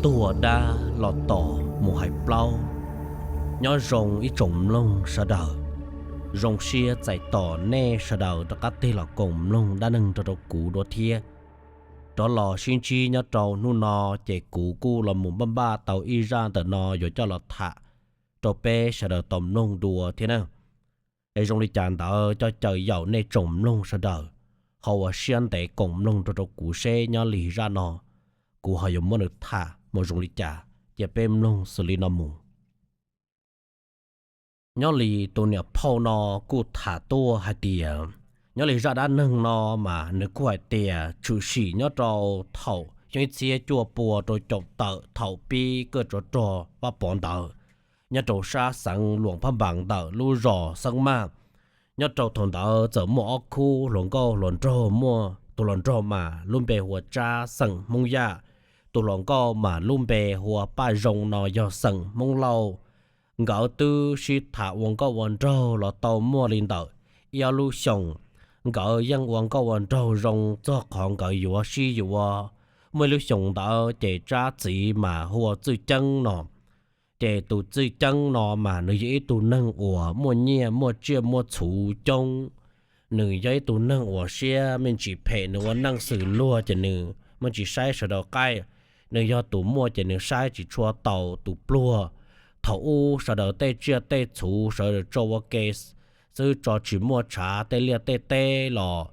Tuag dab los tom mus hais plaub. Nyob zoo ib tsoom mloog sawv daws, zoo siab txais tos nej sawv daws rov qab tig los koom mloog dab neeg nrog rau kuv dua thiab. Rov los sib ntsib nyob rau hnub no, ces kuv kuj los mus npaj npaj tau ib zaj ntawm no yuav coj los tham rau peb sawv daws tau mloog dua thiab na. Es zoo li cas ntawd coj caw yaum nej tsoom mloog sawv daws ho ua siab ntev koom mloog nrog rau kuv seb nyob li zaj no kuv ho yuav muab nws tham mus zoo li cas, cia peb mloog xws li no mus. Nyob li tus niam phauj no kuj tham tuaj hais tias, nyob li zaj dab neeg no mas nws kuj hais tias tshwm sim nyob rau thaum xyoo ib txhiab cuaj pua rau caum tawm thaum pib kaj tsov rog Vaj Pov ntawd, nyob rau sab xeev Luam Phaj Npas ntawm lub zos Xeeb Maj. Nyob rau thaum ntawd txawm muaj ob khub hluas nkauj hluas nraug, muaj tus hluas nraug mas lub npe hu ua Tsab xeem Hmoob Yaj, tus hluas nkauj mas lub npe hu ua Paj Zoo no yog xeem Hmoob Lauj. Nkawd twb sib tham ua nkauj ua nraug los tau muaj li ntawm ib ob lub xyoos. Nkawd yeej ua nkauj ua nraug zoo txog qhov nkawd yuav sib yuav. Muaj ib lub xyoos ntawd ces Tsab txiv mas hu ua Txwj Ceeb no. Ces tus Txwj Ceeb no mas nws yog ib tug neeg uas muaj nyiaj muaj tsiaj muaj txhuv coob. Nws yog ib tug neeg uas siab me ntsis phem, nws ua neej xws luag ces nws me ntsis saib sawv daws qaij. Nws yog tus muaj ces nws saib tsis tshua taus tus pluag. Thaum ub sawv daws tej tsiaj tej txhuv sawv daws tso ua ke xwb, tso tsis muaj tshav, tej liaj tej teb los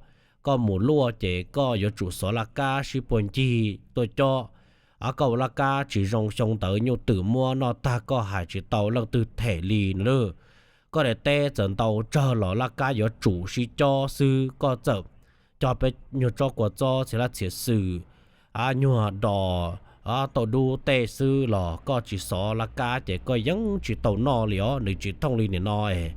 koj mus luaj ces koj yuav tsum xov laj kab sib puag ncig tuaj cob. Koj ua laj kab tsis zoo, xyoo ntawd nyuj twm muab noj tag koj hais tsis tau leej twg them li no lawm. Koj daim teb txawm ntau tsawg los laj kab yuav tsum sib cob xwb. Koj txawm cog peb nyuag tsob kua txob txhia lab txhia xwm, nyuag dos, tauj dub tej xwb los koj tsis xov laj kab ces koj yeej tsis tau noj li os. Nws tsis thooj li nim no es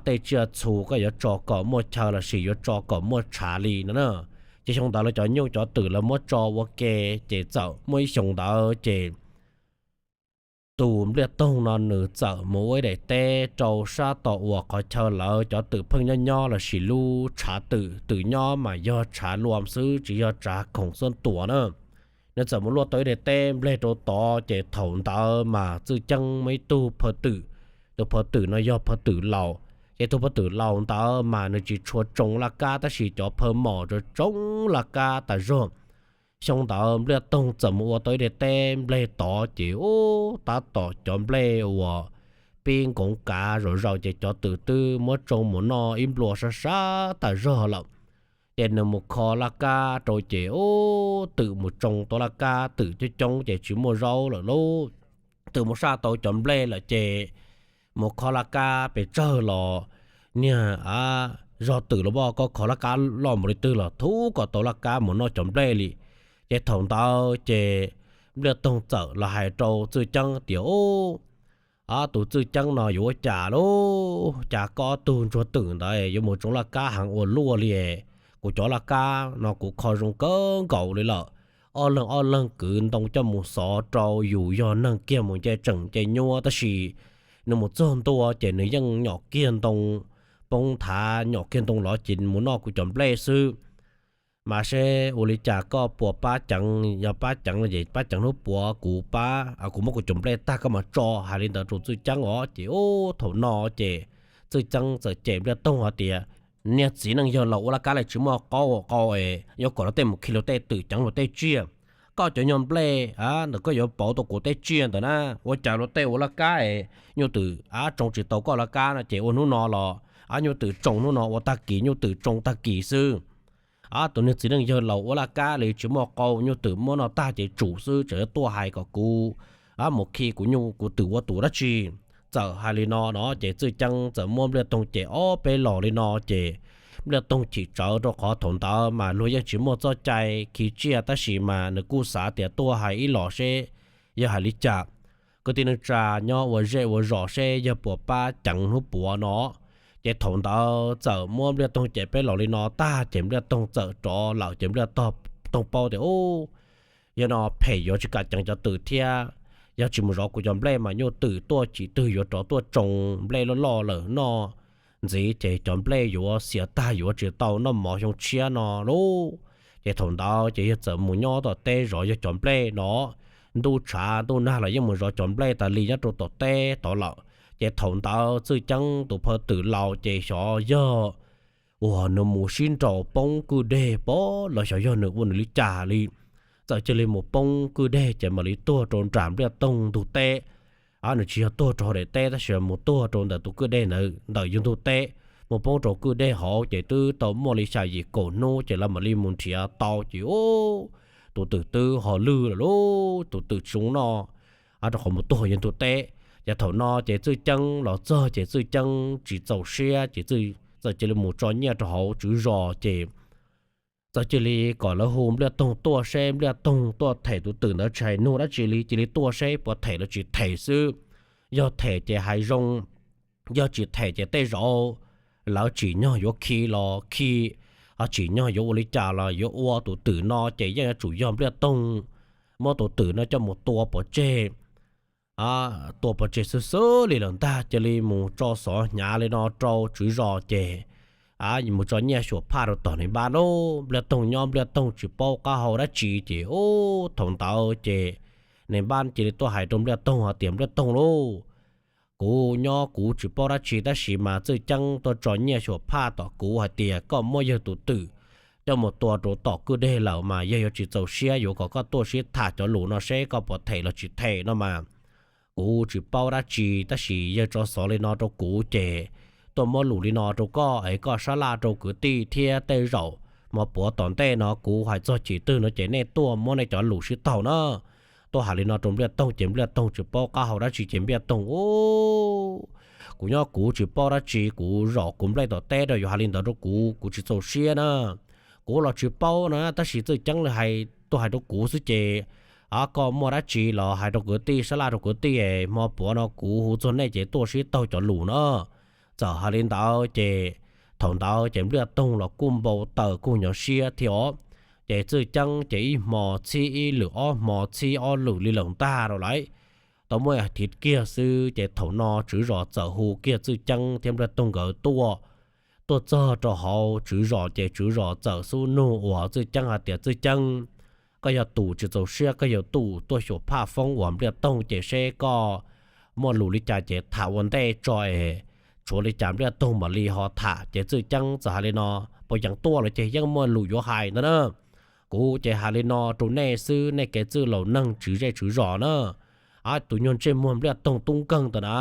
tej tsiaj txhu koj yuav tso kom muaj chaw lossis yuav tso kom muaj tshav li no na. Ces xyoo ntawd lawv cov nyuj cov twm lawv muab tso ua ke, ces txawm muaj ib xyoo ntawd ces tus Npliaj Toog no nws txawm mus ua ib daim teb rau sab tom uas qhov chaw lawv cov twm pheej nyob nyob lossis lub tshav twm, twm nyob mas yog tshav luam xwb tsis yog tshav khoom xuab tuas na. Nws txawm mus luaj tau ib daim teb nplej rau tod, ces thaum ntawd mas Txwj Ceeb muaj ib tug phaw twm. Tus phaw twm no yog phaw twm laus, ces tus phaw twm laus ntawd mas nws tsis tshua tsoo laj kab, tab sis cov phaw maum tsoo laj kab tas zog. Xyoo ntawd Npliaj Toog txawm mus ua tau ib daim teb nplej tod, ces ub, tab tom cov nplej uas pib nkoov kav zom zaws ces cov twm twb muab tsoo mus noj ib nplua sab sab tas zog lawm. Ces nws mus kho laj kab rau ces ub, twm mus tsoo tau laj kab, twm coob coob ces tsis muaj zaub lawm lauj. Twm mus saj tau cov nplej lawm ces mus kho laj kab pes tsawg los niag, a, zog twm los poj, koj kho laj kab loj npaum li twg los thub kom tau laj kab mus noj cov nplej li. Ces thaum ntawd ces Npliaj Toog txawm los hais rau Txwj Ceeb tias, ub, tus Txwj Ceeb no yuav ua cas lauj, cas koj ob tug ntsuag twm ntawd yuav mus tsoo laj kab heev ua luaj li. Kuv cov laj kab no kuv kho zoo kawg nkaus li lawm. Ob leeg ob leeg kwv ntoo coj mus xov rau, yus yog neeg kiag mus nce tseem nce nyuab, tab sis nws mus txog ntua ces nws yeej nyom kiag ntoo, poob nthav nyom kiag ntoo los ces mus noj kuv cov nplej xwb. Mas seb ua li cas koj puas pab ceev, yog pab ceev no ces pab ceev hnub puav kuv pab, kuv muab kuv cov nplej tag koj mam tso. Hais li ntawd rau Txwj Ceeb os, ces ub, thaum no ces Txwj Ceeb txawm cem Npliaj Toog hais tias, niag txiv neej yawg laus ua laj kab li tsis muaj qaub ua qau es yuav kom luag tej mus khi luag tej twm ceev luag tej tsiaj. Koj cov nyuag nplej ntawm koj yuav pauv tau kuv tej tsiaj ntawd na, ua cas luag tej ua laj kab es nyuj twm ab tsoo tsis tau koj laj kab no ces ua hnub no los ab nyuj twm tsoo hnub no, ua tag kis nyuj twm tsoo tag kis xwb. Ab, tus niag txiv neej yawg laus ua laj kab li tsis muaj qau, nyuj twm muab noj tag ces tsum xwb, tseem yuav tuaj hais kom kuv ab mus khi kuv nyuj kuv twm ua tus dab tsi. Txawm hais li no no ces Txwj Ceeb txawm muab Npliaj Toog cem ob peb los li no ces Npliaj Toog chim tsawv, rau qhov thaum ntawd mas luag yeej tsis muaj txoj cai khi tsiaj, tab sis mas nws kuj xav tias tuaj hais ib los seb yog hais li cas. Kwv tij neej tsa nyob ua zej ua zos seb yawg puas pab ceev hnub puav no. Ces thaum ntawd txawm muab Npliaj Toog cem peb los li no tag ces Npliaj Toog txawm rov lawm ces Npliaj Toog paub tias, ub, yog no phem yuav tsis kam ceev cov twm thiab. Yog tsis mus zov kuv cov nplej mas nyuj twm tuaj chim twg yuav rov tuaj tsoo nplej loj loj lawm noj ntxiv ces cov nplej yuav xiav tag, yuav tsis tau noj mov xyoo tshiab no lauj. Ces thaum ntawd ces yawg txawm mus nyob tom teb zov yawg cov nplej no. ntuj tshav ntuj nag los yeej mus zov cov nplej tas li nyob rau tom teb tod lawm. Ces thaum ntawd Txwj Ceeb tus phaj twm laus ces xyov yog uas nws mus sib nraus poob kwj deg pob los xyov yog nws ua nws li cas li, txawm cia li mus poob kwj deg ces mam li tuag rau nram Npliaj Toog ntug teb. Nws tsis yog tuag rau hauv daim teb tab sis mus tuag rau ntawm tus kwj deg ntawd ntawm yus ntug teb, mus poob rau kwj deg hauv ces twb tau muaj li xya yim kaum hnub ces lawv mam li mus nrhiav tau ces ub, tus twm twb ho lwj lawm lauj, tus twm tsis zoo noj, rau qhov mus tuag yus ntug teb. Ces thaum no ces Txwj Ceeb los txog ces Txwj Ceeb tsis txaus siab ces txawm cia li mus tso nyiaj rau hauv tswv zos ces txawm cia li kom lawv hu Npliaj Toog tuaj seb Npliaj Toog tuaj them tus twm ntawd tsis hais nug dab tsi li, cia li tuaj seb puas them los tsis them xwb. Yog them ces hais zoo, yog tsis them ces tej zaum lawv tsim nyog yuav khi los khi, ho tsim nyog yuav ua li cas los yuav ua. Tus twm no ces yeej yuav tsum yog Npliaj Toog muab tus twm no coj mus tua pov tseg, tua pov tseg xwb xwb li lawm ntag. Cia li mus tso xov hnyav li no rau tswv zos ces mus tso nyiaj xyuas phaj rau tom nais npab lauj. Npliaj Toog nyob Npliaj Toog tsis paub qab hau dab tsi ces ub, thaum ntawd ces nais npab cia li tuaj hais rau Npliaj Toog hais tias, Npliaj Toog lauj, kuv nyob kuv tsis paub dab tsi tab sis mas Txwj Ceeb tuaj tso nyiaj xyuas phaj tom kuv hais tias koj muab yawg tus twm coj mus tua rau tom kwj deg lawm mas yawg yuav tsis txaus siab, yuav kom koj tuaj sib tham cov lus no seb koj puas them los tsis them no mas. Kuv tsis paub dab tsi tab sis yawg tso xov li no rau kuv ces tuaj muab lus li no rau koj es koj sab laj rau kwv tij thiab tej zaum hmo puav tom ntej no kuv hais txog chim twg no ces nej tuaj muab nej cov lus sib taug na. Tuaj hais li no rau Npliaj Toog ces Npliaj Toog tsis paub qab hau dab tsi ces Npliaj Toog, ub, kuv nyob kuv tsis paub dab tsi, kuv zom kuv nplej tom teb rau yuav hais li ntawd rau kuv, kuv tsis txaus siab na. Kuv los tsis paub na tab sis Txwj Ceeb li hais tuaj hais rau kuv xwb ces koj muaj dab tsi los hais rau kwv tij, sab laj rau kwv tij es hmo puav no kuv hu txog nej ces tuaj sib taug cov lus na. Txawm hais li ntawd ces thaum ntawd ces Npliaj Toog los kuj npau taws kuj nyuaj siab thiab os. Ces Txwj Ceeb ces ib hmo txhib ib lwm, ob hmo txhib ob lwm li lawm ntag rau lawm. Tau muaj ib thiv kiag xwb ces thaum no tswv zos txawm hu kiag Txwj Ceeb thiab Npliaj Toog nkawd tuaj. Tuaj txog rau hauv tswv zos ces tswv zos txawm xub nug uas Txwj Ceeb hais tias, Txwj Ceeb, koj yog tus tsis txaus siab koj yog tus tuaj xyuas phaj foob uas Npliaj Toog ces seb koj muaj lus li cas ces tham ua ntej tso es tshuav li cas Npliaj Toog mam li ho tham. Ces Txwj Ceeb txawm hais li no, puas yees tuaj lawm ces yeej muaj lus yuav hais ntag na. Kuv ces hais li no rau nej xwb, nej kev txwj laus neeg tswv zej tswv zos na, tus nyuag ntsej muag Npliaj Toog tub nkeeg ntawm na,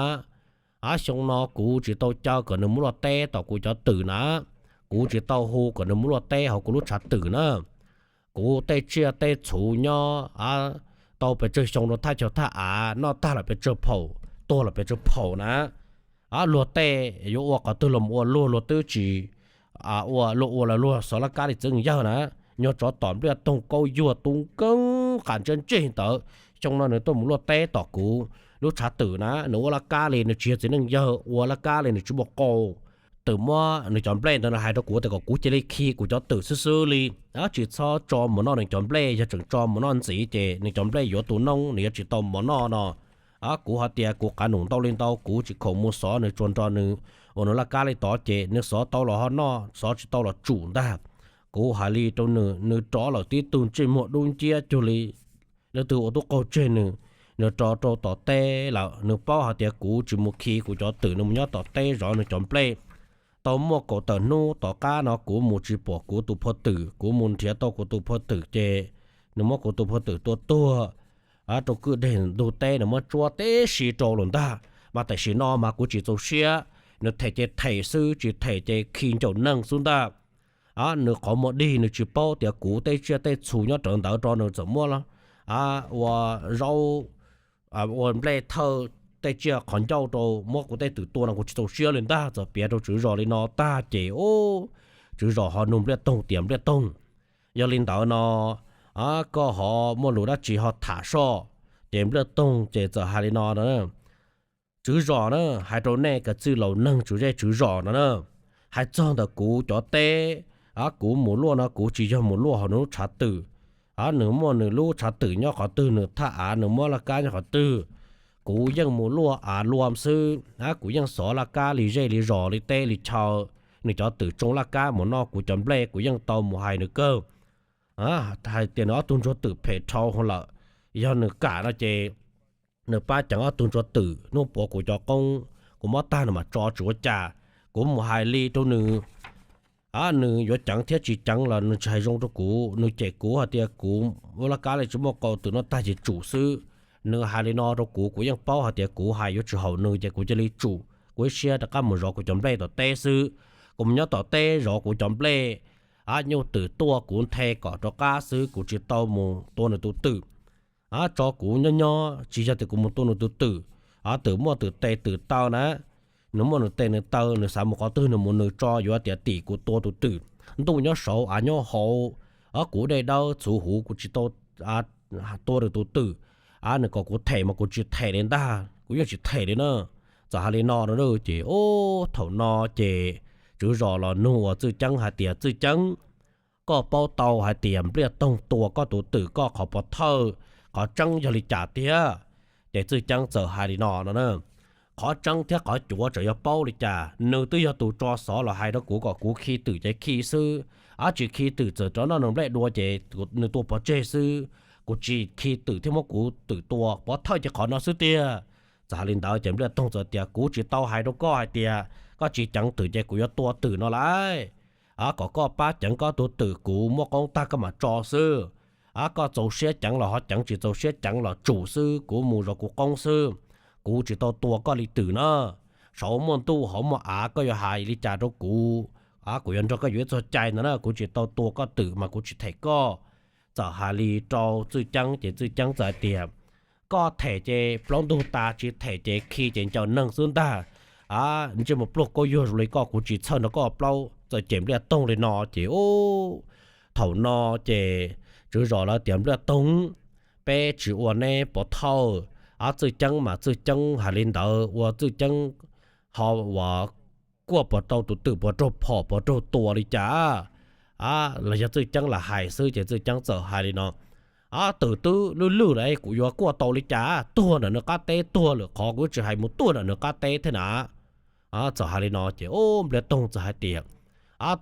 xyoo no kuv tsis tau caw kom nws mus luaj teb tom kuv cov twm na, kuv tsis tau hu kom nws mus luaj teb hauv kuv lub tshav twm na. Kuv tej tsiaj tej txhu nyob tau pes tsawg xyoo rau thaj chaw thaj av, noj tag los pes tsawg phaum, tuag los pes tsawg phaum na. Luag tej yuav ua qhov twg los ua luag, luag twb tsis ua, luag ua los luag xov laj kab li txiv neej yawg na. Nyuag tsov tom Npliaj Toog kaub yuag tub nkeeg qas ntsej ntseg ntawd, xyoo no nws tuaj mus luaj teb tom kuv lub tshav twm na, nws ua laj kab li, nws tsis yog txiv neej yawg, ua laj kab li nws tsis muaj qau. Twm muab nws cov nplej ntawd nws hais rau kuv tias kom kuv cia li khi kuv cov twm xwb xwb li, tsis txhob tso mus noj nws cov nplej, yog tseem tso mus noj ntxiv ces nws cov nplej yuav tu noob, nws yuav tsis tau mov noj no. Kuv hais tias kuv qav num ntau li ntau, kuv tsis khoom mus xov nws, tsuas nrog nws ua nws laj kab li tod ces nws xov tau los ho noj, xov tsis tau los tsum ntag. Kuv hais li rau nws, nws rov lawm tib tug ntsej muag dub nciab cuag li leej twg ua tub qaug tseg nws. Nws rov rau tom teb lawm, nws paub hais tias kuv tsis mus khi kuv cov twm, nws mus nyob tom teb zov nws cov nplej. Tau muaj kaum tawm hnub tom qab no kuv mus tsis pom kuv tus phaj twm, kuv mus nrhiav tau kuv tus phaj twm ces nws muab kuv tus phaj twm tua tuag rau kwj deg ntug teb, nws muab tsuab teb si rau lawm ntag. Mas tam sim no mas kuv tsis txaus siab, nws them ces them xwb, tsis them ces khi ncaum neeg xwb ntag. Nws qhov muag dig, nws tsis paub tias kuv tej tsiaj tej txhu nyob rawv ntawd rau nws txawm muab ua zaub, ua nplej thawj tej tsiaj qhov ncauj rau, muab kuv tej twm tua no kuv tsis txaus siab li ntag. Txawm piav rau tswv zos li no tag ces ub, tswv zos ho nug Npliaj Toog tias, Npliaj Toog, yog li ntawd no koj ho muaj lus dab tsi ho tham soj? Ces Npliaj Toog ces txawm hais li no, Tswv zos na, hais rau nej kev txwj laus neeg tswv zej tswv zos no na, hais txog ntawm kuv cov teb, kuv mus luaj no kuv tsis yog mus luaj hauv nws lub tshav twm. Nws muaj nws lub tshav twm nyob qhov twg, nws thaj av nws muab laj kab nyob qhov twg, kuv yeej mus luaj av luaj xwb. Kuv yeej xov laj kab li zej li zos li teb li chaw, nws cov twm tsoo laj kab mus noj kuv cov nplej, kuv yeej tau mus hais nws kawg hais tias nws ob tug ntsuag twm phem dhau lawm, yog nws kam no ces nws pab ceev ob tug ntsuag twm, hnub puav kuv cov qoob kuv muab tag nws mam tso tsis ua cas. Kuv mus hais li rau nws, nws yuav ceev thiab tsis ceev los nws tsis hais zoo rau kuv, nws cem kuv hais tias kuv ua laj kab li tsis muaj qau, twm no tag ces tsum xwb. Nws hais li no rau kuv, kuv yeej paub hais tias kuv hais yuav tsis haum nws ces kuv cia li tsum, kuv ib siab rov qab mus zov kuv cov nplej tom teb xwb. Kuv mus nyob tom teb zov kuv cov nplej, nyuj twm tuaj kuv nthe kom rov qab xwb, kuv tsis tau mus tua nws tus twm. Tso kuv nyob nyob, tsis yog tias kuv mus tua nws tus twm. Twm muaj twm tes twm taw na, nws muaj nws tes nws taw, nws xav mus qhov twg nws mus nws tso, yuav tias tim kuv tua tus twm. Ntuj nyob saud av nyob hauv, kuv dej dawb txhuv huv kuv tsis tau tua nws tus twm. Nws kom kuv them mas kuv tsis them li ntag, kuv yeej tsis them li na. Txawm hais li no no ces ub thaum no ces tswv zos los nug uas Txwj Ceeb hais tias, Txwj Ceeb, koj paub tau hais tias Npliaj Toog tua koj tus twm koj qhov pov thawj, qhov tseeb yog li cas tiag? Ces Txwj Ceeb txawm hais li no no na, qhov tseeb thiab qhov cuav tseem yog paub li cas, nws twb yog tus tso xov los hais rau kuv kom kuv khi twm ces khi xwb, ab tsis khi twm txawm rov noj nws nplej dua ces nws tua pov tseg xwb. Kuv tsis khi twm thiab muab kuv twm tua, pov thawj ces qhov no xwb tiag. Txawm hais li ntawd ces Npliaj Toog txawm tias, Kuv tsis tau hais rau koj hais tias koj tsis ceev twm ces kuv yuav tua twm no lauj. Kom koj pab ceev koj tus twm, kuv muab qoob tag koj mam tso xwb. Koj txaus siab ceev los ho ceev, tsis txaus siab ceev los tsum xwb, kuv mus zov kuv qoob xwb. Kuv tsis tau tua koj li twm na. Saud muaj ntuj hauv muaj av, koj yuav hais li cas rau kuv, kuv yuav nrog koj yuav ib txog cai ntawd na, kuv tsis tau tua koj twm mas kuv tsis them koj. Txawm hais li rau Txwj Ceeb ces Txwj Ceeb txawm hais tias, Koj them ces plaub ntug tas, tsis them ces khi ces ncaws neeg xwb ntag. Ntsej muag pluag kaub yuag zoo li koj kuv tsis txhawj nrog koj plaub. Txawm cem Npliaj Toog li no ces ub, thaum no ces tswv zos lawv tias, Npliaj Toog, peb tsis ua neb pov thawj. Txwj Ceeb mas Txwj Ceeb hais li ntawd ua Txwj Ceeb ho uas kuaj puas tau tus twm puas raug phom puas raug tua li cas, los yog Txwj Ceeb lam hais xwb. Ces Txwj Ceeb txawm hais li no, Twm twb lwj lwj lawm kuv yuav kuaj tau li cas, tuag ntawm nws qab teb tuag lawm, qhov kuv tsis hais mus tuag ntawm nws qab teb thiab na. Txawm hais li no ces ub Npliaj Toog txawm hais tias,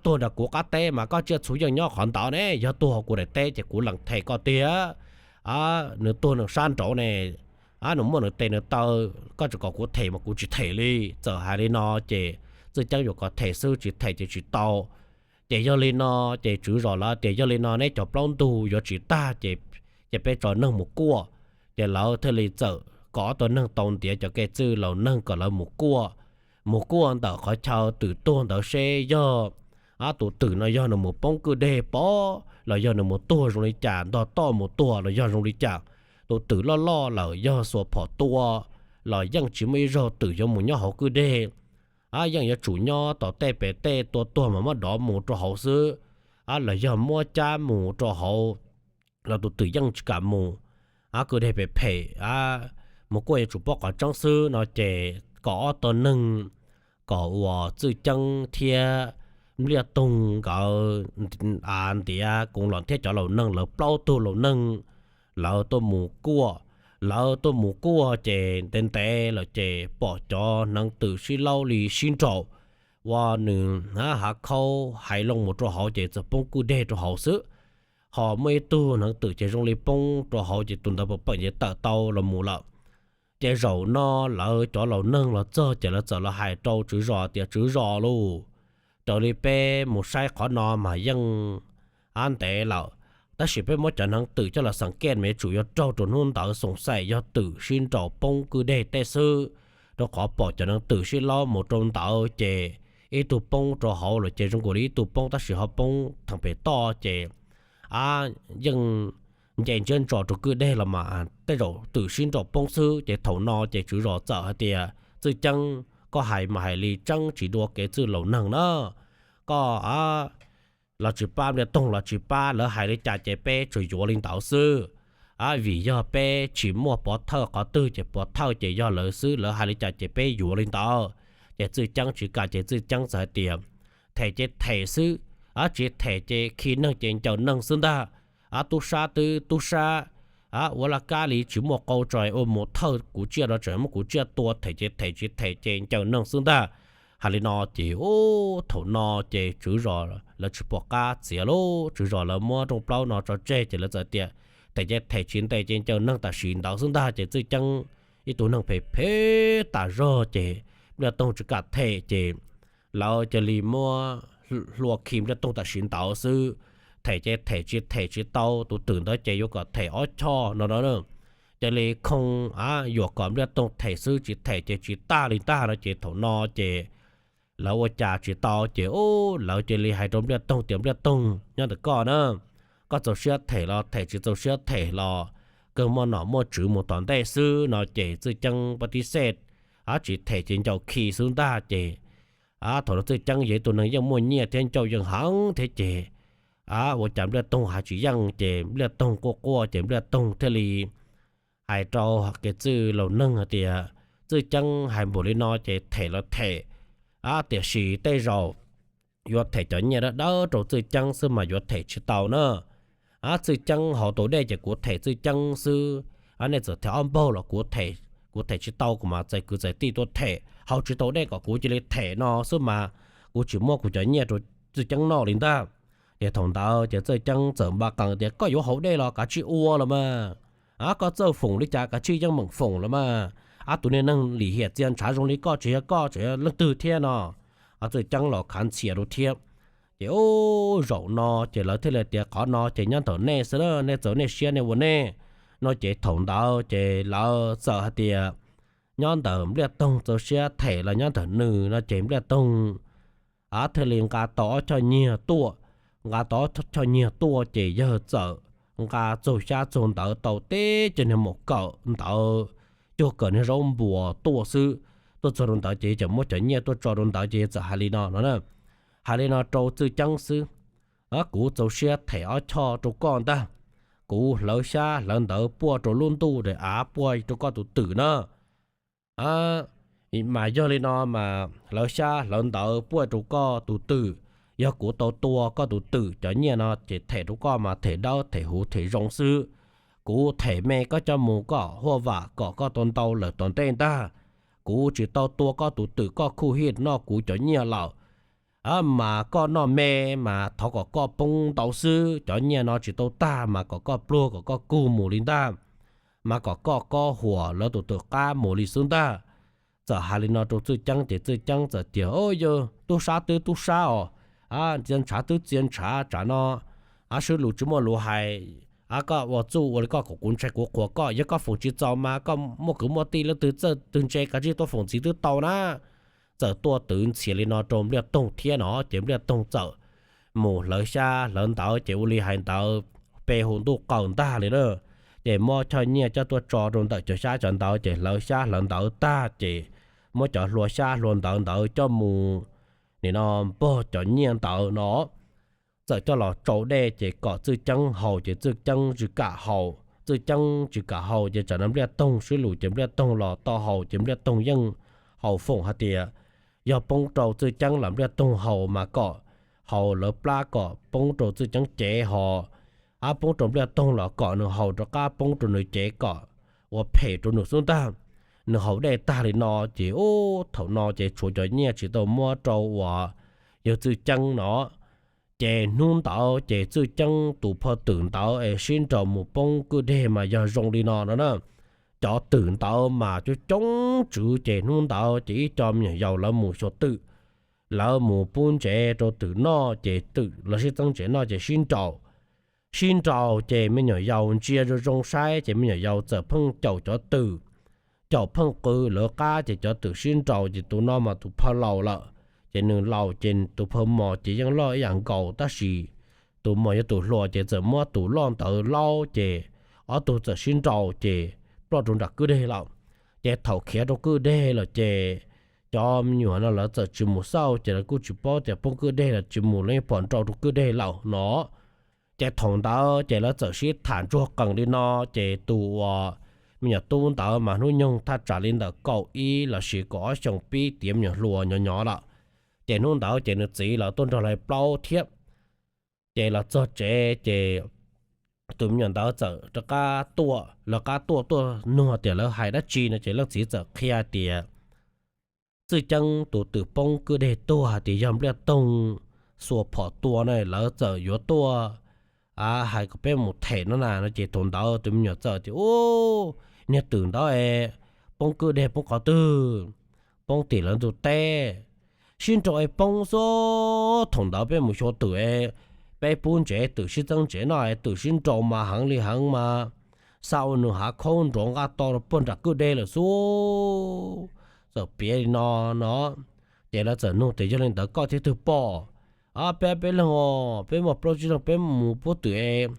Tuag nram kuv qab teb mas koj tsiaj txhu yeej nyob qhov ntawd ne, yog tuag hauv kuv daim teb ces kuv lees them koj tiag. Nws tuag nws sab nraud ne, nws muaj nws tes nws taw, koj tseem kom kuv them mas kuv tsis them li. Txawm hais li no ces Txwj Ceeb yuav kom them xwb, tsis them ces tsis tau. Ces yog li no ces tswv zos lawv tias, Yog li no neb cov plaub ntug yuav tsis tag ces, ces peb tso neeg mus kuaj. Ces lawv thiaj li txawm kom ob tug neeg tau ntiav cov kev txwj laus neeg kom lawv mus kuaj, mus kuaj ntawm qhov chaw twm tuag ntawd seb yog tus twm no yog nws mus poob kwj deg pov los yog nws mus tuag zoo li cas, ntog toj mus tuag los yog zoo li cas. Tus twm loj loj lawm yog xuas phom tua los yeej tsis muaj ib zaug twm yuav mus nyob hauv kwj deg. Yeej yuav tsum nyob tom tej pem tej tua tuag mas muab dov mus rau hauv xwb, los yog muab cab mus rau hauv los tus twm yeej tsis kam mus. Kwj deg pem phem, mus kuaj yuav tsum paub qhov tseeb xwb no ces kom ob tug neeg, kom uas Txwj Ceeb thiab Npliaj Toog nkawd av ntiav koos los thiab cov laus neeg lawv plaub tug laus neeg, lawv tuaj mus kuaj. Lawv tuaj mus kuaj ces ntev ntev lawm ces pom cov hneev twm sib laub li sib nraus, ua nws hav khaub hais loo mus rau hauv ces txawm poob kwj deg rau hauv xwb. Ho muaj ib tug hneev twm ces zoo li poob rau hauv ces tus ntawd pom peem ces tawm tau los mus lawm. Ces zaum no lawv cov laus neeg los txog ces lawv txawm los hais rau tswv zos tias, Tswv zos lauj, raws li peb mus saib qhov no mas yeej ntev lawm, tab sis peb muab cov hneev twm coj los xeem kej mas yuav tsum yuav raug rau hnub ntawd, xoom xaim yog twm sib nraus poob kwj deg tej xwb, rau qhov pom cov hneev twm sib laub mus rau ntawd ces ib tug poob rau hauv lawm ces zoo nkaus li ib tug poob tab sis ho poob theem pem toj ces yeej nce ntsiab ntso rau kwj deg los mas tej zaum twm sib nraus poob xwb. Ces thaum no ces tswv zos txawm hais tias, Txwj Ceeb, koj hais mas hais li tseeb tsis dua kev txwj laus neeg na. Koj los tsis pab, Npliaj Toog los tsis pab, lawv hais li cas ces peb tsuas yuav li ntawd xwb. Vim yog peb tsis muaj pov thawj, qhov twg ces pov thawj ces yog lawv xwb, lawv hais li cas ces peb yuav li ntawd. Ces Txwj Ceeb tsis kam ces Txwj Ceeb txawm hais tias, Them ces them xwb, tsis them ces khi neeg ces ncaws neeg xwb ntag. Tub sab twb tub sab, ua laj kab li tsis muaj qau tso ua mus thawj kuv tsiaj rau tseem muab kuv tsiaj tua, them ces them, tsis them ces ncaws neeg xwb ntag. Hais li no ces ub thaum no ces tswv zos lawv tsis pom qab txiav lauj, tswv zos lawv muab rooj plaub no tso tseg ces lawv txawm tias, them ces them tsis ntes ces ncaws neeg tam sim ntawd xwb ntag. Ces Txwj Ceeb ib tug neeg phem phem tas zog ces Npliaj Toog tsis kam them ces lawv cia li muab hlua khi Npliaj Toog tam sim ntawd xwb. Them ces them tsis them tsis tau tus twm ntawd ces yuav kom them ob choj no no. Cia li khoo, yuam kom Npliaj Toog them xwb tsis them ces tsis tag li ntag no ces thaum no ces lawv ua cas tsis tau ces lawv cia li hais rau Npliaj Toog tias Npliaj Toog nyob ntawm koj na, koj txaus siab them los them tsis txaus siab them los kawg muaj nom muaj tswv mus tom ntej xwb no ces Txwj Ceeb pab tib xej, tsis them ces ncaws khi xwb ntag ces thaum no Txwj Ceeb yog ib tug neeg yeej muaj nyiaj thiab ncauj yeej heev thiab ces ua cas Npliaj Toog hais tsis yeej ces Npliaj Toog quaj quaj ces Npliaj Toog thiaj li hais rau kev txwj laus neeg hais tias Txwj Ceeb hais npaum li no ces them los them, tiam sis tej zaum yuav them cov nyiaj dawb dawb rau Txwj Ceeb xwb mas yuav them tsis tau na. Txwj Ceeb haus tau dej ces kuv them Txwj Ceeb xwb, nej txawm them ob npaug los kuv them tsis tau, kuv mam txais kwv txais tij tuaj them. Haus tsis tau dej kom kuv cia li them no xwb mas kuv tsis muab kuv cov nyiaj rau Txwj Ceeb noj li ntag. Ces thaum ntawd ces Txwj Ceeb txawm npa qees tias koj yuav haus dej los kav tsij ua los mas, koj txawj foom li cas kav tsij yeej meem foom los mas, tus niag neeg lim hiam txia ntshav zoo li koj tsis yog koj tseem yog leej twg thiab no. Txwj Ceeb los khav ntxhias rau thiab. Ces ub zaum no ces lawv thiaj li tias qhov no ces nyob ntawm nej xwb, nej txaus nej siab nej ua nej no ces thaum ntawd ces lawv txawm hais tias nyob ntawm Npliaj Toog txaus siab them los nyob ntawm nws no ces Npliaj Toog thiaj li nqa tau ob choj nyiag tuaj. Nqa tau ob choj nyiag tuaj ces yawg txawm nqa txaug xyab txaug ntawv tau teb cov niag maum kawm ntawd, cuag kawm niag zaub npuas tuaj xwb. Tuaj txog rau ntawd ces txawm muab cov nyiaj tuaj tso rau ntawd ces txawm hais li no no, hais li no rau Txwj Ceeb xwb, kuv txaus siab them ob choj rau koj ntag. Kuv hlawv xyab hlawv ntawv puaj rau lub ntuj daim av puaj rau koj tus twm na. Mas yog li no mas hlawv xyab hlawv ntawv puaj rau koj tus twm, yog kuv tau tua koj tus twm cov nyiaj no ces them rau koj mas them dawb them huv them zoo xwb. Kuv them me koj coj mus kom huaj vam kom koj tau ntau lawm tom ntej ntag. Kuv tsis tau tua koj tus twm koj khuj hij noj kuv cov nyiaj lawm. Mas koj noj me mas thov kom koj poob ntau xwb, cov nyiaj no tsis tau tag mas kom koj pluag kom koj kug mus li ntag, mas kom koj kob huam lawv tus twm qab mus li xwb ntag. Txawm hais li no rau Txwj Ceeb ces Txwj Ceeb txawm tias, Yog tub sab twb tub sab os, txia ntshav twb txia ntshav, tsam no sib lus tsis muaj lus hais, koj ua txuj ua li koj kom kuv ntshai kuv qhuas koj, yog koj foom tsis txaus mas koj muaj kwv muaj tij leej twg txawj twg ntse kav tsij tuaj foom txiv twb tau na. Txawm tuaj twv ntxhias li no rau Npliaj Toog thiab no ces Npliaj Toog txawm mus hlawv xyab hlawv ntawv ces ua li hais ntawd, pe hauv ntuj qaws ntag li na. Ces muab choj nyiaj coj tuaj tso rau ntawm cov xyab cov ntawv ces hlawv xyab hlawv ntawv tag ces muab cov hlua xyab hlua ntawv ntawd coj mus nim no npog cov nyiaj ntawd no, txawm coj los tsau dej ces kom Txwj Ceeb haus ces Txwj Ceeb tsis kam haus. Txwj Ceeb tsis kam haus ces tsam no Npliaj Toog sib lus ces Npliaj Toog los tau haus ces Npliaj Toog yeej haus foom hais tias yog poob rau Txwj Ceeb los Npliaj Toog haus mas kom haus lawv plab kom poob rau Txwj Ceeb cev ho, ab poob rau Npliaj Toog los kom nws haus rov qab poob rau nws cev kom ua phem rau nws xwb ntag. Nws haus dej tag li no ces ub thaum no ces tshuav cov nyiaj tsis tau muab rau uas yawg Txwj Ceeb no. Ces hnub ntawd ces Txwj Ceeb tus phaj twm ntawd es sib nraus mus poob kwj deg mas yog zoo li no no na. Cov twm ntawd mas coob coob tswv ces hnub ntawd ces ib co me nyuam yaus lawv mus xyuas twm, lawv mus pub ntsev rau twm noj ces twm lawv sib txeeb ntsev noj ces sib nraus. Sib nraus ces me nyuam yaus ntsia zoo zoo saib ces me nyuam yaus txawm pheej caum cov twm, caum pheej qw lawv qab ces cov twm sib nraus ces tus no mas tus phaj laus lawm, ces nws laus ces tus phaj mos ces yeej loj ib yam nkaus tab sis tus mos yog tus hluas ces txawm muab tus loj ntawd laub ces ob tug txawm sib nraus ces ploj rau nram kwj deg lawm. Ces thaum khiav rau kwj deg lawm ces cov me nyuam no lawv txawm tsis mus xauj ces lawv kuj tsis paub tias poob kwj deg los tsis mus, lawv yeej pom nrau rau kwj deg lawm no. Ces thaum ntawd ces lawv txawm sib tham ntsuag qees li no, ces tus uas me nyuam tub ntawd mas hnub nyoog thaj tsam li ntawm kaum ib lossis kaum ob xyoos pib tiav me nyuam hluas nyov nyov lawm. Ces hnub ntawd ces nws txiv lawv tuaj nrog lawv plaub thiab. Ces los txog tsev ces tus me nyuam ntawd txawm rov qab tuaj, lawv qab tuaj tuaj nug tias lawv hais dab tsi no ces leej txiv txawm qhia tias Txwj Ceeb tus twm poob kwj deg tuag hais tias yog Npliaj Toog xuas phom tua na, lawv txawm yuav tuaj hais kom peb mus them no na no ces thaum ntawd tus me nyuam txawm tias, Ub, niag twm ntawd es poob kwj deg poob qhov twg? Poob tim lawv ntug teb. Sib nraus es poob xwb. Thaum ntawd peb mus xyuas twm es peb pub ntsev twm sib txeeb ntsev noj es twm sib nraus mas heev li heev mas xa ua nws hav khaub nrov nqaj to rau puag nram kwj deg lawm xwb. Txawm piav li no no ces lawv txawm nug tias, Yog li ntawd koj thiab twg pom? Peb peb leeg os, peb muaj plaub tsib leeg peb mus pub twm es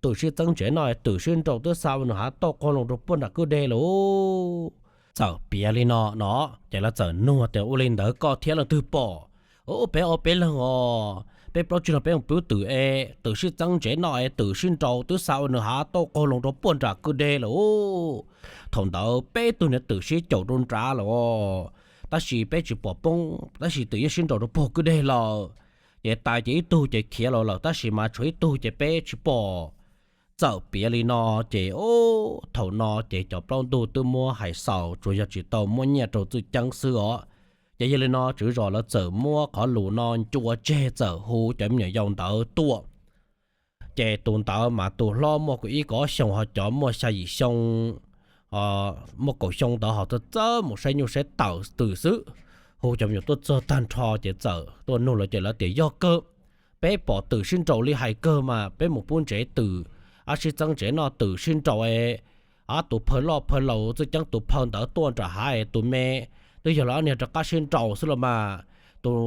twm sib txeeb ntsev noj es twm sib nraus twb xa ua nws hav tauj qaug loo rau puag nram kwj deg lawm. Txawm piav li no no ces lawv txawm nug tias, Ua li ntawd koj thiab leej twg pom? Peb ob peb leeg os, peb plaub tsib leeg peb mus pub twm es twm sib txeeb ntsev noj es twm sib nraus twb xa ua nws hav tauj qaug loo rau puag nram kwj deg lawm. Thaum ntawd peb tug niag twm sib caum rau nrad lawm, tab sis peb tsis pom poob, tab sis twm yeej sib nraus rau puag kwj deg lawm. Ces tais ces ib tug ces khiav los lawm tab sis mas tshuav ib tug ces peb tsis pom. Txawm piav li no ces thaum no ces cov plaub ntug twb muab hais xaus tsuas yog tsis tau muab nyiaj rau Txwj Ceeb xwb os. Ces yog li no tswv zos lawv txawm muab qhov lus no ncua tseg txawm hu cov me nyuam yaus ntawd tuaj. Ces tus ntawd mas tus hlob muaj kaum ib kaum ob xyoos ho cov muaj xya yim xyoo, muaj kaum xyoo ntawd ho txawj txawj mus saib nyuj saib tawm twm xwb. Hu cov me nyuam tuaj txog tag nrho ces txawm tuaj nug lawv ces lawv tias, Yog kawg, peb pom twm sib nraus li hais kawg mas peb mus pub ntsev twm, ab sib txeeb ntsev noj twm sib nraus es, ab tus phaw loj phaw laus Txwj Ceeb tus phaw ntawd tuaj nram hav es tus me twb yog lawv ob niag rov qab sib nraus xwb los mas. Tus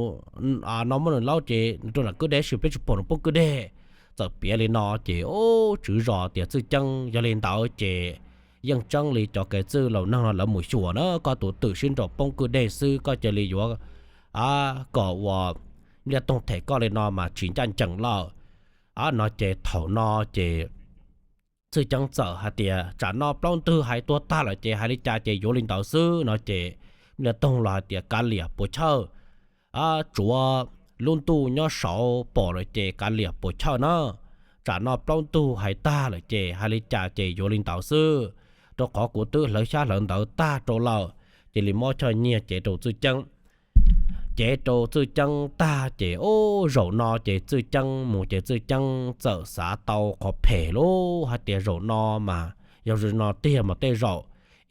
no muab nws laub ces nws rau nram kwj deg sis peb tsis pom nws poob kwj deg. Txawm piav li no ces ub tswv zos tias, Txwj Ceeb, yog li ntawd ces yeej tseeb li cov kev txwj laus neeg no lawv mus xyuas na, koj tus twm sib nraus poob kwj deg xwb koj cia li yuav kom ua Npliaj Toog them koj li no mas tsis ncaj ncees lawm. No ces thaum no ces Txwj Ceeb txawm hais tias, Tsam no plaub ntug hais tuag tag lawm ces hais li cas ces yuav li ntawd xwb no ces Npliaj Toog los hais tias, Kav liam puas chawj, tsuav lub ntuj nyob saud pom lawm ces kav liam puas chawj na. Tsam no plaub ntug hais tag lawm ces hais li cas ces yuav li ntawd xwb, rau qhov kuv twb hlawv xyab hlawv ntawv tag rau lawm. Cia li muab choj nyiaj cev rau Txwj Ceeb. Cev rau Txwj Ceeb tag ces ub zaum no ces Txwj Ceeb mus ces Txwj Ceeb txawm xav tau qhov phem lauj, hais tias zaum no mas yog zaum no tiag mas tej zaum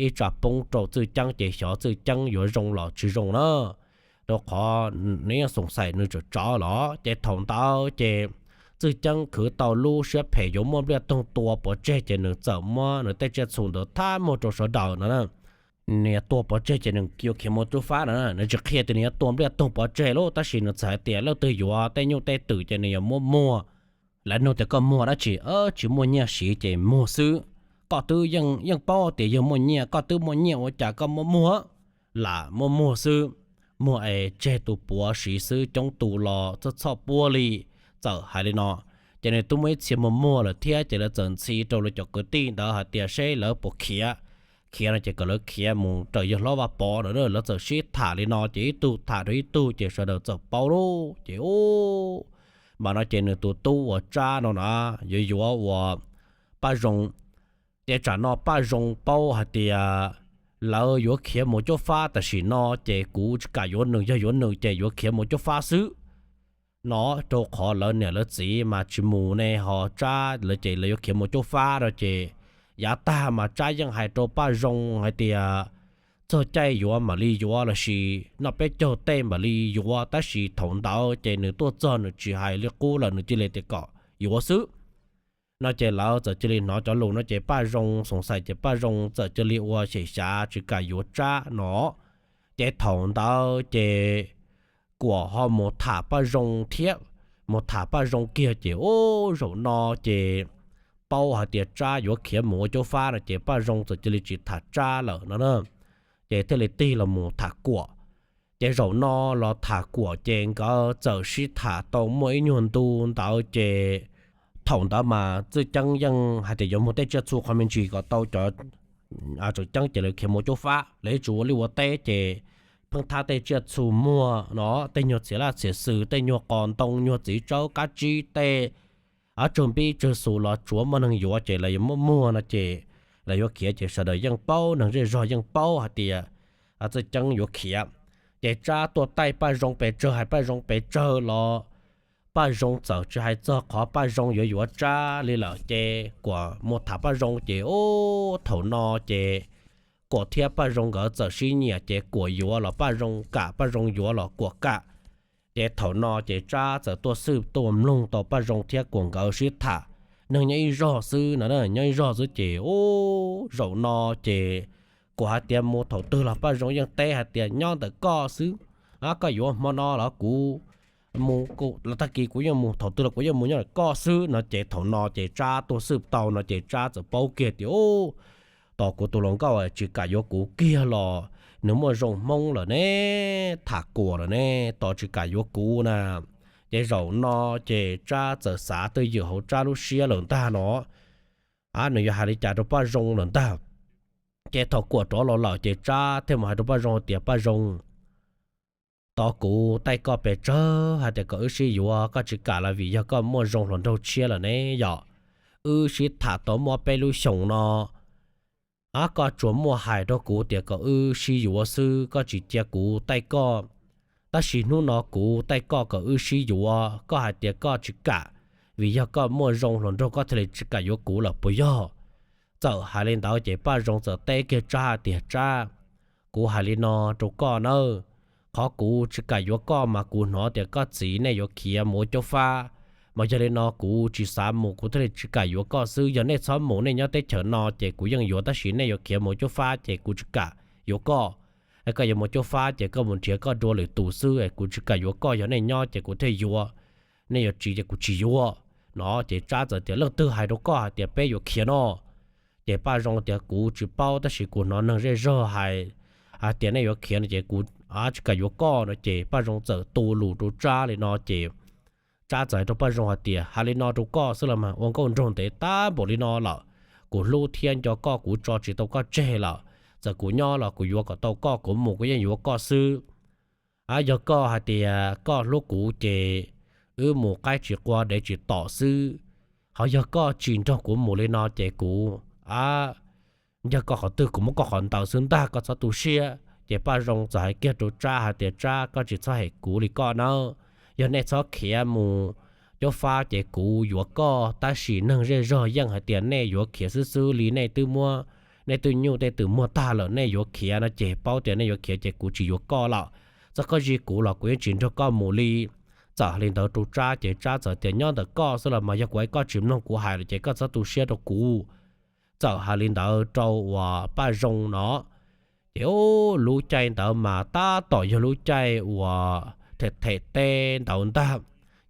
ib tsam poob rau Txwj Ceeb ces xyov Txwj Ceeb yuav zoo los tsis zoo na. Rau qhov nws yeej xoom xaim nws tsam tsov los ces thaum ntawd ces Txwj Ceeb khwv tau lub siab phem yuav muab Npliaj Toog tua pov tseg ces nws txawm muab nws tej tsiaj txhu ntawd thab muag rau sawv daws no. Nws yuav tua pov tseg ces nws yuav khiav mus cuab fab no, nws tsis qhia tias nws yuav tua Npliaj Toog pov tseg lauj, tab sis nws txawm hais tias leej twg yuav tej nyuj tej twm ces nws yuav muab muag. Lawv nug tias koj muag dab tsi? Tsis muaj nyiaj siv ces muag xwb. Koj twb yeej paub tias yog muaj nyiaj, koj twb muaj nyiaj ua cas koj muab muag? Lam muab muag xwb, muag es tseg tus puav siv xwb, coob tus los txhob txhoj puab li. Txawm hais li no ces nws twb muaj ib txhia muag muag lawm thiab ces lawv txawm ntxhi rau lawv cov kwv tij ntawd hais tias seb lawv puas khiav. Khiav no ces kom lawv khiav mus raws yawg hlob Vaj Pov no. Lawv txawm sib tham li no ces ib tug tham rau ib tug ces sawv daws txawm paub lauj ces ub, mas no ces nws tus tub uas Tsab no na yuav yuav ua Paj Zoo. Ces tsam no Paj Zoo paub hais tias lawv yuav khiav mus cuab fab tam sim no ces kuv tsis kam yuav nws, yog yuav nws ces yuav khiav mus cuab fab xwb no, rau qhov lawv niam lawv txiv mas tsis mus ne ho Tsab lawv ces lawv yuav khiav mus cuab fab no ces yav tag mas Tsab yeej hais rau Paj Zoo hais tias txog caij yuav mam li yuav lossis noj peb caug tej mam li yuav, tab sis thaum ntawd ces nws tuaj txog nws tsis hais li qub lawm, nws cia li tias kom yuav xwb no ces lawv txawm cia li hnov cov lus no ces Paj Zoo xoom xaim ces Paj Zoo txawm cia li ua xyem xyav tsis kam yuav Tsab no. Ces thaum ntawd ces Kuam ho mus tham Paj Zoo thiab, mus tham Paj Zoo kiag ces ub zaum no ces paub hais tias Tsab yuav khiav mus ua cuab fab no ces Paj Zoo txawm cia li tsis tham Tsab lawm no na, ces thiaj li tig los mus tham Kuam. Ces zaum no los tham Kuam ces nkawd txawm sib tham tau muaj ib nyuag ntu ntawd ces thaum ntawd mas Txwj Ceeb yeej hais tias yuav muag tej tsiaj txhu qhov me ntsis kom tau cov tseem ceeb ces lawv khiav mus cuab fab, lawv ib tsis ua liaj ua teb ces pheej thab tej tsiaj txhu muag no, tej nyuag txiv laj txiv xwm, tej nyuag qos ntoo, nyuag txiv tsawb kab tsib, tej tsawg npib tsawg xus los tsuav muaj neeg yuav ces lawv yuav muab muag no ces lawv yuav khiav ces sawv daws yeej paub, neeg zej zog yeej paub hais tias Txwj Ceeb yuav khiav. Ces Tsab tuaj taij Paj Zoo pes tsawg hais Paj Zoo pes tsawg los Paj Zoo txawm tsis hais txog qhov Paj Zoo yuav yuav Tsab li lawm ces Kuam mus tham Paj Zoo ces ub thaum no ces Kuam thiab Paj Zoo nkawd txawm sib nyiam ces Kuam yuav los Paj Zoo kam, Paj Zoo yuav los Kuam kam. Ces thaum no ces Tsab txawm tuaj xwb tuaj mloog tau Paj Zoo thiab Kuam nkawd sib tham, neeg nyob ib zog xwb no, nyob ib zog xwb ces ub zaum no ces Kuam hais tias mus thaum twg los Paj Zoo yeej teb hais tias nyob ntawm koj xwb, koj yuav hmo no los kuv mus, los tag kis kuv yeej mus, thaum twg los kuv yeej mus nyob ntawm koj xwb no ces thaum no ces Tsab tuaj xwb tau no ces Tsab txawm paub kiag tias ub, tos kuv tus hluas nkauj tsis kam yuav kuv kiag los nws muaj zoo Hmoob lawm ne, tham Kuam lawm ne, tos tsis kam yuav kuv na. Ces zaum no ces Tsab txawm xav twj ywm hauv Tsab lub siab lawm ntag no, nws yuav hais li cas rau Paj Zoo lawm ntag. Ces thaum Kuam rov los lawm ces Tsab thiaj mus hais rau Paj Zoo tias Paj Zoo, tos kuv taij koj pes tsawg hais tias kom wb sib yuav, koj tsis kam los vim yog koj muaj zoo hluas nraug tshiab lawm ne yom. Wb sib tham tau muaj peb lub xyoos no, koj tsuas muaj hais rau kuv tias kom wb sib yuav xwb, koj tsis cia kuv taij koj. Tab sis hnub no kuv taij koj kom wb sib yuav, koj hais tias koj tsis kam, vim yog koj muaj zoo hluas nraug koj thiaj li tsis kam yuav kuv lawm puas yog? Txawm hais li ntawd ces Paj Zoo txawm teb kiag Tsab tias Tsab, kuv hais li no rau koj nawb, qhov kuv tsis kam yuav koj mas kuv hnov tias koj txiv nej yuav khiav mus ua Cob Fab, mas yog li no kuv tsis xav mus kuv thiaj li tsis kam yuav koj xwb. Yog nej txhob mus nej nyob teb chaws no ces kuv yeej yuav, tab sis nej yuav khiav mus ua Cob Fab ces kuv tsis kam yuav koj. Koj yuav mus ua Cob Fab ces koj mus nrhiav koj dua lwm tus xwb, kuv tsis kam yuav koj, yog nej nyob ces kuv thiaj yuav, nej yuav tsiv ces kuv tsis yuav. No ces Tsab txawm tias leej twg hais rau koj hais tias peb yuav khiav no? Ces Paj Zoo tias kuv tsis paub tab sis kuv hnov neeg zej zog hais, hais tias nej yuav khiav no ces kuv tsis kam yuav koj no ces Paj Zoo txawm tu lus rau Tsab li no ces Tsab txawm hais rau Paj Zoo hais tias hais li no rau koj xwb los mas ua nkauj nraug ntev tab npaum li no lawm, kuv hlub thiab nco koj kuv tso tsis tau koj tseg lawm, txawm kuv nyob los kuv yuav kom tau koj, kuv mus kuv yeej yuav koj xwb. Yog koj hais tias koj hlub kuv ces wb mus qaib tsis qua dev tsis tom xwb, ho yog koj tsis nrog kuv mus li no ces kuv, yog koj qhov twg kuv muab koj qhov ntawd xwb ntag, koj txhob tu siab. Ces Paj Zoo txawm hais kiag rau Tsab hais tias Tsab, koj tsis txhob hem kuv li koj nawb, yog nej txhob khiav mus Cob Fab ces kuv yuav koj, tab sis neeg zej zog yeej hais tias nej yuav khiav xwb xwb li, nej twb muab nej tej nyuj tej twm muag tag lawm nej yuav khiav no ces paub tias nej yuav khiav ces kuv tsis yuav koj lawm, txhob koj zij kuv los kuv yeej tsis nrog koj mus li. Txawm hais li ntawd rau Tsab ces Tsab txawm tias nyob ntawm koj xwb los mas yog kuv hais koj tsis mloog kuv hais lawm ces koj txhob tu siab rau kuv. Txawm hais li ntawd rau uas Paj Zoo no, ces lub caij ntawd mas tab tom yog lub caij uas them them teb ntawd ntag,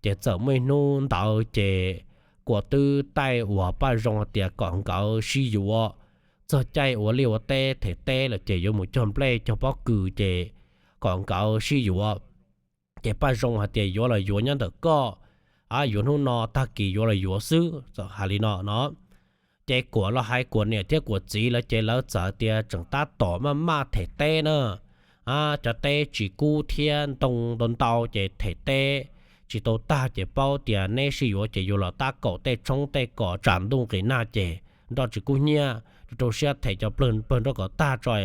ces txawm muaj ib hnub ntawd ces Kuam twb taij uas Paj Zoo hais tias kom nkawd sib yuav, txog caij ua liaj ua teb them teb lawm ces yuav mus cog nplej cog pob kws ces kom nkawd sib yuav. Ces Paj Zoo hais tias yuav los yuav nyob ntawm koj, yuav hnub no tag kis yuav los yuav xwb, txawm hais li no no. Ces Kuam los hais Kuam niam thiab Kuam txiv lawv ces lawv txawm tias tseem tab tom maj maj them teb na, cov teb tsis kub thiab ntoo ntau ntau ces them teb tsis tau tag ces paub tias neb sib yuav ces yuav los tab kaum tej tshoob tej kos tsam ntuj nqis nag ces nroj tsis kub hnyiab, rau siab them cov pawg nroj kom tag tso,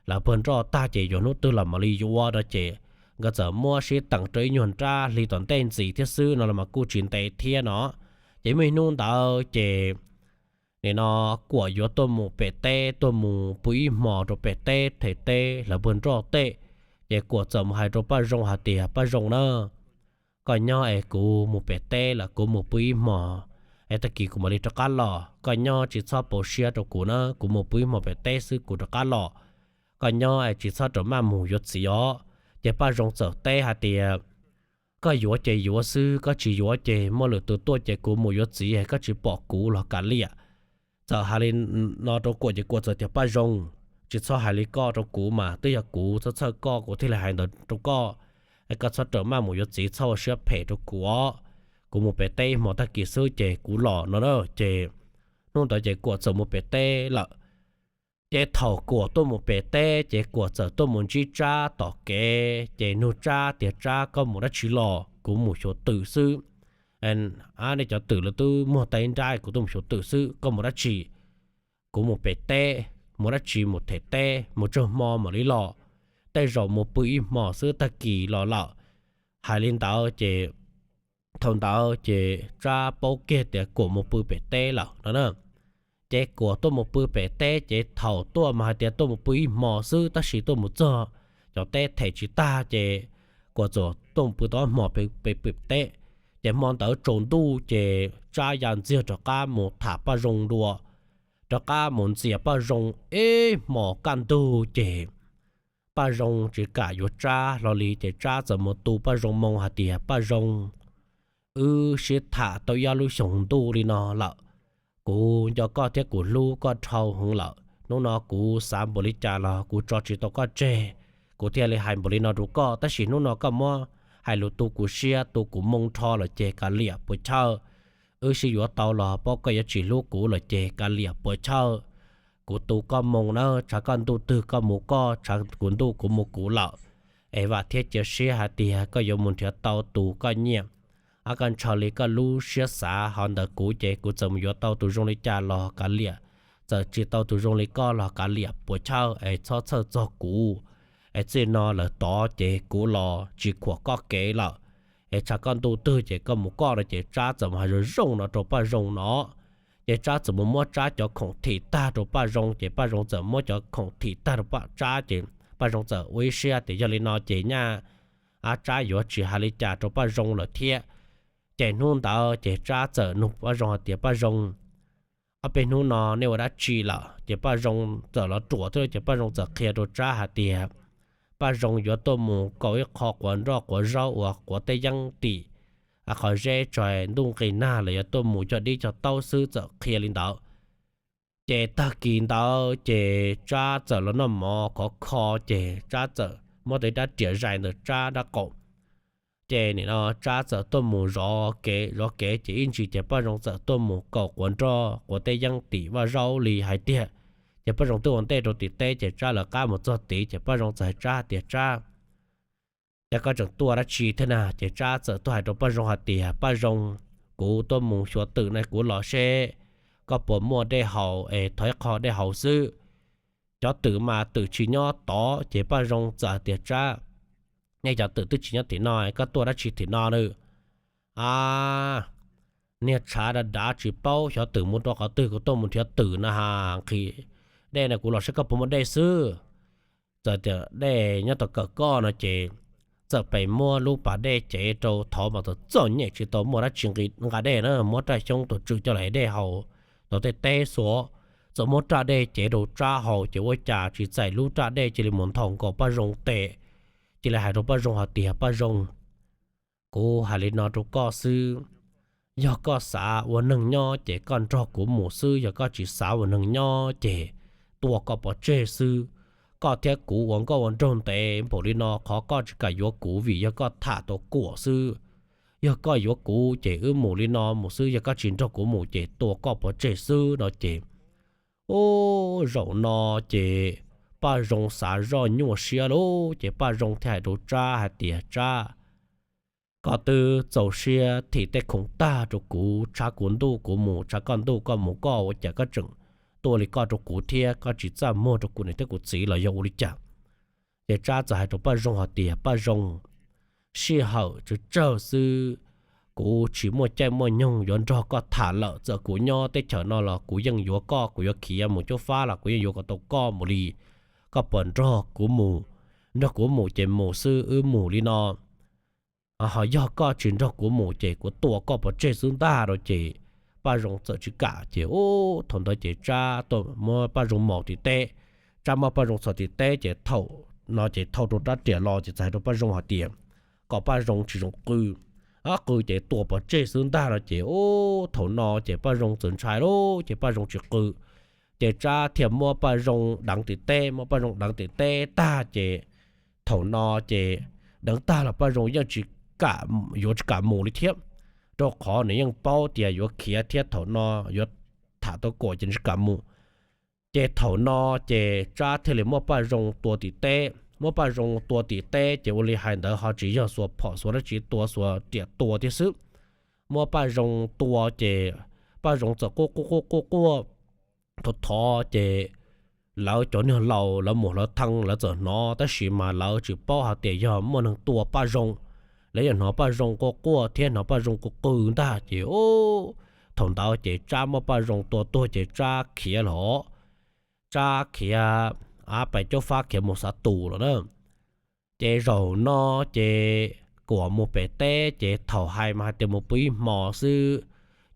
lawv pawg nroj tag ces yuav hnub twg los mam li yuav no ces nkawd txawm muab sib teem rau ib nyuag nrab hli tom ntej ntxiv thiab xwb no los mas kuj tsis ntev thiab no. Ces muaj ib hnub ntawd ces nim no Kuam yuav tuaj mus pem teb, tuaj mus pw ib hmos rau pem teb them teb hlawv pawg nroj tej, ces Kuam txawm mus hais rau Paj Zoo hais tias Paj Zoo na, koj nyob es kuv mus pem teb lawm kuv mus pw ib hmos es tag kis kuv mam li rov qab los, koj nyob tsis txhob pauv siab rau kuv na, kuv mus pw ib hmos pem teb xwb kuv rov qab los. Koj nyob es tsis txhob rov maj mus yuav txiv os. Ces Paj Zoo txawm teb hais tias koj yuav ces yuav xwb, koj tsis yuav ces muaj lwm tus tuaj ces kuv mus yuav txiv es koj tsis pom kuv los kav liam. Txawm hais li no rau Kuam ces Kuam txawm tias Paj Zoo, tsis txhob hais li koj rau kuv mas, twb yog kuv txhawj txhawj koj kuv thiaj li hais ntawd rau koj. Es koj txhob rov maj mus yuav txiv, txhob ua siab phem rau kuv os. Kuv mus pem teb hmo tag kis xwb ces kuv los no na. Ces hnub ntawd ces Kuam txawm mus pem teb lawm. Ces thaum Kuam tuaj mus pem teb ces Kuam txawm tuaj mus ntsib Tsab tom kev ces nug Tsab tias Tsab, koj mus dab tsi los? Kuv mus xyuas twm xwb. Nej cov twm lawv twb muag tau nrab, kuv tuaj mus xyuas twm xwb, koj mus dab tsi? Kuv mus pem teb. Mus dab tsi? Mus them teb, mus tsawg hmo mam li los? Tej zaum mus pw ib hmos xwb tag kis los lawm. Hais li ntawd ces thaum ntawd ces Tsab paub kiag tias Kuam mus pw pem teb lawm no na. Ces Kuam tuaj mus pw pem teb ces thaum tuaj mas hais tias tuaj mus pw ib hmo xwb tab sis tuaj mus txog cov teb them tsis tag ces Kuam txawm tuaj mus pw tau ob hmo pem pem teb. Ces hmo ntawd tsaus ntuj ces Tsab ya ntxiag rov qab mus tham Paj Zoo dua. Rov qab mus ntxias Paj Zoo ib hmos kaj ntug ces Paj Zoo tsis kam yuav Tsab hlo li ces Tsab txawm mus tu Paj Zoo moo hais tias, Paj Zoo, wb sib tham tau ib ob lub xyoos ntuj li no lawm. Kuv nco koj thiab kuv hlub koj dhau heev lawm. Hnub no kuv xav npaum li cas los kuv tso tsis tau koj tseg. Kuv thiaj li hais npaum li no rau koj, tab sis hnub no koj muab hais lus tu kuv siab tu kuv moo nrho lawm ces kav liam puas chawj. Wb sib yuav tau los paub koj yuav tsis hlub kuv lawm ces kav liam puas chawj. Kuv tu koj moo na, tshav koj ntuj twg koj mus koj, tshav kuv ntuj kuv mus kuv lawm. Es vam thiab cia siab hais tias koj yuav mus nrhiav tau tus koj nyiam. Ab, koj ntshaw li koj lub siab xav ho ntawm kuv ces kuv txawm mus yuav tau tus zoo li cas los kav liam, txawm tsis tau tus zoo li koj los kav liam puas chawj es txhob txhawj txog kuv. Es txij no lawm tod ces kuv los tsis khuam koj kev lawm. Es tshav koj ntuj twg ces koj mus koj no ces Tsab txawm mus hais zoo zoo no rau Paj Zoo no. Ces Tsab txawm mus muab Tsab cov khoom thim tag rau Paj Zoo ces Paj Zoo txawm muab cov khoom thim tag rau Tsab ces Paj Zoo txawm ua ib siab tias yog li no ces nyaj ab Tsab yuav tsis hais li cas rau Paj Zoo lawm thiab. Ces hnub ntawd ces Tsab txawm nug Paj Zoo hais tias, Paj Zoo, ob peb hnub no nej ua dab tsi lawm? Ces Paj Zoo txawm los ruam thiab ces Paj Zoo txawm qhia rau Tsab hais tias Paj Zoo yuav tuaj mus kaum ib qho quav nroj quav zaub uas quav teb yeeb tim qhov zeb tso ntuj nqis nag los yuav tuaj mus cog dib cog taub xwb, txawm qhia li ntawd. Ces tag kis ntawd ces Tsab txawm los noj mov khov kho ces Tsab txawm muab tau ib rab riam zais ntawm Tsab nrab qaum. Ces nim no Tsab txawm tuaj mus zov kev zov kev ces ib ntsis ces Paj Zoo txawm tuaj mus kaum quav nroj quav teb yeeb tim vaj zaub li hais tiag. Ces Paj Zoo twb ua ntej rau tim teb ces Tsab lawv qab mus txog tid ces Paj Zoo txawm hais Tsab hais tias, Tsab, yog koj tseem tuaj dab tsi thiab na? Ces Tsab txawm tuaj hais rau Paj Zoo hais tias, Paj Zoo, kuv tuaj mus xyuas twm na, kuv los seb koj puas muaj dej haus es thov ib qho dej haus xwb. Cov twm mas twm tsis nyob tod. Ces Paj Zoo txawm hais tias, Tsab, nej cov twm twb tsis nyob tim no, koj tuaj dab tsi tim no na? A, niag tshav dav dav tsis paub xyov twm mus rau qhov twg, kuv tuaj mus nrhiav twm na ha, nqhis dej na, kuv los seb koj puas muaj dej xwb. Txawm tias dej nyob tom kawm koj no ces txawm pes muab lub pas dej cev rau thov mas txom txom nyem tsis tau muaj dab tsi nqa dej na, muab raj xyoob tus tswm coj los ev dej haus tau tej teb xwb. Txawm muab raj dej cev rau Tsab haus ces ua cas tsis txais lub raj dej cia li mus nthos nkaus Paj Zoo tes. Cia li hais rau Paj Zoo hais tias, Paj Zoo, kuv hais li no rau koj xwb, yog koj xav ua neeg nyob ces koj nrog kuv mus xwb, yog koj tsis xav ua neeg nyob ces tua koj pov tseg xwb. Koj thiab kuv ua nkauj ua nraug ntev npaum li no, qhov koj tsis kam yuav kuv vim yog koj tham tau Kuam xwb. Yog koj yuav kuv ces wb mus li no mus xwb, yog koj tsis nrog kuv mus ces tua koj pov tseg xwb no ces, ub, zaum no ces Paj Zoo xav zoj nyuaj siab lauj, ces Paj Zoo thiaj hais rau Tsab hais tias, Tsab, koj twb txaus siab thim tej khoom tag rau kuv, tshav kuv ntuj kuv mus, tshav koj ntuj koj mus koj, ua cas koj tseem tuaj li koj rau kuv thiab, koj tsis txaj muag rau kuv niam thiab kuv txiv los yog ua li cas? Ces Tsab txawm hais rau Paj Zoo hais tias, Paj Zoo, sij hawm tsawg tsawg xwb, kuv tsis muaj caij muaj nyoog yuav nrog koj tham lawm, txawm kuv nyob teb chaws no los kuv yeej yuav koj, kuv yuav khiav mus cuab fab los kuv yeej yuav kom tau koj mus li. Koj puas nrog kuv mus? Nrog kuv mus ces mus xwb, wb mus li no. Ho yog koj tsis nrog kuv mus ces kuv tua koj pov tseg xwb ntag no ces Paj Zoo txawm tsis kam ces ub, thaum ntawd ces Tsab tuaj muab Paj Zoo maus tim teb. Tsab muab Paj Zoo txhos tim teb ces thaum no ces thau rau rab riam los ces txawm hais rau Paj Zoo hais tias kom Paj Zoo tsis txhob qw, qw ces tua pov tseg xwb ntag no ces ub, thaum no ces Paj Zoo txawm ntshai lauj, ces Paj Zoo tsis qw. Ces Tsab thiaj muab Paj Zoo deev tim teb, muab Paj Zoo deev tim teb tag ces thaum no ces deev tag los Paj Zoo yeej tsis kam, yuav tsis kam mus li thiab, rau qhov nws yeej paub tias yuav khiav thiab thaum no yuav tham tau Kuam ces tsis kam mus. Ces thaum no ces Tsab thiaj li muab Paj Zoo tua tim teb, muab Paj Zoo tua tim teb ces ua li hais ntawd ho tsis yog xuas phom xuas dab tsi tua, xuas riam tua thiab xwb. Muab Paj Zoo tua ces Paj Zoo txawm quaj quaj quaj quaj quaj thov thov ces lawv cov niag laus lawv mus hlawv thee lawv txawm hnov tab sis mas lawv tsis paub hais tias yog muaj neeg tua Paj Zoo. lawv yeej hnov Paj Zoo quaj quaj thiab hnov Paj Zoo qw qw ntag ces, thaum ntawd ces Tsab muab Paj Zoo tua tuag ces Tsab khiav los, Tsab khiav av pais caub fab khiav mus xav tus lawm na. Ces zaum no ces Kuam mus pem teb ces thaum hais mas hais tias mus pw ib hmo xwb,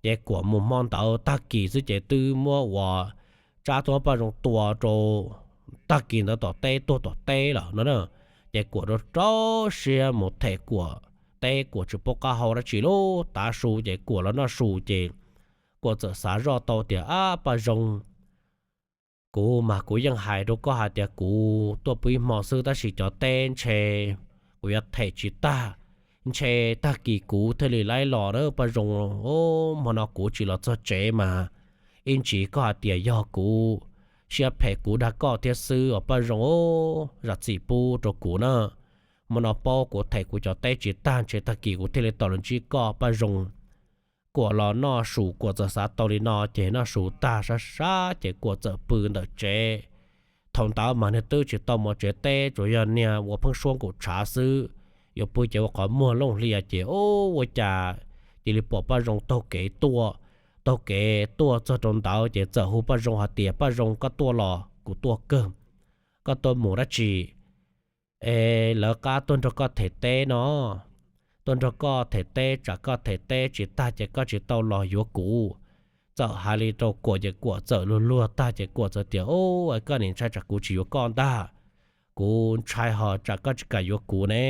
ces Kuam mus hmo ntawd tag kis xwb ces twb muab ua, Tsab twb muab Paj Zoo tua rau tag kis ntawd tom teb tuag tom teb lawm no na. Ces Kuam rau rau siab mus them Kuam teb, Kuam tsis paub qab hau dab tsi lub tav su ces Kuam los noj su ces Kuam txawm xav zoj tau tias, Ab Paj Zoo, kuv mas kuv yeej hais rau koj hais tias kuv tuaj pw ib hmo xwb tab sis cov teb ntshe kuv yuav them tsis tag, ntshe tag kis kuv thiaj li laib los na Paj Zoo. Hmo no kuv tsis los txog tsev mas ib ntsis koj hais tias yog kuv siab phem kuv dag koj thiab xwb os Paj Zoo, zam txim pub rau kuv na. Hmo no paub kuv them kuv cov teb tsis tag ntshe tag kis kuv thiaj li tau los ntsib koj Paj Zoo. Kuam los noj su Kuam txawm xav tau li no ces noj su tag sab sab ces Kuam txawm pw ntawm tsev. Thaum ntawd mas niag twb tsis tau mus tsev teb tsuas yog niag ua pheeb suab nkaum tshav xwb, yuav pw ces ua qhov muag looj hlias ces ua cas cia li pom Paj Zoo taug kev tuaj, taug kev tuaj txog rau ntawd ces txawm hu Paj Zoo hais tias, Paj Zoo, koj tuaj los? Kuv tuaj kawg. Koj tuaj mus dab tsi? Es lawv qab tuaj nrog koj them teb no, tuaj nrog koj them teb tsam koj them teb tsis tag ces koj tsis tau los yuav kuv. Txawm hais li rau Kuam ces Kuam txawm luag luag tag ces Kuam txawm tias, Ub, koj nim ntshai tsam kuv tsis yuav koj ntag, kuv ntshai ho tsam koj tsis kam yuav kuv ne.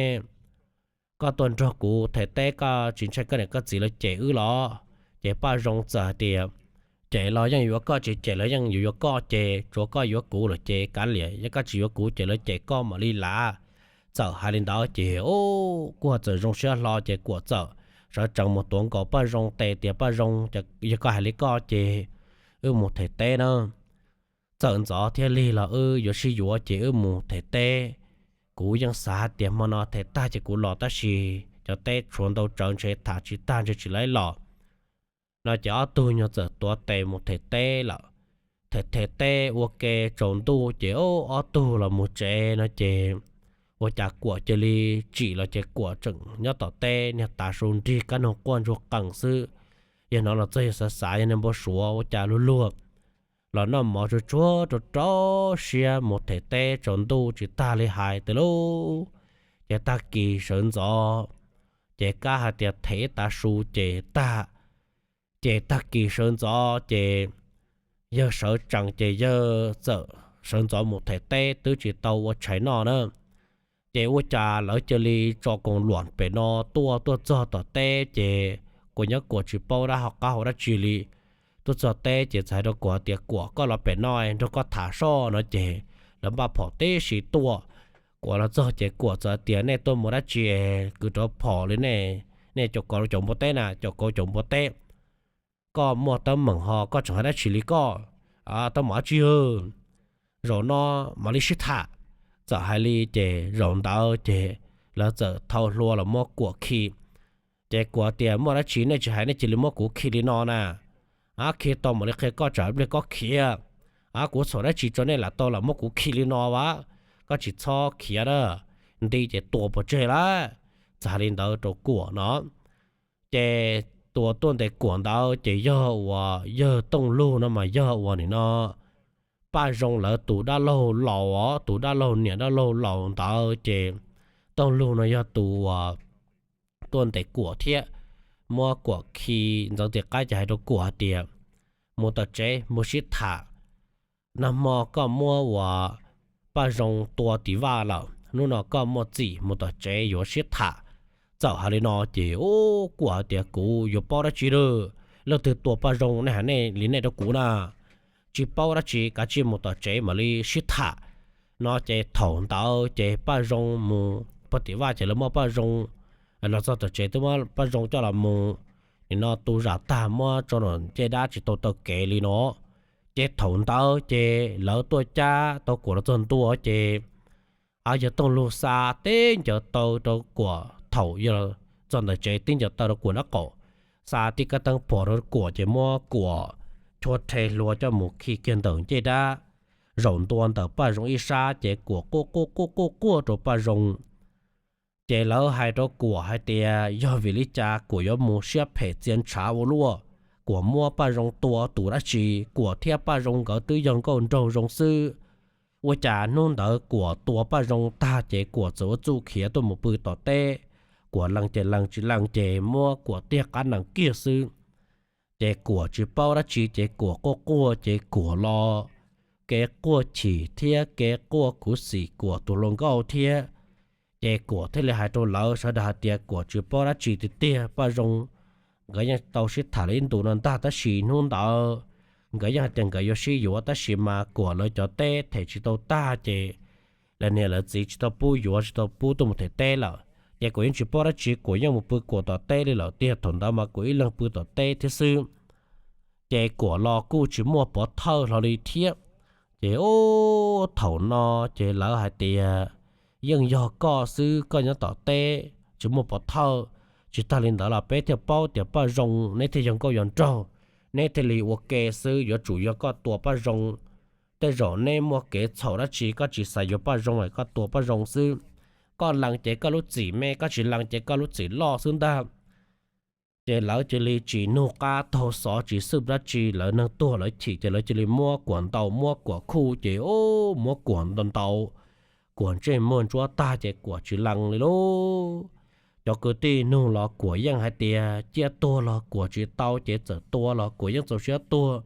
Koj tuaj nrog kuv them teb koj tsis ntshai koj niam koj txiv lawv cem wb los? Ces Paj Zoo txawm hais tias, Cem los yeej yuav koj, tsis cem los yeej yuav yuav koj ces tsuav koj yuav kuv lawm ces kav liam, yog koj tsis yuav kuv ces lawv cem koj mam li lav. Txawm hais li ntawd ces, ub, kuj txawm zoo siab hlo ces Kuam txawm sawv tsees mus tuav nkaus Paj Zoo tes tias, Paj Zoo, yog koj hais li koj ces wb mus them teb na. Txawm ntxov thiab lig los wb yuav sib yuav ces wb mus them teb. Kuv yeej xav hais tias hmo no them tag ces kuv los tab sis cov teb tshuav ntau tsawv ntshe tham tsis tag ntshe tsis laib los. No ces ob tug nyuag txawm tuav tes mus them teb lawm. Them them teb ua ke tsaus ntuj ces ob tug los mus tsev no ces ua cas Kuam cia li tsim los ces Kuam tseem nyob tom teb niag tav su nrig kab noog quaj ntsuag qees xwb. Yog no los txog yog xav xav yog niag npau suav ua cas luag luag los noj mov tsuag tsuag rau rau siab mus them teb tsaus ntuj tsis tag li hais tias lub, ces tag kis sawv ntxov ces kab hais tias them ib tav su ces tag. Ces tag kis sawv ntxov ces yawg sawv tsees ces yawg txawm sawv ntxov mus them teb twb tsis tau ua tshais noj na. Ces ua cas lawv cia li tso koos luam pem no tuaj, tuaj txog tom teb ces Kuam nyob Kuam tsis paub dab hau qab hau dab tsi li. Tuaj txog teb ces txawm hais rau Kuam tias, Kuam, koj los pem no nrog koj tham soj no ces lawv npaj phom tib si tuaj. Kuam los txog ces Kuam txawm tias, Nej tuaj mus dab tsi kwv rau phom li nej? Nej caum kauv caum npua teb na, caum kauv caum npua teb. Koj muaj teeb meem ho koj tseem hais dab tsi li koj? Teeb meem dab tsi? Zaum no mam li sib tham. Txawm hais li ces zaum ntawd ces lawv txawm thau hlua los muab Kuam khi. Ces Kuam tias, Muaj dab tsi nej tsis hais nej cia li muab kuv khi li no na. Ab, khi tau mam li qhia koj tsam pliag koj khiav. Ab, kuv txhaum dab tsi tso nej lam tau lam muab kuv khi li no a? Koj tsis txhob khiav na, nti ces tua pov tseg lawm. Txawm hais li ntawd rau Kuam no. Ces tus tuaj ntes Kuam ntawd ces yog uas yawg Tooj Lug no mas yog uas nim no Paj Zoo lawv tus dab laug laus os, tus dab laug niam dab laug laus ntawd ces Tooj Lug no yog tus uas tuaj ntes Kuam thiab. Muab Kuam khi ntxeev tis qaib ces hais rau Kuam hais tias, Mus tom tsev mus sib tham. Nag hmo koj muab uas Paj Zoo tua tim vaj lawm, hnub no koj muaj txim mus tom tsev yuav sib tham. Txawm hais li no ces ub, Kuam hais tias, Kuv yuav paub dab tsi lawm, leej twg tua Paj Zoo nej hais nej li nej rau kuv na? Tsis paub dab tsi, kav tsij mus tom tsev mam li sib tham. No ces thaum ntawd ces Paj Zoo mus pog tim vaj ces lawv muab Paj Zoo, los txog tom tsev twb muab Paj Zoo coj los mus, nim no tu zam tag muab tso nram ncej dab tsis tau taw kev li no. Ces thaum ntawd ces lawv tuaj cab tau Kuam los txog ntua ces yawg Tooj Lug xa tib ncaws taw rau Kuam, thaum yog txog ntawm tsev tib ncaws taw rau Kuam nraub qaum, xa tib kab teeb pom rau Kuam ces muab Kuam chua rhe hlua coj mus khi kiag ntawm ncej dab, zaum ntua ntawm Paj Zoo ib sab ces Kuam quaj quaj quaj quaj quaj rau Paj Zoo. Ces lawv hais rau Kuam hais tias yog vim li cas Kuam yuav mus siab phem txia ntshav ua luaj, Kuam muab Paj Zoo tua tus dab tsi, Kuam thiab Paj Zoo nkawd twb yog nkauj nraug zoo xwb. Ua cas hnub ntawd Kuam tua Paj Zoo tag ces Kuam txawm ua txuj khiav tuaj mus pw tom teb, Kuam lees ces lees tsis lees ces muab Kuam tiag qab nees kiag xwb. Ces Kuam tsis paub dab tsi ces Kuam quaj quaj ces Kuam los kev quaj chim thiab kev quaj khuv xim Kuam tus hluas nkauj thiab. Ces Kuam thiaj li hais rau lawv sawv daws hais tias Kuam tsis paub dab tsi tiag tiag, Paj Zoo nkawd yeej tau sib tham li ib ntus no ntag tab sis hnub ntawd nkawd yeej hais tias nkawd yuav sib yuav tab sis mas Kuam lawv cov teb them tsis tau tag ces lawv niam lawv txiv tsis tau pub yuav tsis tau pub tuaj mus them teb lawm. Ces Kuam yeej tsis paub dab tsi, Kuam yeej mus pw Kuam tom teb li lawm tiag, thaum ntawd mas Kuam ib leeg pw tom teb thiab xwb. Ces Kuam los kuj tsis muaj pov thawj hlo li thiab. Ces ub thaum no ces lawv hais tias yeej yog koj xwb, koj nyob tom teb tsis muaj pov thawj. Tsis tag li ntawd los peb thiaj paub tias Paj Zoo neb thiaj yog nkauj yog nraug, neb thiaj li ua ke xwb, yuav tsum yog koj tua Paj Zoo. Tej zaum neb muaj kev txhaum dab tsi koj tsis xav yuav Paj Zoo es koj tua Paj Zoo xwb. Koj lees ces koj lub txim me, koj tsis lees ces koj lub txim loj xwb ntag. Ces lawv cia li tsis nug qab taug xov tsis xwb dab tsi, lawv neeg tuag lawv chim ces lawv cia li muab Kuam ntaus muab Kuam khuj ces ub muab Kuam ntaus ntaus, Kuam ntsej muag ntsuab tag ces Kuam tsis lees li lauj. Cov kwv tij nug los Kuam yeej hais tias cia tuag los Kuam tsis tau ces txawm tua los Kuam yeej txaus siab tuag,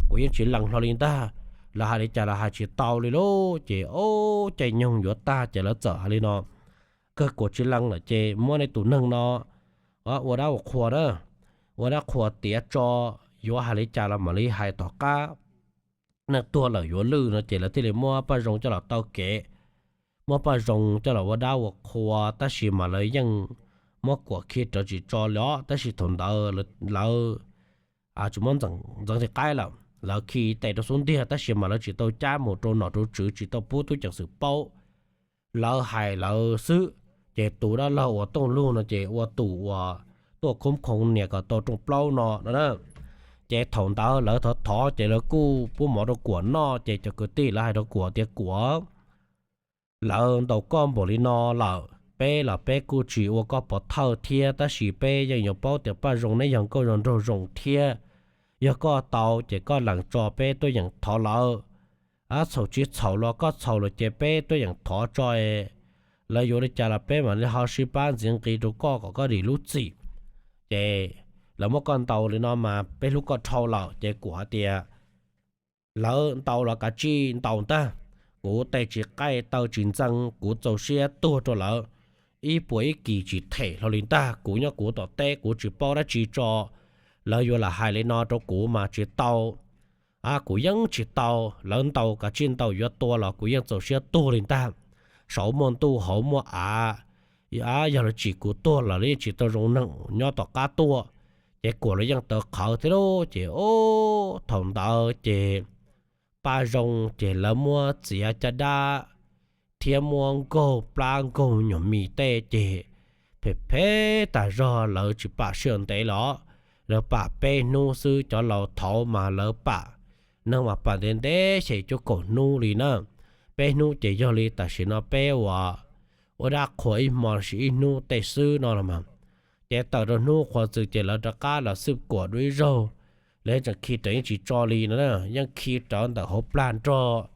Kuam yeej tsis lees hlo li ntag. Lawv hais li cas los hais tsis tau li lauj. Ces ub caij nyoog yuav tag ces lawv txawm hais li no, kawg Kuam tsis lees lawm ces muab nej tus neeg no ua dab ua qhua na, ua dab qhua tiav tso, yuav hais li cas los mam li hais tom qab, neeg tuag lawm yuav lwj no ces lawv thiaj li muab Paj Zoo coj los taw kev. Muab Paj Zoo coj los ua dab ua qhua tab sis mas lawv yeej muab Kuam khi rawv tsis tso li os, tab sis thaum ntawd lawv tsis muab ntxeev ti qaib lawm, lawv khi tes rau xub ntiag tab sis mas lawv tsis tau cab mus rau nom rau tswv tsis tau pub tub ceev xwm paub. Lawv hais lawv xwb, ces tus dab laug uas Tooj Lug no ces ua tus uas tuaj khoob khoov nias kom tau rooj plaub no no na. Ces thaum ntawd lawv thov thov ces lawv kuj pub mov rau Kuam noj ces cov kwv tij lawv hais rau Kuam tias Kuam, lawv ntaus koj npaum li no lawm, peb los peb kuj tsis ua koj pov thawj thiab tab sis peb yeej yuav paub tias Paj Zoo neb yog nkauj yog nraug zoo thiab. Yog koj tau ces koj lees tso peb tuaj yeem thov lawv. Txhaum tsis txhaum los koj txhaum lawm ces peb tuaj yeem thov tso, lawv yuav li cas los peb mam li ho sib pab ntxiv nqi rau koj kom koj dim lub txim. Ces lawv muab koj ntaus li no mas peb hlub koj dhau lawm ces Kuam hais tias lawv ntaus los kav tsij ntaus ntag, kuv tes tsis qaij taw tsis ntxeev, kuv txaus siab tuag rau lawv ib puas ib kis tsis them hlo li ntag. Kuv nyob kuv tom teb kuv tsis paub dab tsi tso, lawv yuav lam hais li no rau kuv mas tsis tau. Kuv yeej tsis tau, lawv ntaus kav tsij ntaus yuav tua los kuv yeej txaus siab tuag li ntag. Saum muaj ntuj hauv muaj av, yog lawv tsim kuv tuag los lawv yeej tsis tau zoo neeg nyob tom qab tuaj. Ces Kuam los yeej tawv qhawv thiab lauj. Ces ub thaum ntawd ces Paj Zoo ces lawv muab txiav caj dab thiab muab nkaug plab nkaug nyuag mis tej ces phem phem tas zog, lawv tsis pam sij hawm ntev los, lawv pam peb hnub xwb. Cov laus thaud mas lawv pam neeg mas pam ntev ntev xyem cuaj kaum hnub li na. Peb hnub ces yog li tam sim no peb ua, ua dab qhuas ib hmo lossis ib hnub tej xwb no los mas. Ces tawm rau hnub qhuav txwm ces lawv rov qab los xwb Kuam dua ib zaug, lawv tseem khi rawv yeej tsis tso li no, yeej khi rawv ntawm hauv plag nrog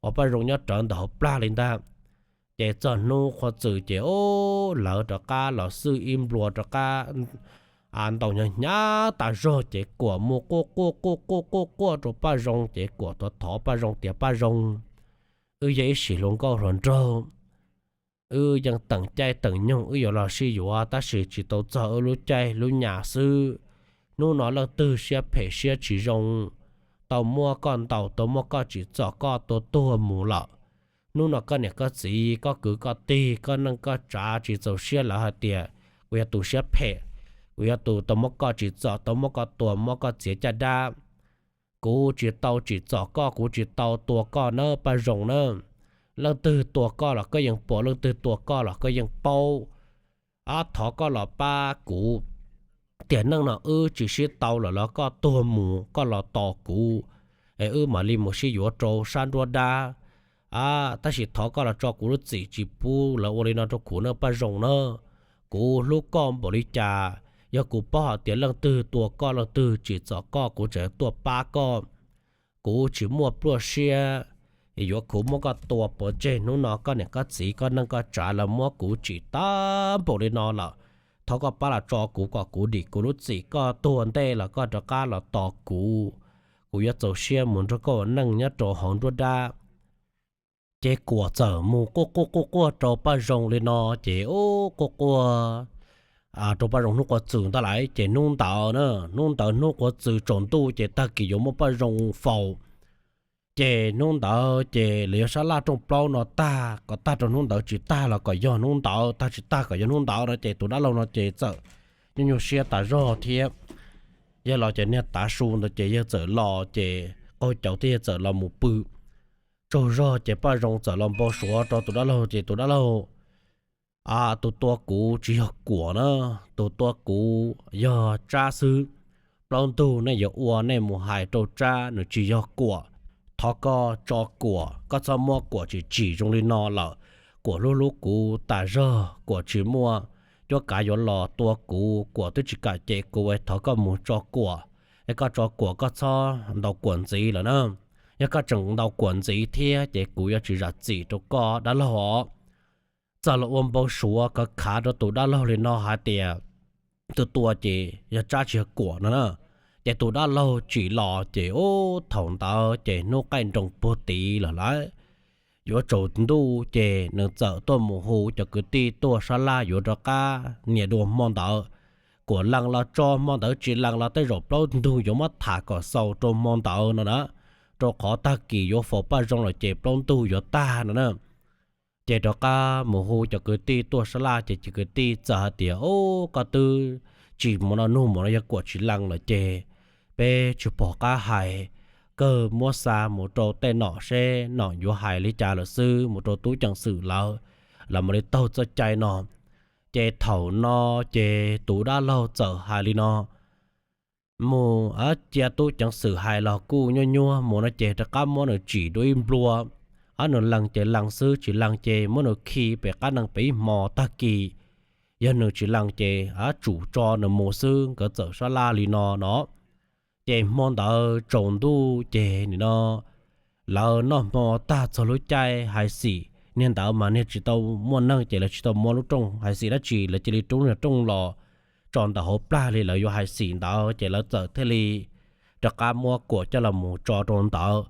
uas Paj Zoo nyob rawv ntawm hauv plag li ntag. Ces txog hnub qhuav txwm ces ub lawv rov qab los xwb ib nplua rov qab ntaus hnyav hnyav tas zog ces Kuam mus quaj quaj quaj quaj quaj quaj rau Paj Zoo ces Kuam thov thov Paj Zoo tias Paj Zoo, wb yog ib sim hluas nkauj hluas nraug, wb yeej teem caij teem nyoog wb yuav los sib yuav tab sis tsis tau txog wb lub caij lub nyam xwb. Hnub no leej twg siab phem siab tsis zoo, tau muab koj ntaus tau muab koj tsim txom koj tua tuag mus lawm. Hnub no koj niam koj txiv koj kwv koj tij koj neej koj tsav tsis txaus siab lawv hais tias kuv yog tus siab phem, kuv yog tus tau muab koj tsim txom tau muab koj tua muab koj txiav caj dab. Kuv tsis tau tsim txom koj kuv tsis tau tua koj nawb Paj Zoo na. Leej twg tua koj los koj yeej pom, leej twg tua koj los koj yeej paub. Ob thov koj los pab kuv, tiam neej no wb tsis sib tau lawm los koj tuag mus koj los tos kuv, es wb mam li mus sib yuav rau sab nruab dab. Tab sis thov koj los tso kuv lub txim, tsis pub lawv ua li no rau kuv na Paj Zoo na. Kuv hlub koj npaum li cas, yog kuv paub hais tias leej twg tua koj leej twg tsim txom koj, kuv tseem tuaj pab koj. Kuv tsis muaj pluaj siab yuav khwv muab koj tua pov tseg. Hnub no koj niam koj txiv koj neej koj tsav lawv muab kuv tsim tag npaum li no lawm. Thov koj pab los tso kuv kom kuv dim kuv lub txim, koj tuag ntej los koj rov qab los tos kuv. Kuv yuav txaus siab mus nrog koj ua neej nyob rau hauv nruab dab. Ces Kuam txawm mus quaj quaj quaj quaj rau Paj Zoo li no, ces ub quaj quaj rau Paj Zoo hnub quav txws ntawd lawm. Ces hnub ntawd na, hnub ntawd hnub quav txws tsaus ntuj ces tag kis yuav muab Paj Zoo faus. Ces hnub ntawd ces lawv yuav sab laj rooj plaub no tag, kom tag rau hnub ntawd tsis tag los kom yog hnub ntawd, tag tsis tag kom yog hnub ntawd no. Ces tus dab laug no ces txawm nyuaj nyuaj siab tas zog thiab. Yawg los ces niag tav su ntawd ces yawg txawm los ces qaug cawv thiab yawg txawm los mus pw. Tsaug zog ces Paj Zoo txawm los npau suav rau tus dab laug, ces tus dab laug, tus tua kuv tsis yog Kuam na, tus tua kuv yog Tsab xwb. Plaub ntug nej yuav ua nej mus hais rau Tsab, nws tsis yog Kuam. Thov koj tso Kuam, koj txhob muab Kuam tsim tsim zoo li no lawm. Kuam hlub hlub kuv tas zog, Kuam tsis muaj cuab kav yuav los tua kuv, Kuam twb tsis kam cem kuv, thov koj mus tso Kuam. Es koj tso Kuam, koj txhob ntaus Kuam ntxiv lawm na. Yog koj tseem ntaus Kuam ntxiv thiab ces kuv yuav tsis zam txim rau koj dab laug os. Txawm los ua npau suav khav khav rau tus dab laug li no hais tias tus tua ces yog Tsab tsis yog Kuam no na. Ces tus dab laug tsim los ces ub thaum ntawd ces hnub qaij nroos puag tid lawm lauj. Yuav tsaus ntuj ces nws txawm tuaj mus hu cov kwv tij tuaj sab laj yuav rov qab nias dua hmo ntawd. Kuam lees los tso, hmo ntawd tsis lees los tej zaum plaub ntug yuav muab tham kom xaus rau hmo ntawd no na, rau qhov tag kis yuav faus Paj Zoo lawm ces plaub ntug yuav tag no na. Ces rov qab mus hu cov kwv tij tuaj sab laj ces cov kwv tij txawm hais tias, Ub, koj twb tsis mus no, nug mus no yog Kuam tsis lees lawm ces peb tsis pom qab hais, kawg muab xa mus rau tej nom seb nom yuav hais li cas lawm xwb, mus rau tub ceev xwm lawv, lawv mam li taug txoj cai no. Ces thaum no ces tus dab laug txawm hais li no, mus cia tub ceev xwm hais los kuj nyuaj nyuaj mus no ces rov qab muab nws tsim dua ib nplua. Nws lees ces lees xwb, tsis lees ces muab nws khi pem qab nees pem ib hmo tag kis. Yog nws tsis lees ces tsum tso nws mus xwb, nkawd txawm sab laj li no no. Ces hmo ntawd tsaus ntuj ces nim no lawv noj hmo tag txog lub caij hais xim, niag ntawd mas niag tsis tau muaj neeg ces lawv tsis tau muab lub rooj hais xim dab tsi, lawv cia li rub niag rooj los tso ntawm hauv plag li lawv yuav hais xim ntawd ces lawv txawm thiaj li rov qab muab Kuam coj los mus tso rau ntawd.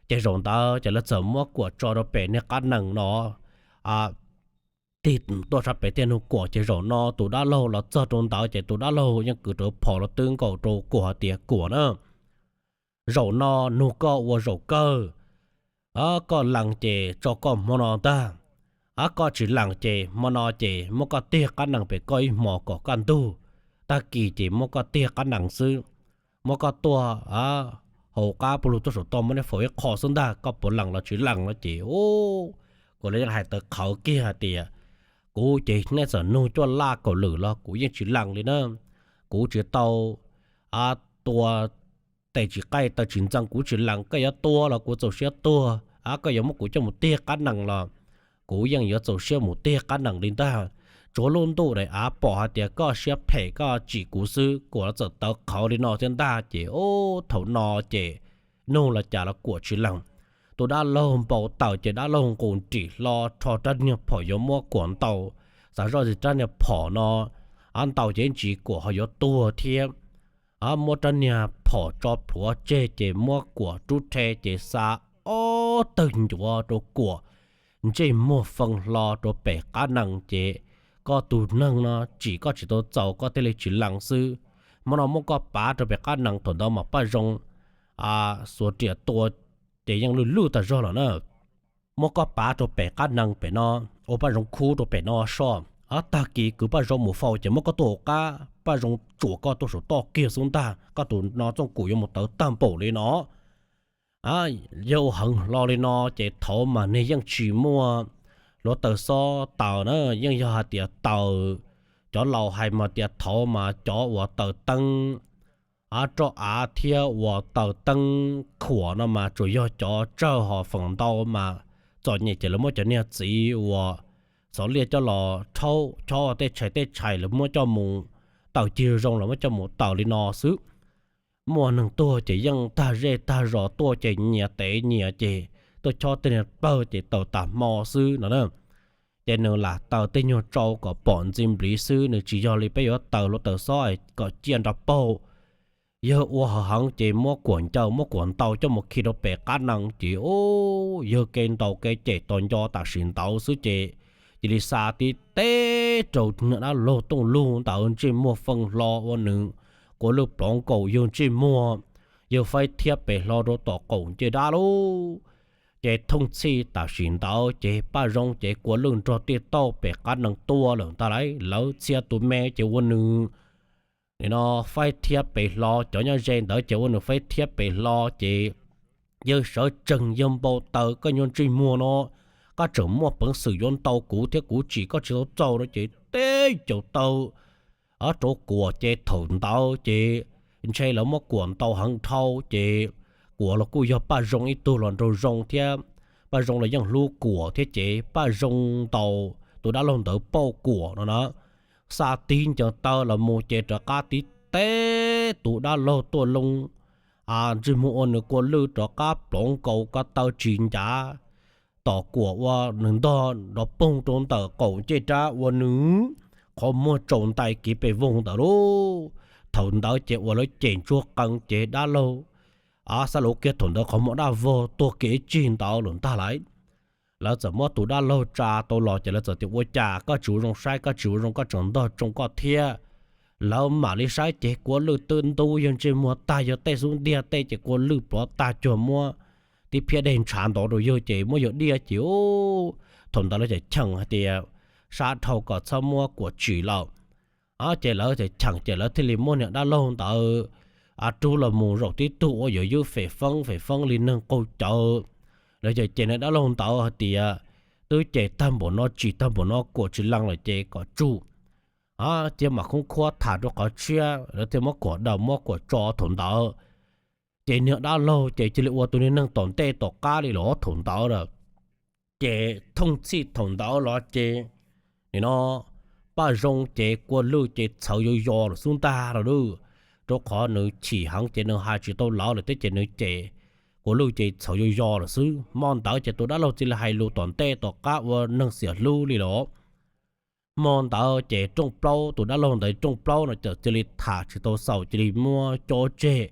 Ces zaum ntawd ces lawv txawm muab Kuam tso rau pem niag qab nees no. Tig tuaj sab pem thiaj nug Kuam, ces zaum no tus dab laug los txog rau ntawd ces tus dab laug yeej kwv rawv phom los twb nkaus rau Kuam hais tias, Kuam na, zaum no nug koj ua zaum kawg. Koj lees ces tso koj hmo no ntag. Koj tsis lees ces hmo no ces muab koj tiag qab nees pem koj ib hmos kom kaj ntug, tag kis ces muab koj tiag qab nees xwb. Muab koj tuaj hauv qab puag lug tuaj saum toj, muab neb faus ib qho xwb ntag, koj puas lees los tsis lees no ces, u, Kuam los yeej hais tawv qhawv kiag hais tias, kuv ces neb txawm nug cuaj laj kaum lwm los kuv yeej tsis lees li na. Kuv tsis tau tua tes tsis qaij taw tsis ntxeev, kuv tsis lees. Koj yuav tua los kuv txaus siab tuag, koj yuav muab kuv coj mus tiag qab nees los kuv yeej yuav txaus siab mus tiag qab nees li ntag. Tsuav lub ntuj daim av pom hais tias koj siab phem koj tsim kuv xwb. Kuam los txawm tawv qhawv li no thiab ntag ces, u, thaum no ces nug los cas los Kuam tsis lees. Tus dab laug npau taws ces dab laug nqus nrim hlo rho rab niag phom yuav muab Kuam ntaus. Xav zoj tias rab niag phom no ntaus ces ib ntsis Kuam ho yuav tuag thiab. Muab rab niag phom tso plhuav tseg ces muab Kuam rub rhe ces xa ob tawg ncuav rau Kuam ntsej muag fee hlo rau pem qab nees ces, koj tus neeg no tsim koj tsis tau txaus koj thiaj li tsis lees xwb. Hmo no muab koj pav rau pem qab nees, thaum ntawd mas Paj Zoo xuas riam tua ces yeej lwj lwj tag zog lawm na. Muab koj pav rau pem qab nees pem no, ua Paj Zoo khub rau pem no soj. Tag kis kwv Paj Zoo mus faus ces muab koj tua hauv qab, Paj Zoo tsuam koj tuaj saum toj kiag xwb ntag, koj tus no txooj kum yuav mus tawv tag npaum li no. Yog ua heev hlo li no ces thaud mas niag yeej tsis muaj hluav taws xob taws na, yeej yog hais tias taws, cov laus hais mas tias thaud mas cov uas taws teeb roj av thiab uas taws teeb khuam no mas tsuas yog cov tsawg, ho feem ntau mas txom nyem ces lawv muab cov niag txiv uas xov liaj coj los rhaub chob tej tshais tej tshais, lawv muab coj mus taws cig zoo, lawv muab coj mus taws li no xwb. Muaj neeg tuag ces yeej tag zej tag zos tuaj ces nyias tev nyias ces tuaj chob tej niag pawg ces taws tas hmo xwb no na. Ces nws lam taws tej nyuag tsau kom pom ntxi npliv xwb, nws tsis yog li peb yuav taws hluav taws xob kom ciaj nrov paug. Yawg ua hawv heev ces muab kuam ncaws muab kuam ntaus coj mus khi rau pem qab nees ces yawg kev ntaus kev cem tos nco tam sim ntawd xwb ces cia li xa tib teb rau niag dab laug tooj lug ntawd ntsej muag fee hlo ua nws quav lwj plov nkaus yawg ntsej muag, yawg faib thiab pem hlo rau tom qaum ncej dab lauj. Ces thooj txhij tam sim ntawd ces Paj Zoo ces Kua Lwj nrog Tiaj Tauj pem qab nees tuaj lawm ntag lauj. Lawv txhia tus me ces ua nws nim no faib thiab pem hlo, cov nyob ze ntawd ces ua nws faib thiab pem hlo ces yawg sawv tsees yawg npau taws, koj nyuag ntsej muag no, koj tseem muaj peev xwm yuav ntaus kuv thiab kuv tsim koj tsis tau txaus no ces teb caus taw rau Kuam ces thaum ntawd ces ntshe lawv muab Kuam ntaus heev dhau ces Kuam los kuj yog Paj Zoo ib tug los nraug zoo thiab, Paj Zoo los yeej hlub Kuam thiab ces Paj Zoo ntaus tus dab laug ntawd pauj Kuam no na. Xa tig ncaws taw los mus ces rov qab tib teb tus dab laug tuaj loo ntsej muag ua nws Kua Lwj rov qab plov nkaus ko taw tsis ncav tom Kuam ua nws ntog nrov poog rau ntawm qaum ncej dab ua nws qhov muag tsaus ntais kiv pes voog ntawd lauj. Thaum ntawd ces ua lawv cem ntsuag qees ces dab laug xa lus kiag thaum ntawd qhov muag daj vog tuag kiag ib tsig ntawd lawm ntag lauj. Lawv txawm muab tus dab laug tsa tau los ces lawv txawm tias ua cas koj tsis ua zoo saib, koj tsis ua zoo, koj tseem ntog tsoo koj thiab. Lawv mam li saib ces Kua Lwj twb ntub yawg ntsej muag tag, yog tej xub ntiag tej ces Kua Lwj plov tag cuag muab tib phiab dej ntshav ntov rau yawg ces muab yawg diaj ces thaum ntawd lawv txawm cheem hais tias sab dhau kom txhob muab Kuam tsim lawm. Ces lawv txawm cheem ces lawv thiaj li muab niag dab laug ntawd rub los mus zaum tib tug ua yuav ywb fem feeb fem feeb li neeg qaug cawv. Lawv txawm cem niag dab laug ntawd hais tias twb cem tag npaum no tsim tag npaum no Kuam tsis lees lawm ces kom tsum. Thiab mam khoob khuab tham rau qhov tshiab lawv thiaj muab Kuam daws muab Kuam tso thaum ntawd. Ces niag dab laug ces cia li ua tus niag neeg tom ntej tom qab li los thaum ntawd lawm. Ces thooj txhij thaum ntawd los ces nim no Paj Zoo ces Kua Lwj ces txhawv yos yos lawm xub ntag los lawm, rau qhov nws chim heev ces nws hais tsis tau lawv lawm thiab ces nws ces Kua Lwj ces txhawv yos yos lawm xwb. Hmo ntawd ces tus dab laug cia li hais lus tom ntej tom qab ua neeg xiam hlub li los. Hmo ntawd ces rooj plaub, tus dab laug ntawd rooj plaub no txawm cia li tham tsis tau xaus cia li muab cob tseg.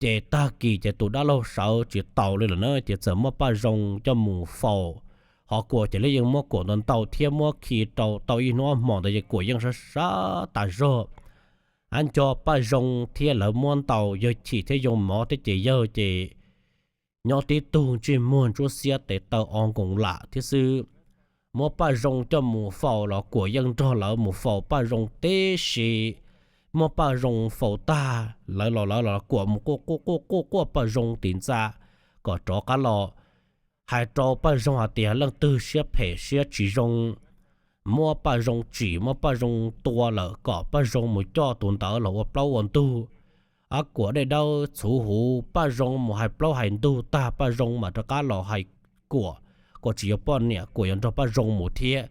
Ces tag kis ces tus dab laug sawv tsis taus li lawm na ces txawm muab Paj Zoo coj mus faus. Ho Kuam ces lawv yeej muab Kuam ntau ntau thiab muab khi rau tau ib hnub ob hmo ntawd ces Kuam yeej sab sab tas zog. Ab nco Paj Zoo thiab lawv muab ntaus yawg chim thiab yoo mov thiab ces yawg ces nyob tib tug ntsej muag ntsuab xiab tes taw o nkoos lam thiab xwb. Muab Paj Zoo coj mus faus los Kuam yeej nrog lawv mus faus Paj Zoo tib si. Muab Paj Zoo faus tag lawv los lawv los Kuam mus quaj quaj quaj quaj quaj Paj Zoo tim ntxa kom rov qab los. Hais rau Paj Zoo hais tias leej twg siab phem siab tsis zoo, muab Paj Zoo tsim muab Paj Zoo tua lawm kom Paj Zoo mus coj tus ntawd los ua plaub ua ntug. Ab Kuam dej dawb txhuv huv, Paj Zoo mus hais plaub hais ntug tag Paj Zoo mam rov qab los hais Kuam, Kuam tsis yuav poj niam, Kuam yuav nrog Paj Zoo mus thiab.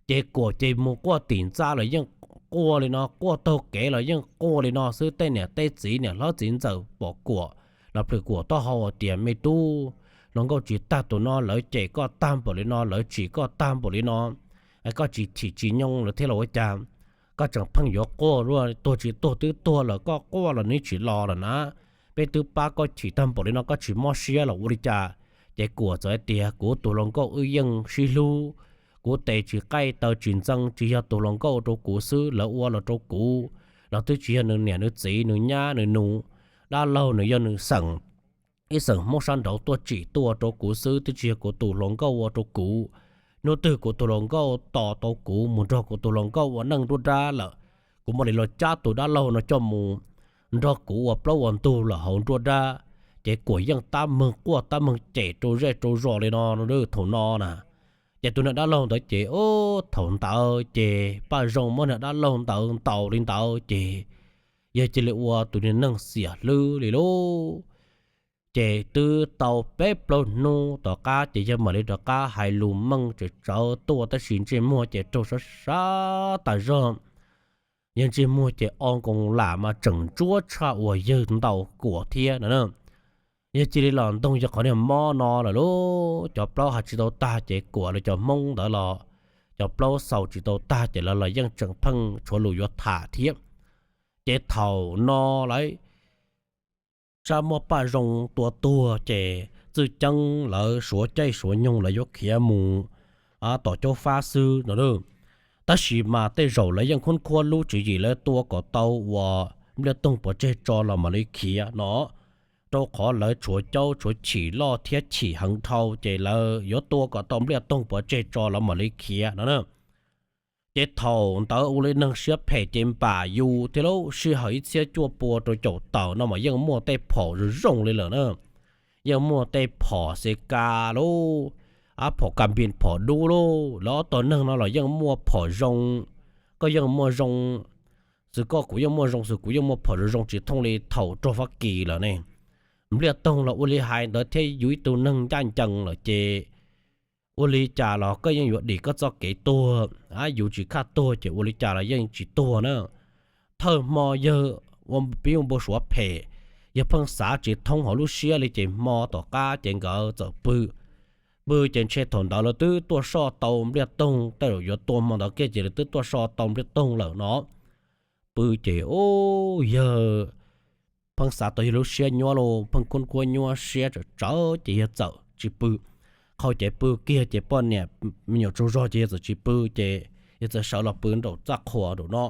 Ces Kuam ces mus quaj tim ntxa los yeej quaj li no, quaj taug kev los yeej quaj li no xwb. Tej niam tej txiv niam hlob txiv ntxawm pom Kuam los plhws Kuam taub hau hais tias me tub, hluas nkauj tsis tag tus no lawv cem koj tag npaum li no, lawv tsim koj tag npaum li no, koj tsis chim tsis nyoo lawv thiab los ua cas? Koj tseem pheej yuav quaj, tuag tsis tuag twb tuag lawm, koj quaj los nws tsis los lawm na. Peb twb pab koj chim tag npaum li no koj tsis mob siab los ua li cas? Ces Kuam txawm hais tias kuv tus hluas nkauj wb yeej sib hlub, kuv tes tsis qaij taw tsis ntxeev, tsis yog tus hluas nkauj rau kuv xwb, lawv ua los rau kuv los twb tsis yog nws niam nws txiv nws nyab nws nus, dab laug nws yog nws xeem, ib xeem Hmoob sab nraud tuaj tsim tuaj rau kuv xwb, twb tsis yog kuv tus hluas nkauj ua rau kuv. Hnub twg kuv tus hluas nkauj tos tau kuv mus nrog kuv tus hluas nkauj ua neej nruab nrab lawm, kuv mam li los cab tus dab laug no coj mus nrog kuv ua plaub ua ntug lawm hauv nruab nrab. Ces Kuam yeej tab meeg quaj tab meeg cem rau zej rau zos li no thaum no na. Ces tus niag dab laug ntawd ces thaum ntawd ces Paj Zoo muab niag dab laug ntawd ntaus li ntawd ces yawg cia li ua tus niag neeg xiam hlwb li lauj. Ces twb tau peb plaub hnub tom qab ces yawg mam li rov qab hais lus meej tsawv tsawv tuaj, tab sis ntsej muag ces raug sab sab tas zog. Yawg ntsej muag ces o nkoos lam mas tseem ntsuab tshaj uas yawg ntaus kuam thiab no na. Yawg cia li los ntoog yawg qhov niag mob no lawm lauj. Cov plaub hais tsis tau tag ces kuam los cov Hmoob ntawd los, cov plaub xaus tsis tau tag ces lawv los yeej tseem pheej tshuav lus yuav tham thiab. Ces thaum no lawv sab muaj paj zoo tua tuag ces txwj ceeb lawv suav caij suav nyoog lawv yuav khiav mus tom caub fab xwb no. Tab sis mas tej zaum lawv yeej khub khuab lub tswv yim lawv tua kom tau uas Npliaj Toog pov tseg tso los mam li khiav no, rau qhov lawv tshuav caub tshuav chim loj thiab chim heev dhau ces lawv yuav tua kom tau Npliaj Toog pov tseg tso los mam li khiav no na. Ces thaum ntawd ua li neeg siab phem ces npam yus thiab lauj, sij hawm ib txhiab cuaj pua rau caum tawm no mas yeej muaj tej phom zoo zoo li lawm na. Yeej muaj tej phom xes ka lauj, ab phom ka npis phom dub lauj, lawv ob tog neeg no los yeej muaj phom zoo. Koj yeej muaj zoo, xws koj kuv yeej muaj zoo, xws kuv yeej muaj phom zoo zoo tsis thooj li thaum raug Fab Kis lawm ne. Npliaj Toog los ua li hais ntawd thiab, yus ib tug neeg ncaj ncees lawm ces ua li cas los koj yeej yuav dim koj txoj kev tuag, yus tsis kaj tuag ces ua li cas los yeej tsis tuag na. Thawj hmo yawg ua pib ua npau suav phem, yawg pheej xav tsis thoob hauv lub siab li ces hmo tom qab ces nkawd txawm pw. Pw ces ntshe thaum ntawd lawv twb tuaj soj tau Npliaj Toog, tej zaum yuav tua hmo ntawd kiag ces lawv twb tuaj soj tau Npliaj Toog lawm no. Pw ces ub, yawg pheej xav tau yawg lub siab nyuaj lauj, pheej khub khuab nyuaj siab tsawv tsawv ces yawg txawm tsis pw. Qhau cev pw kiag ces poj niam me nyuam tsaug zog ces yawg txawm tsis pw ces yawg txawm sawv los pw nraum txaj qhua nraum no.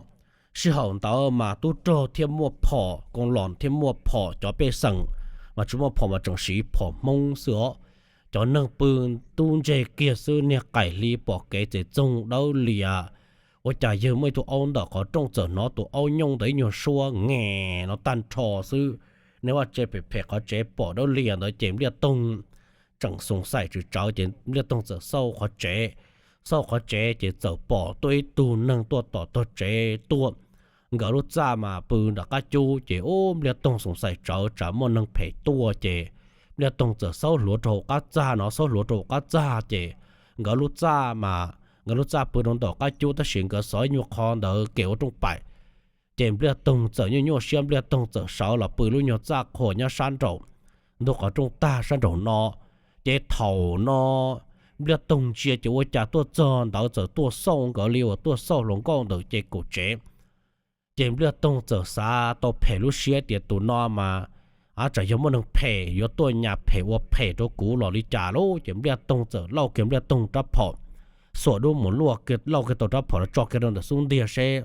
Sij hawm ntawd mas tub rog thiaj muaj phom, koo los thiaj muaj phom, cov pej xeem mas tsis muaj phom mas tseem siv phom Hmoob xwb os. Cov neeg pw tub ntseg kiag xwb, niag qaim hli pom kev txawm txoog dawb lias. Ua cas yawg muaj ib tug aub ntawm qhov rooj txawm hnov tus aub nyooj ntawd ib nyuag suab nge no tag nrho xwb. Niag vaj tse phem phem qhov tsev pom dawb lias ntawd ces Npliaj Toog tseem xoom xaim tsawv tsawv ces Npliaj Toog txawm xauj qhov tsev. Xauj qhov tsev ces txawm pom tuaj ib tug neeg tuaj tom tog tsev tuaj. Nkawd lub txaj mas pw nram qab cub ces ub, Npliaj Toog xoom xaim tsawv tsam muaj neeg phem tuaj ces Npliaj Toog txawm xaub hluav rau hauv qab txaj no, xaub hluav rau hauv qab txaj ces nkawd lub txaj mas, nkawd lub txaj pw rau ntawm qab cub tab sis nkawd xov ib nyuag qho ntawd ke ua rooj paim. Ces Npliaj Toog txawm nyuaj nyuaj siab, Npliaj Toog txawm sawv los pw lub nyuag txaj qhua nyob sab nraum ntug qhov rooj tag sab nraum no. Ces thaum no Npliaj Toog ntsia ces ua cas tuaj txog ntawd txawm tuaj xauj nkawd li uas tuaj xauj hluas nkauj ntawm ces kaum tsev. Ces Npliaj Toog txawm xav tau phem lub siab tias tus no mas, a, tsam yog muaj neeg phem yuav tuaj nyas phem ua phem rau kuv los li cas lauj. Ces Npliaj Toog txawm lauj kiag Npliaj Toog rab phom, xuam dub mus luaj kiag lauj kiag tau rab phom los tso kiag rau ntawm xub ntiag seb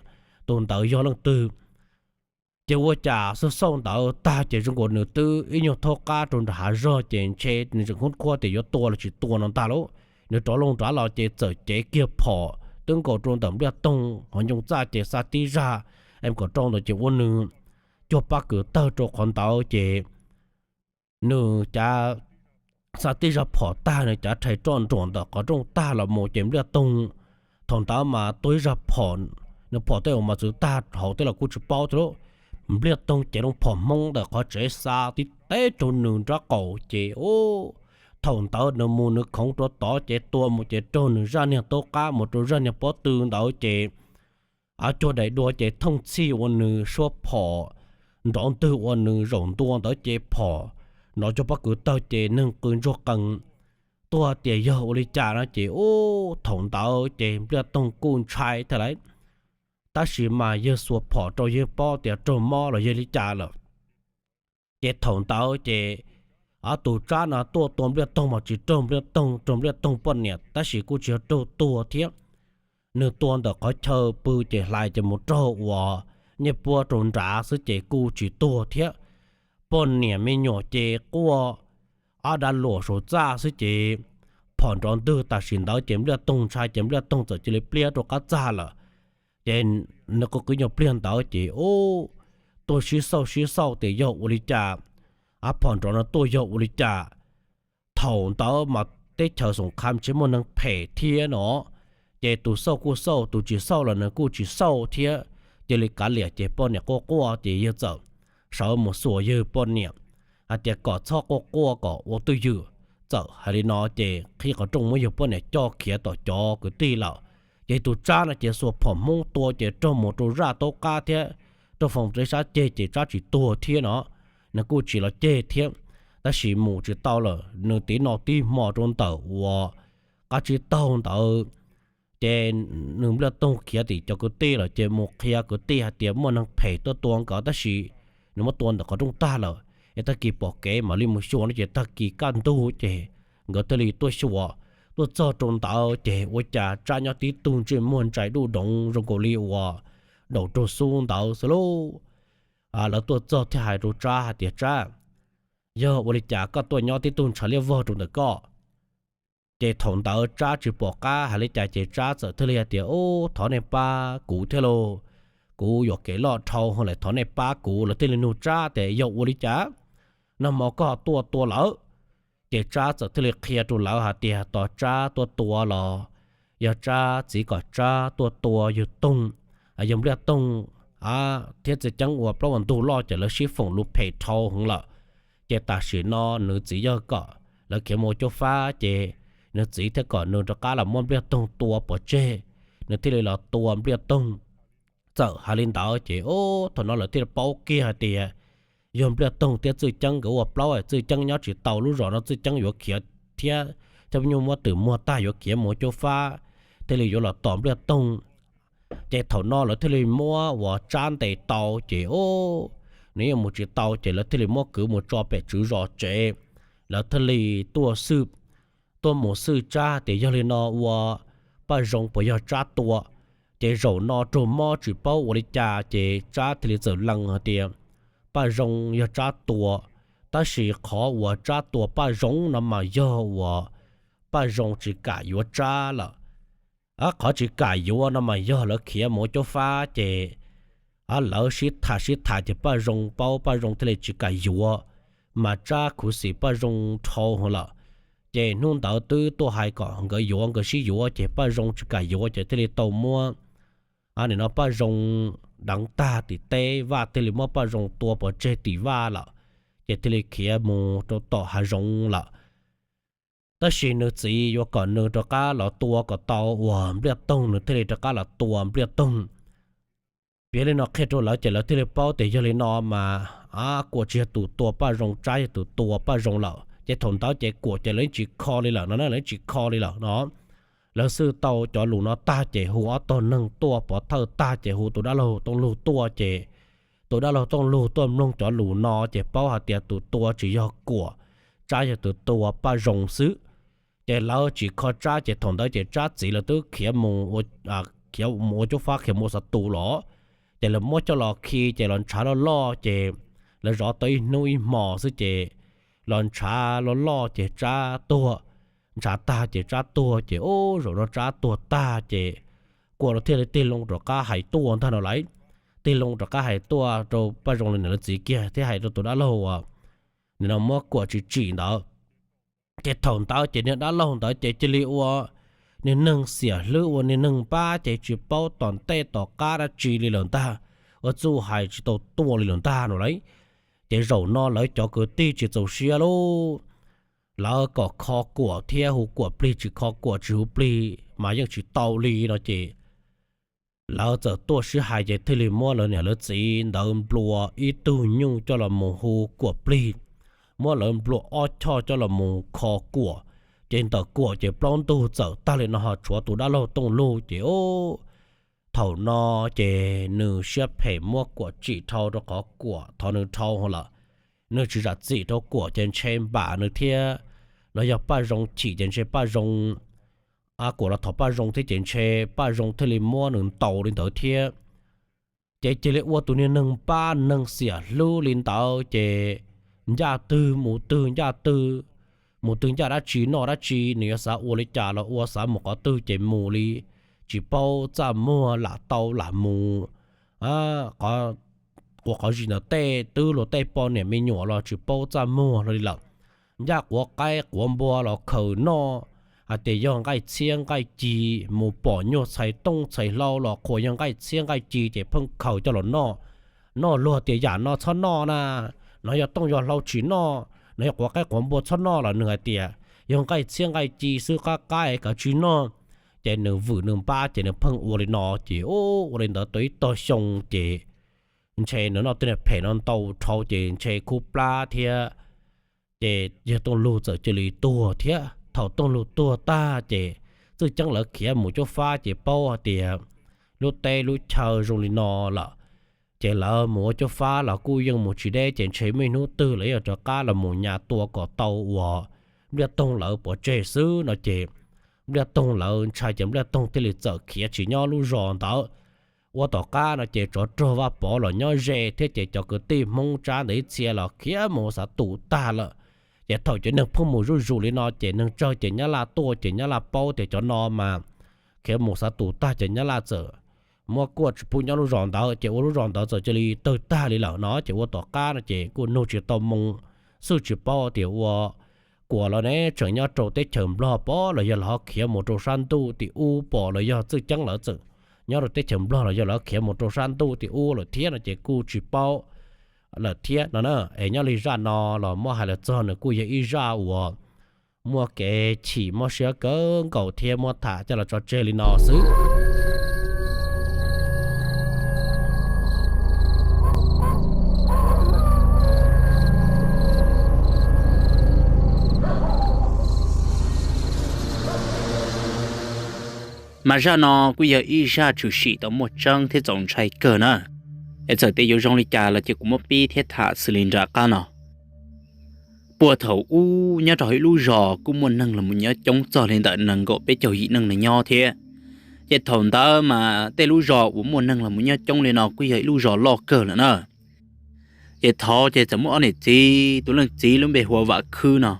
tus ntawd yog leej twg. Ces ua cas xauj xauj ntawd tag ces zoo nkaus nws twb ib nyuag thaub qab rau nram hav zog ces ntshe nws tseem khub khuab tias yuav tua los tsis tua no ntag lauj. Nws rov loo nrad los ces txawm cev kiag phom twb nkaus rau ntawm Npliaj Toog hauv ncoo txaj ces xa tib zaj em kom rau ntawd ces ua nws cuag pab kwv tawg rau qhov ntawd ces nws cav xa tib zaj phom tag, nws cav rhais roj nruam ntawm qhov rooj tag los mus ces Npliaj Toog thaum ntawd mas tua ib zaj phom, nws phom tej uas mas txwv tag hauv tej los kuj tsis paub thiab lauj. Npliaj Toog cev loo phom Hmoob ntawm qhov tsev xa tib teb rau nws nrab qaum ces ub, thaum ntawd nws mus nws khoov rau tod ces tua mus ces raug nws zaj niag taub qab mus rau zaj niag pob tw ntawd ces a cuag daim dua ces thooj txhij ua nws suab phom, nrov ntwg ua nws zaum ntua ntawd ces phom nrov cuag pob kws tawg ces neeg qw ntsuag qees. Tuaj tias yog ua li cas no ces ub, thaum ntawd ces Npliaj Toog kuj ntshai thiab lauj. Tab sis mas yawg xuas phom rau yawg paub tias raug mob los yog li cas lawm. Ces thaum ntawd ces ob tug tsab no tuaj tua Npliaj Toog mas tsis raug Npliaj Toog, raug Npliaj Toog poj niam tab sis kuj tsis yog raug tuag thiab. Nws tua ntawm qhov chaw pw ces hlais ces mus raug uas nyiaj puab rau nrad xwb ces kuj tsis tuag thiab. Poj niam me nyuam ces quaj ob dav luam saum txaj xwb ces phom nrov ntwg tam sim ntawd ces Npliaj Toog ntshai ces Npliaj Toog txawm cia li pliab rau qab txaj lawm. Ces nws qw qw nyuag pliag ntawd ces ub, tuaj sib xauj sib xauj tias yog ua li cas, a phom nrov no tuaj yog ua li cas. Thaum ntawd mas teb chaws xoom kham tsis muaj neeg phem thiab no, ces tus xauj kuj xauj, tus tsis xauj los nws kuj tsis xauj thiab. Cia li kav liam ces poj niam quaj quaj ces yawg txawm sawv mus xuas yawg poj niam, hais tias kom txhob quaj quaj kom ua twj ywm. Txawm hais li no ces qhib qhov rooj muab yawg poj niam coj khiav tom cov kwv tij lawm. Ces tus Tsab no ces xuas phom hmoob tua ces raug mus rau zaj taub qab thiab rau foom tej sab ceg ces Tsab tsis tuag thiab no, nws kuj tsis los ceg thiab. Tab sis mus tsis tau lawm, nws tiv no tib hmo rau ntawm uas qab tsib taug ntawd. Ces nws Npliaj Toog khiav tim cov kwv tij lawm ces mus qhia kwv tij hais tias muaj neeg phem tuaj tua nkawd tab sis nws muab tua ntawm qhov rooj tag lawm, es tag kis pom kev mam li mus xyuas no ces tag kis kaj ntug ces nkawd thiaj li tuaj xyuas. Tuaj txog rau ntawd ces ua cas Tsab nyob tib tug ntsej muag ntsais duj doov zoo nkaus li uas daum raug xub ntawd xwb lauj. Lawv tuaj txog thiaj hais rau Tsab hais tias, Tsab, yog ua li cas koj tuaj nyob tib tug ntshav liab vog rau ntawm koj? Ces thaum ntawd Tsab tsis pom qab hais li cas ces Tsab txawm thiaj li hais tias, Ub, thov nej pab kuv thiab lauj, kuv yuam kev loj dhau lawm, thov nej pab kuv. Lawv thiaj li nug Tsab tias yog ua li cas nag hmo koj tuaj tua lawv. Ces Tsab txawm thiaj li qhia rau lawv hais tias tos Tsab tuaj tua los yog Tsab txiv kom Tsab tuaj tua yawg Toog, yawg Npliaj Toog thiab Txwj Ceeb ua plaub ua ntug loj ces lawv sib foom lus phem dhau heev lawm. Ces tam sim no nws txiv yog kom lawv khiav mus ua Cob Fab ces nws txiv thiaj kom nws rov qab los muab Npliaj Toog tua pov tseg, nws thiaj li los tua Npliaj Toog. Txawm hais li ntawd ces ub, thaum no lawv thiaj li paub kiag hais tias yog Npliaj Toog thiab Txwj Ceeb nkawd ua plaub, Txwj Ceeb nyob tsis tau lub zos no, Txwj Ceeb yuav khiav thiab, thiab nyuj muab twm muag tag yuav khiav mus ua Cob Fab, thiaj li yuav los tos Npliaj Toog. Ces thaum no lawv thiaj li muab uas Tsab ntes tau ces ub, nws yeej mus tsis tau ces lawv thiaj li muab kwv mus tso pem tswv zos tsev. Lawv thiaj li tuaj xwb, tuaj mus xwb Tsab tias yog li no ua Paj Zoo puas yog Tsab tua. Ces zaum no raug mob tsis paub ua li cas ces Tsab thiaj li txawm lees hais tias Paj Zoo yog Tsab tua, tab sis qhov uas Tsab tua Paj Zoo no mas yog uas Paj Zoo tsis kam yuav Tsab lawm. Qhov tsis kam yuav no mas yog lawv khiav mus ua Cob Fab ces lawv sib tham sib tham ces Paj Zoo paub, Paj Zoo thiaj li tsis kam yuav, mas Tsab khuv xim Paj Zoo dhau heev lawm. Ces hnub ntawd twb tuaj hais kom nkawd yuav, nkawd sib yuav ces Paj Zoo tsis kam yuav ces thiaj li tau muab, nim no Paj Zoo deev tag tim teb, Vaj thiaj li muab Paj Zoo tua pov tseg tim Vaj lawm, ces thiaj li khiav mus rau tom hav zoov lawm. Tab sis nws txiv yuav kom nws rov qab los tua kom tau uas Npliaj Toog, nws thiaj li rov qab los tua Npliaj Toog. Piav li no qhia rau lawv ces lawv thiaj li paub tias yog li no mas Kuam tsis yog tus tua Paj Zoo, Tsab yog tus tua Paj Zoo lawm. Ces thaum ntawd ces Kuam ces lawv yeej tsis kho li lawm no, lawv yeej tsis kho li lawm no. Lawv xwb tau cov lus no tag ces hu ob tog neeg tuaj pov thawj tag ces hu tus dab laug Tooj Lug tuaj ces tus dab laug Tooj Lug tuaj mloog cov lus no ces paub hais tias tus tua tsis yog Kuam, Tsab yog tus tua Paj Zoo xwb. Ces lawv tsis kho Tsab ces thaum ntawd ces Tsab txiv lawv twb khiav mus, khiav mus ua Cob Fab, khiav mus ua Xav Tus los. Ces lawv muab coj los khi ces los ntshav loj loj ces lawv zov tau ib hnub ib hmo xwb ces los ntshav loj loj ces Tsab tuag. Ntshav tag ces Tsab tuag ces ub, zaum no Tsab tuag tag ces Kuam los thiaj li tig loo rov qab hais tuaj ntag no lauj. Tig loo rov qab hais tuaj rau Paj Zoo li niam lawv txiv kiag thiab hais rau tus dab laug uas nim no muab Kuam tsim tsim ntawd. Ces thaum ntawd ces niag dab laug ntawd ces cia li ua niag neeg xiam hlwb, ua niag neeg npab ces tsis paub tom ntej tom qab dab tsi li lawm ntag, ua txuj hais tsis tau tuaj li lawm ntag no lauj. Ces zaum no lawv cov kwv tij tsis txaus siab lauj, lawv kom kho Kuam thiab hu Kuam plig, tsis kho Kuam tsis hu plig mas yeej tsis tau li no ces lawv txawm tuaj sib hais ces thiaj li muab lawv niam lawv txiv ntawd nplua ib tug nyuj coj los mus hu Kuam plig, muab lawv nplua ob choj coj los mus kho Kuam. Ces ntawm Kuam ces plaub ntug txawm tag li no ho tshuav tus dab laug Tooj Lug ces ub, thaum no ces nws siab phem muab Kuam tsim dhau rau qhov Kuam thov nws dhau lawm. Nws tsis zam txim rau Kuam ces ntshe npam nws thiab, los yog Paj Zoo chim ces ntshe Paj Zoo, Kuam los thov Paj Zoo thiab ces ntshe Paj Zoo thiaj li muab nws ntaus li ntawd thiab. Ces cia li ua tus niag neeg npab neeg xiam hlub li ntawd ces ncaj twg mus twg, ncaj twg mus twg, ncaj dab tsi noj dab tsi, nws yuav xav ua li cas los ua, xav mus qhov twg ces mus li, tsis paub txaj muag, lam tau lam mus. Quav qhov zis ntawm tej twb luag tej poj niam me nyuam los tsis paub txaj muag hlo li lawm. Ncaj quav qaib quav npua los khaws noj, hais tias yog nqaij txhiab nqaij ci, mus pom nyuag txhais tooj txhais hlau los qhuas yog nqaij txhiab nqaij ci ces pheej khaws coj los noj. Noj luag tias yam no txhob noj na, no yog tooj yog hlau tsis noj, no yog quav qaib quav npua txhob noj los nws hais tias yog nqaij txhiab nqaij ci xwb qab qab es kav tsij noj. Ces nws vwm nws npab ces nws pheej ua li no ces ua li ntawd tau ib tog xyoo ces ntshe nws noj tej niag phem no ntau dhau ces ntshe khub plab thiab ces yawg Tooj Lug txawm cia li tuag thiab. Thaum Tooj Lug tuag tag ces txwj ceeb lawv khiav mus cuab fab ces paub hais tias lub teb lub chaw zoo li no lawm, ces lawv mus ua cuab fab los kuj yeej mus tsis deb ces ntshe muaj ib hnub twg lawv yuav rov qab los mus nyas tua kom tau uas Npliaj Toog lawv pov tseg xwb no ces Npliaj Toog lawv ntshai ces Npliaj Toog thiaj li txawm khiav tsis nyob lub zos ntawd. Ua tom qab no ces tsov rog Vaj Pov los nyob ze thiab ces cov kwv tij Hmoob Tsab ntawd ib txhia los khiav mus xav tus tag lawm. Ces thaum cov neeg pheej mus zuj zus li no ces neeg tsawg ces Nyab Laj tuaj ces Nyab Laj paub tias cov no mas khiav mus xav tus tag ces Nyab Laj txawm muab kuaj tsis pub nyob lub zos ntawd ces ua lub zos ntawd txawm cia li tawg tag li lawm no ces ua tom qab no ces kuj nug tsis tau moo xwb tsis paub tias ua kuas los ne tseem nyob rau teb chaws Nplog pom los yog los ho khiav mus rau sab ntuj tim ub pom los yog txwj ceeb lawv txawm nyob rau teb chaws Nplog los yog lawv khiav mus rau sab ntuj tim ub lawm thiab no ces kuj tsis paub lawm thiab no na. Es nyob li zaj no los muab hais los txog nws kuj yog ib zaj uas muaj kev chim mob siab kawg nkaus thiab muab tham coj los tso tseg li no xwb. Mas zaj no kuj yog ib zaj tshwm sim tau muaj tseeb thiab txaus ntshai kawg na. Es txawm tias yuav zoo li cas los cia kuv muab pib thiab tham xws li nram qab no. Puag thaum ub nyob rau ib lub zos kuj muaj neeg los mus nyob coob txog li ntawm nees nkaum peb caug yim neeg nyob thiab. Ces thaum ntawd mas tej lub zos uas muaj neeg los mus nyob coob li no kuj yog ib lub zos loj kawg lawm na. Ces thov ces txawm muaj ob niam txiv, tus leej txiv lub npe hu ua Vam Khwb no.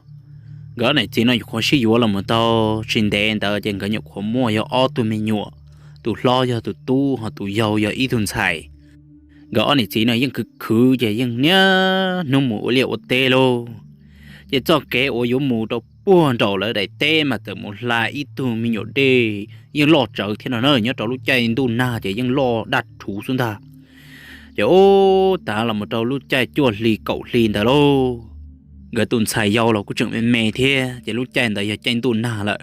Nkawd ob niam txiv no nyuam qhuav sib yuav los mus tau tsis ntev ntawd ces nkawd nyuam qhuav muaj yog ob tug me nyuam, tus hlob yog tus tub ho tus yau yog ib tug ntxhais. Nkawd ob niam txiv no yeej khwv khwv ces yeej niaj hnub mus ua liaj ua teb lauj. Ces txoj kev uas yuav mus rau puag nraum lawv daim teb mas txawm mus hla ib tug me nyuam dej yeej loj tsawv thiab no na, nyob rau lub caij ntuj nag ces yeej loj daj rhuv xwb ntag. Ces ub, tav los mus rau lub caij cuaj hli kaum hli ntawd lauj, nkawd tus ntxhais yau los kuj tseem me me thiab ces lub caij ntawd yog caij ntuj nag lawm.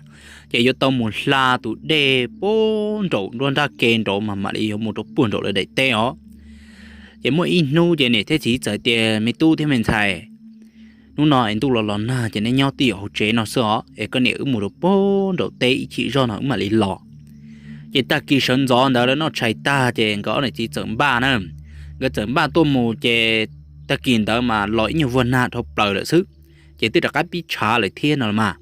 Ces yuav tau mus hla tus dej puag nraum nruab nrab ke nraud mas mam li yuav mus rau puag nraum lawv daim teb os. Ces muaj ib hnub ces niam thiab txiv txawm tias, me tub thiab me ntxhais, hnub no es ntuj los los nag ces neb nyob twj ywm hauv tsev no xwb os, es koj niam wb mus rau puag nraum teb ib chim zog no wb mam li los. Ces tag kis sawv ntxov ntawd lawv noj tshais tag ces nkawd ob niam txiv txawm npaj na, nkawd txawm npaj tuaj mus ces tag kis ntawd mas los ib nyuag vuag nag dhau plaws lawm xwb, ces twb rov qab pib tshav lawm thiab no los mas.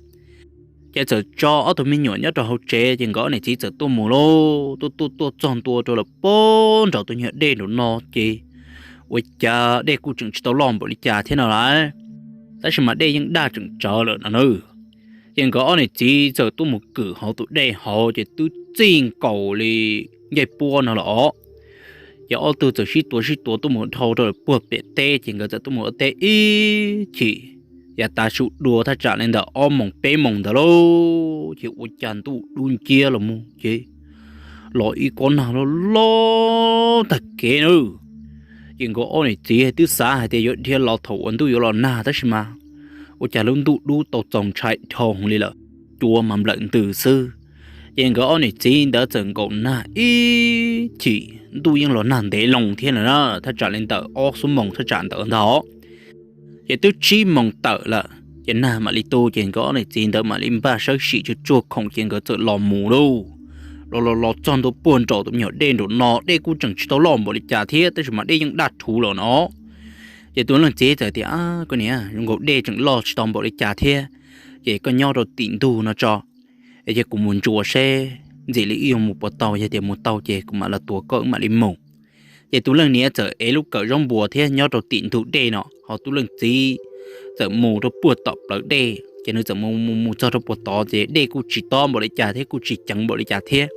Ces txawm tso ob tug me nyuam nyob rau hauv tsev ces nkawd ob niam txiv txawm tuaj mus lauj, tuaj tuaj tuaj txog ntua rau lawm puag nraum tus nyuag dej nraum no ces ua cas dej kuj tseem tsis tau loj npaum li cas thiab no lawm, tab sis mas dej yeej daj tseem tsawv lawm no na. Ces nkawd ob niam txiv txawm tuaj mus kwm hauv tus dej hauv ces twb txij nkaus li ncej puab no los os. Ces ob tug txawm sib tuav sib tuav tuaj mus dhau rau lawm puag pem teb ces nkawd txawm tuaj mus ua teb ib chim, yav tav su dua thaj tsam li ntawm ob moos peb moos ntawd lauj, ces ua cas ntuj dub nciab los mus ces los ib kob nag loj loj tag kev na. Ces nkawd ob niam txiv twb xav hais tias yuav dhia los thaum uas ntuj yuav los nag tab sis mas ua cas lub ntuj dub tau txaus ntshai dhau li lawm, cua mas nplawm ntws xwb. Ces nkawd ob niam txiv ntawd txawm nkaum nag ib chim, ntuj yeej los nag ntev loo thiab na, thaj tsam li ntawm ob xuab moos thaj tsam ntawd ntag. Ces twb tsib moos tawm lawm ces nag mam li tu ces nkawd ob niam txiv ntawd mam li npaj sawb sim tsuag tsuag khoom ces nkawd txawm los mus lauj. Los los los txog ntua puag nraum tus me nyuam dej nraum no, dej kuj tseem tsis tau loj npaum li cas thiab tab sis mas dej yeej daj rhuv lawm no. Ces tus leej txiv txawm tias, koj niam, zoo nkaus dej tseem loj tsis tau npaum li cas thiab, ces koj nyob rau tim ntug no tso, es cia kuv mus ntsuas seb ntxim li wb yuav mus puas tau, yog tias mus tau ces kuv mam los tuav koj wb mam li mus. Ces tus leej niam txawm ev lub kawm zaub npua thiab nyob rau tim ntug dej no, ho tus leej txiv txawm mus rau puag tom plawv dej ces nws txawm mus mus mus txog rau puag tod ces dej kuj tsis tob npaum li cas thiab kuj tsis ceev npaum li cas thiab.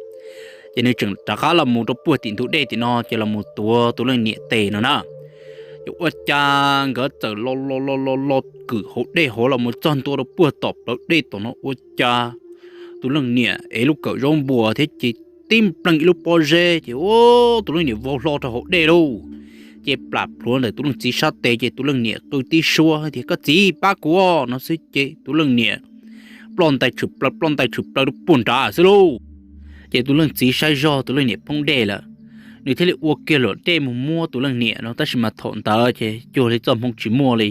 Ces nws tseem rov qab los mus rau puag tim ntug dej tim no ces los mus tuav tus leej niam tes no na. Ces ua cas nkawd txawm los los los los los kwm hauv dej hauv los mus txog ntua rau puag tom plawv dej tom no ua cas tus leej niam ev lub kawm zaub npua thiab ces tib npleeg ib lub pob zeb ces tus leej niam vau hlo rau hauv dej lauj. ces plam plhuav ntawm tus leej txiv sab tes ces tus leej niam qw tib suab tias, Koj txiv, pab kuv os, no xwb ces tus leej niam ploj ntais tshwm plaws ploj ntais tshwm plaws rau puag nrad xwb lauj. Ces tus leej txiv saib zog tus leej niam poob dej lawm, nws thiaj li ua kiag luam dej mus muab tus leej niam no, tab sis mas thaum ntawd ces cuag li txoj hmoo tsis muaj li.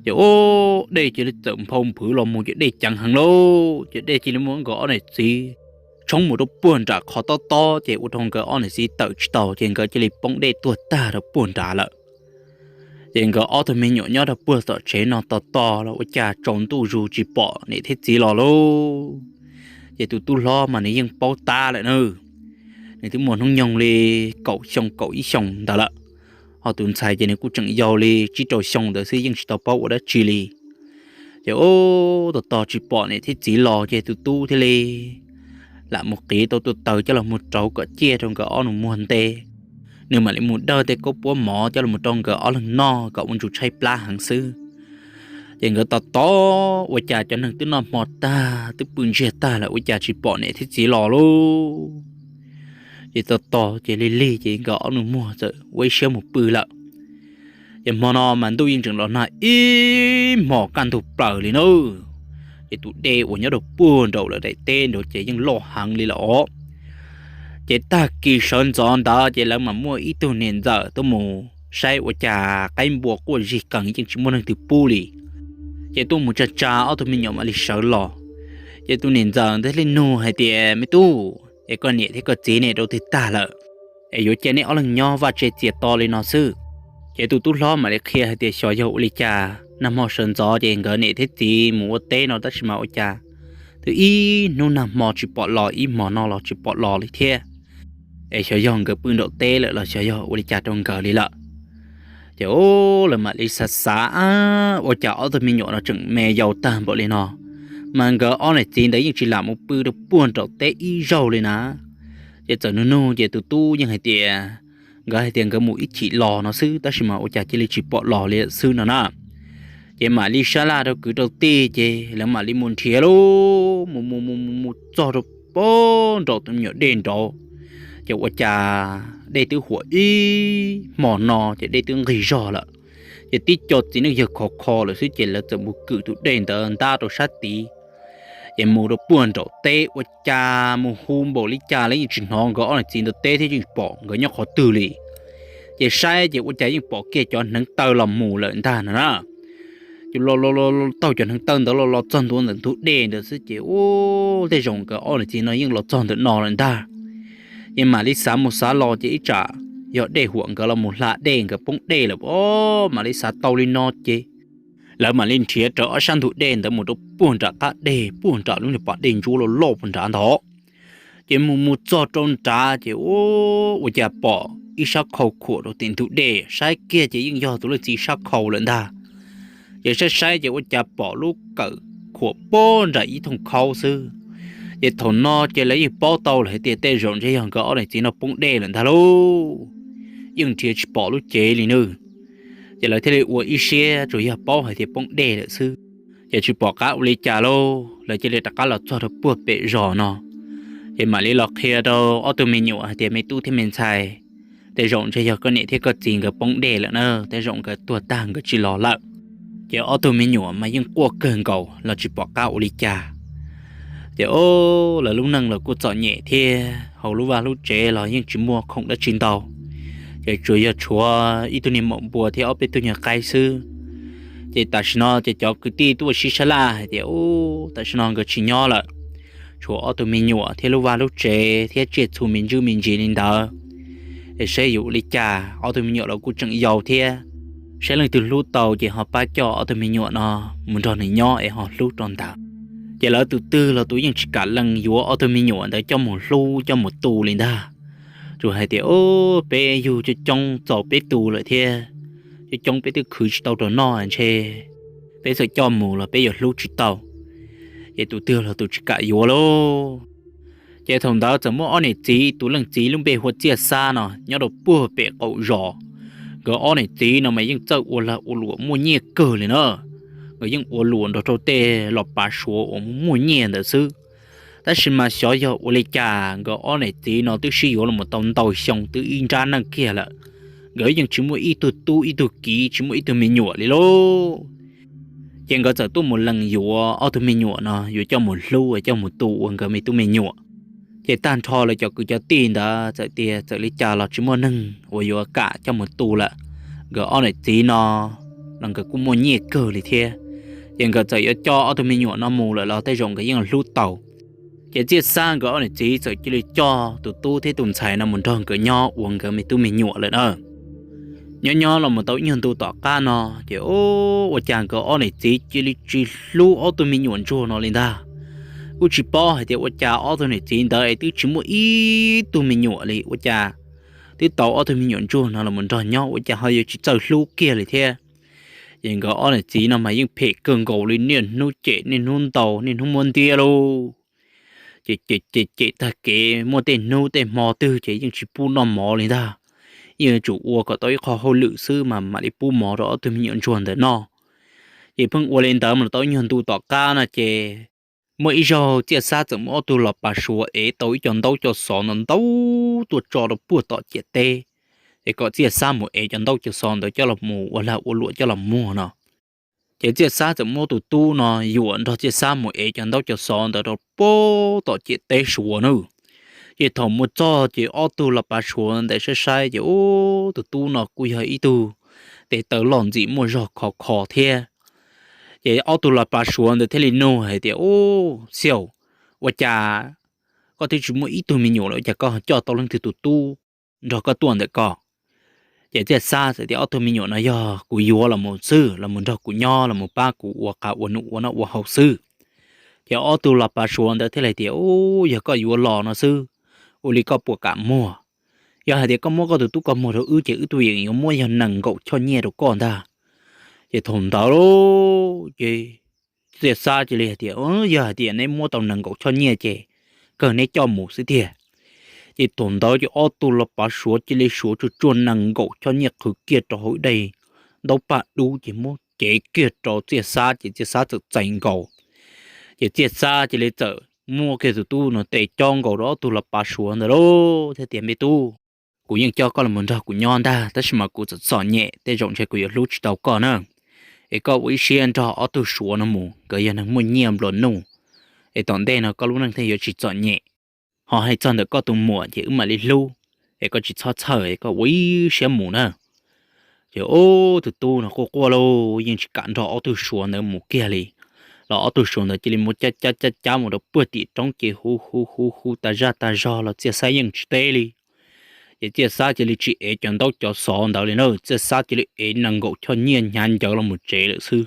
Ces ub, dej cia li txawm nphau nphwv los mus ces dej ceev heev lauj, ces dej cia li muab nkawd ob niam txiv tshoob mus rau puag nram qhov tob tob, ces ua rau nkawd ob niam txiv tawm tsis tau, ces nkawd cia li poob dej tuag tag rau puag nrad lawm. Ces nkawd ob tug me nyuam nyob rau puag tom tsev no tos tos los ua cas tsaus ntuj zus tsis pom niam thiab txiv los lauj. Ces tus tub hlob mas nws yeej paub tab lawm na, nws twb muaj hnub nyoog li kaum xyoo kaum ib xyoos ntawd lawm, ho tus ntxhais ces nws kuj tseem yau li tsib rau xyoo ntawd xwb, yeej tsis tau paub ua dab tsi li. Ces ub, tos tos tsis pom niam thiab txiv los ces tus tub thiaj li lam mus qiv tau tus taws coj los mus rauv kom ciaj rau nkawd ob nus muag nte. Nws mam li mus dawj tej kaub puab mov coj los rau nkawd ob leeg noj kom ua ntsug tshaib plab heev xwb. Ces nkawd tos tos ua cas cov neeg twb noj hmo tag twb pw ntsiag tag lawm ua cas tsis pom niam thiab txiv los lauj. Ces tos tos ces lig lig ces nkawd ob nus muag txawm ua ib siab mus pw lawm. Ces hmo no mas ntuj yeej tseem los nag ib hmos kaj ntug plaws li na. Ces tus dej uas nyob rau puag nraum lawv daim teb nraud ces yeej loj heev li lawm os. Ces tag kis sawv ntxov ntawd ces lawv mam muaj ib tug niam ntxawm tuaj mus saib ua cas qaib npua quaj zig qees yeej tsis muaj neeg twg pub li. Ces tuaj mus tsa tsa ob tug me nyuam mam li sawv los. Ces tus niam ntxawm ntawd thiaj li nug hais tias, Me tub, es koj niam thiab koj txiv ne rau twg tag lawm, es yuav cia neb ob leeg nyob vaj tse txias to li no xwb? Ces tus tub hlob mam li qhia hais tias xyov yog ua li cas nag hmo sawv ntxov ces nkawd niam thiab txiv mus ua teb no tab sis mas ua cas twb ib hnub nag hmo tsis pom los, ib hmo no los tsis pom los li thiab. Es xyov yog nkawd pw nraum teb lawm los xyov yog ua li cas rau nkawd li lawm. Ces ub, lawv mam li xav xav, Ua cas ob tug me nyuam no tseem me yau tag npaum li no, mas nkawd ob niam txiv ntawd yeej tsis lam mus pw rau puag nraum teb ib zaug li na. Ces txawm nug nug ces tus tub yeej hais tias nkawd hais tias nkawd mus ib chim los no xwb tab sis mas ua cas cia li tsis pom los li xwb no na. Ces mam li sab laj rau kwv rau tij ces lawv mam li mus nrhiav lauj, mus mus mus mus mus txog rau puag nraum tus me nyuam dej nraud. Ces ua cas dej twb huam ib hmo no ces dej twb nqig zog lawm. Ces tib co txiv neej yawg khov kho lawm xwb ces lawv txawm mus kwm tus dej ntawd ntab rau sab tid. Ces mus rau puag nraum teb ua cas mus hu npaum li cas los yeej tsis hnov nkawd ob niam txiv ntawd teb thiab yeej pom nkawd nyob qhov twg li. Ces saib ces ua cas yeej pom kiag cov hneev taw los mus lawm ntag no na. Ces los taug cov hneev taw ntawd los los txog ntua ntawm ntug dej ntawd xwb ces ub, tej zaum nkawd ob niam txiv no yeej los txog ntawm no lawm ntag. Ces mam li xav mus xav los ces ib tsam yog dej huam nkawd los mus hla dej nkawd poob dej lawm os, mam li xav tau li no ces lawv mam li nrhiav rawv ob sab ntug dej ntawd mus rau puag nram qab deg, puag nram lub niag pas dej ntsuab loj loj puag nrad ntag. Ces mus mus txog rau nrad ces ua cas pom ib sab khau khuam rau tim ntug dej, saib kiag ces yeej yog tus leej txiv sab khau lawm ntag. Ces saib saib ces ua cas pom lub kawm khuam puag nram ib thooj khaub xwb. Ces thaum no ces lawv yeej paub tau lawm hais tias tej zaum ntshe yog nkawd ob niam txiv no poob dej lawm ntag lauj, yeej nrhiav tsis pom lub cev li nawb. Ces lawv thiaj li ua ib siab tsuas yog paub hais tias poob dej lawm xwb, ces tsis pom qab ua li cas lauj, lawv cia li rov qab los txog rau puag pem zos no. Ces mam li los qhia rau ob tug me nyuam hais tias, Me tub thiab me ntxhais, tej zaum ntshe yog koj niam thiab koj txiv nkawd poob dej lawm na, tej zaum nkawd tuag tag nkawd tsis los lawm. Ces ob tug me nyuam mas yeej quaj kawg nkaus los tsis pom qab ua li cas. Ces o, lawv lub neej los kuj txom nyem thiab hauv lub vaj lub tsev los yeej tsis muaj khoom dab tsi ntau, ces tsuas yog tshuav ib tug niag maum npua thiab ob peb tug nyuag qaib xwb. Ces tam sim no ces cov kwv tij tuaj sib sab laj hais tias, Ub, tam sim no nkawd tsis nyob lawm, tshuav ob tug me nyuam thiab lub vaj lub tsev thiab tsiaj txhu me ntsis me ntsis li ntawd, es saib yuav ua li cas, ob tug me nyuam los kuj tseem yau thiab. Saib leej twg hlub tau ces ho pab coj ob tug me nyuam no mus nrog nws nyob es ho hlub rau ntawd. Ces lawv tus twg los tus yeej tsis kam lees yuav ob tug me nyuam ntawd coj mus hlub coj mus tu li ntag. Tsuas hais tias, Ub, peb yug coob coob txaus peb tu lawm thiab, coob coob peb twb khwv tsis tau rau noj ntshe peb txawm coj mus los peb yuav hlub tsis tau. Ces tus twg los tus tsis kam yuav lauj. Ces thaum ntawd txawm muaj ob niam txiv, tus leej txiv lub npe hu ua Txiaj Xab no nyob rau puag pem qaum zos. Nkawd ob niam txiv no mas yeej txawj ua lag ua luam muaj nyiaj kawg li na. Nkawd yeej ua luam nrog rau tej los pav suav uas muaj nyiaj ntawd xwb. Tab sis mas xyov yog ua li cas nkawd ob niam txiv no twb sib yuav los tau ntau xyoo twb ib nrab neej kiag lawm, nkawd yeej tsis muaj ib tug tub ib tug kiv, tsis muaj ib tug me nyuam li lauj. Ces nkawd txawm tuaj mus lees yuav ob tug me nyuam no yuav coj mus hlub, coj mus tu ua nkawd me tub me nyuam. Ces tag nrho lawv cov kwv cov tij ntawd txawm tias txawm li cas los tsis muaj neeg uas yuav kam coj mus tu lawm. Nkawd ob niam txiv no los nkawd kuj muaj nyiaj kawg li thiab, ces nkawd txawm yuav coj ob tug me nyuam no mus lawm los tej zaum nkawd yeej hlub tau. Ces Txiaj Xab nkawd ob niam txiv txawm cia li coj tus tub thiab tus ntxhais no mus nrog nkawd nyob ua nkawd me tub me nyuam lawm na. Nyob nyob los mus tau ib nyuag ntu tom qab no, ces ua cas nkawd ob niam txiv cia li tsis hlub ob tug me nyuam ntsuag no li ntag. Kuj tsis paub hais tias ua cas ob tug niam txiv ntawd es twb tsis muaj ib tug me nyuam li, ua cas twb tau ob tug me nyuam ntsuag no los nrog nyob ua cas ho yuav tsis txawj hlub kiag li thiab. Ces nkawd ob niam txiv no mas yeej phem kawg nkaus li, niaj hnub cem niaj hnub ntaus niaj hnub muab ntiab lauj. Ces cem cem cem tag kev muaj tej hnub tej hmo twg ces yeej tsis pub noj mov li ntag. Yeej yuav tsum ua kom tau ib qho hauj lwm xwb mas mam li pub mov rau ob tug me nyuam ntsuag ntawd noj. Ces pheej ua li ntawd mas tau ib nyuag ntu tom qab no ces muaj ib zaug Txiaj Xab txawm muab ob tug los pas suav ev tau ib co ntaub co xov ntau ntau tuaj tso rau puag tom ciam teb, es kom Txiaj Xab mus ev cov ntaub cov xov ntawd coj los mus ua lag ua luam coj los muag no. Ces Txiaj Xab txawm muab tus tub no yuam nrog Txiaj Xab mus ev cov ntaub cov xov ntawd rau puag tom ciam teb suav na. Ces thaum mus txog ces ob tug los pas suav ntawd saib saib ces ub, tus tub no kuj yog ib tug tes taw loj ntxim muaj zog khov kho thiab. Ces ob tug los pas suav ntawd thiaj li nug hais tias, Ub, xiaus, ua cas koj twb tsis muaj ib tug me nyuam los ua cas koj coj tau leej twg tus tub nrog koj tuaj ntawm ko? Ces Txiaj Xab txawm tias, Ob tug me nyuam no yog kuv yuav los mus xwb, los mus nrog kuv nyob, los mus pab kuv ua qab ua num ua noj ua haus xwb. Ces ob tug los pas suav ntawd thiaj li tias, Ub, yog koj yuav los no xwb, ua li koj puas kam muag? Yog hais tias koj muab koj tus tub koj muag rau wb ces wb twb yeem yuav muab yog nees nkaum choj nyiaj rau koj ntag. Ces thaum ntawd ces Txiaj Xab cia li hais tias, Yog hais tias neb muab tau nees nkaum choj nyiaj ces kawg neb coj mus xwb tiag. Ces thaum ntawd ces ob tug los pas suav cia li suav tsuag tsuag nees nkaum choj nyiaj qhwv kiag rau hauv ib daim ntaub paj dub ces muab cev kiag rau Txiaj Xab ces Txiaj Xab txawm txais nkaus. Ces Txiaj Xab cia li txawm muab kiag tus tub no tes cob nkaus rau ob tug los pas suav ntawd lauj thiab tias, Me tub, kuv yeej coj koj los mus nrog kuv nyob ntag, tab sis mas kuv txom txom nyem, tej zaum ntshe kuv yuav hlub tsis tau koj na. Es koj ua ib siab nrog ob tug suav no mus, nkawd yog neeg muaj nyiaj nplua nuj, es tom ntej no koj lub neej thiaj yuav tsis txom nyem. Ho hais txog ntawm koj tus muam ces wb mam li hlub, es koj tsis txhob txhawj, es koj ua ib siab mus na. Ces ub, tus tub no quaj quaj lauj, yeej tsis kam nrog ob tug suav ntawd mus kiag li. Los ob tug suav ntawd cia li muab cab cab cab cab mus rau puag tim roob ces hu hu hu hu tas zaj tas zog los Txiaj Xab yeej tsis teb li. Ces Txiaj Xab cia li tsis ev cov ntaub cov xov ntawd li na, Txiaj Xab cia li ev nees nkaum choj nyiaj hnyav ncawv los mus tsev lawm xwb.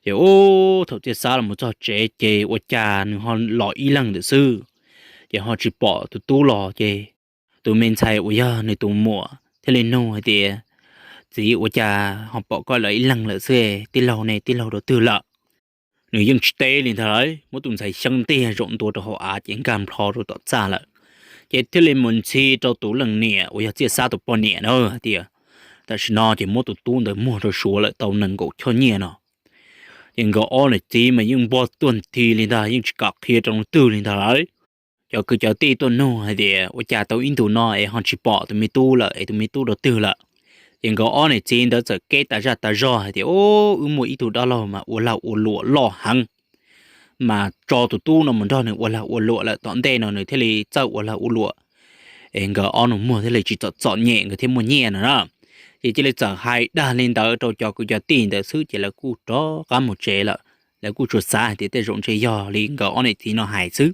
Ces ub, thaum Txiaj Xab los mus txog tsev ces ua cas nws ho los ib leeg ntawm xwb. Ces ho tsis pom tus tub los ces tus me ntxhais uas yog nws tus muam thiaj li nug hais tias, Txiv, ua cas ho pom koj los ib leeg lawm xwb, tij laug ne, tij laug rau twg lawm? Nws yeej tsis teb li ntag lauj, muab tus ntxhais xyeeb ntiag zaum ntua rau hauv av ces nkag nplho rau tom txaj lawm. Ces thiaj li mus ntxhi rau tus leej niam uas yog Txiaj Xab tus poj niam na hais tias, Tam sim no ces muab tus tub ntawd muag rau suav lawm tau nees nkaum choj nyiaj no. Ces nkawd ob niam txiv mas yeej npog tuag nthi li ntag, yeej tsis kam qhia rau leej twg li ntag lauj. Cov kwv cov tij tuaj nug hais tias, Ua cas tau ib ntus no es ho tsis pom tus me tub lawm, es tus me tub rau twg lawm? Ces nkawd ob niam txiv ntawd txawm keb tas zaj tas zog hais tias, Ub, wb muaj ib tug dab laug mas ua lag ua luam loj heev, mas tso tus tub no mus nrog nws ua lag ua luam lawm, tom ntej no nws thiaj li txawj ua lag ua luam, es nkawd ob nus muag thiaj li tsis txom txom nyem, nkawd thiaj muaj nyiaj no na. Ces cia li txawm hais dag li ntawd rau cov kwv cov tij ntawd xwb ces lawv kuj rov qab mus tsev lawm. Lawv kuj tsuas xav hais tias tej zaum ntshe yog li nkawd ob niam txiv no hais xwb.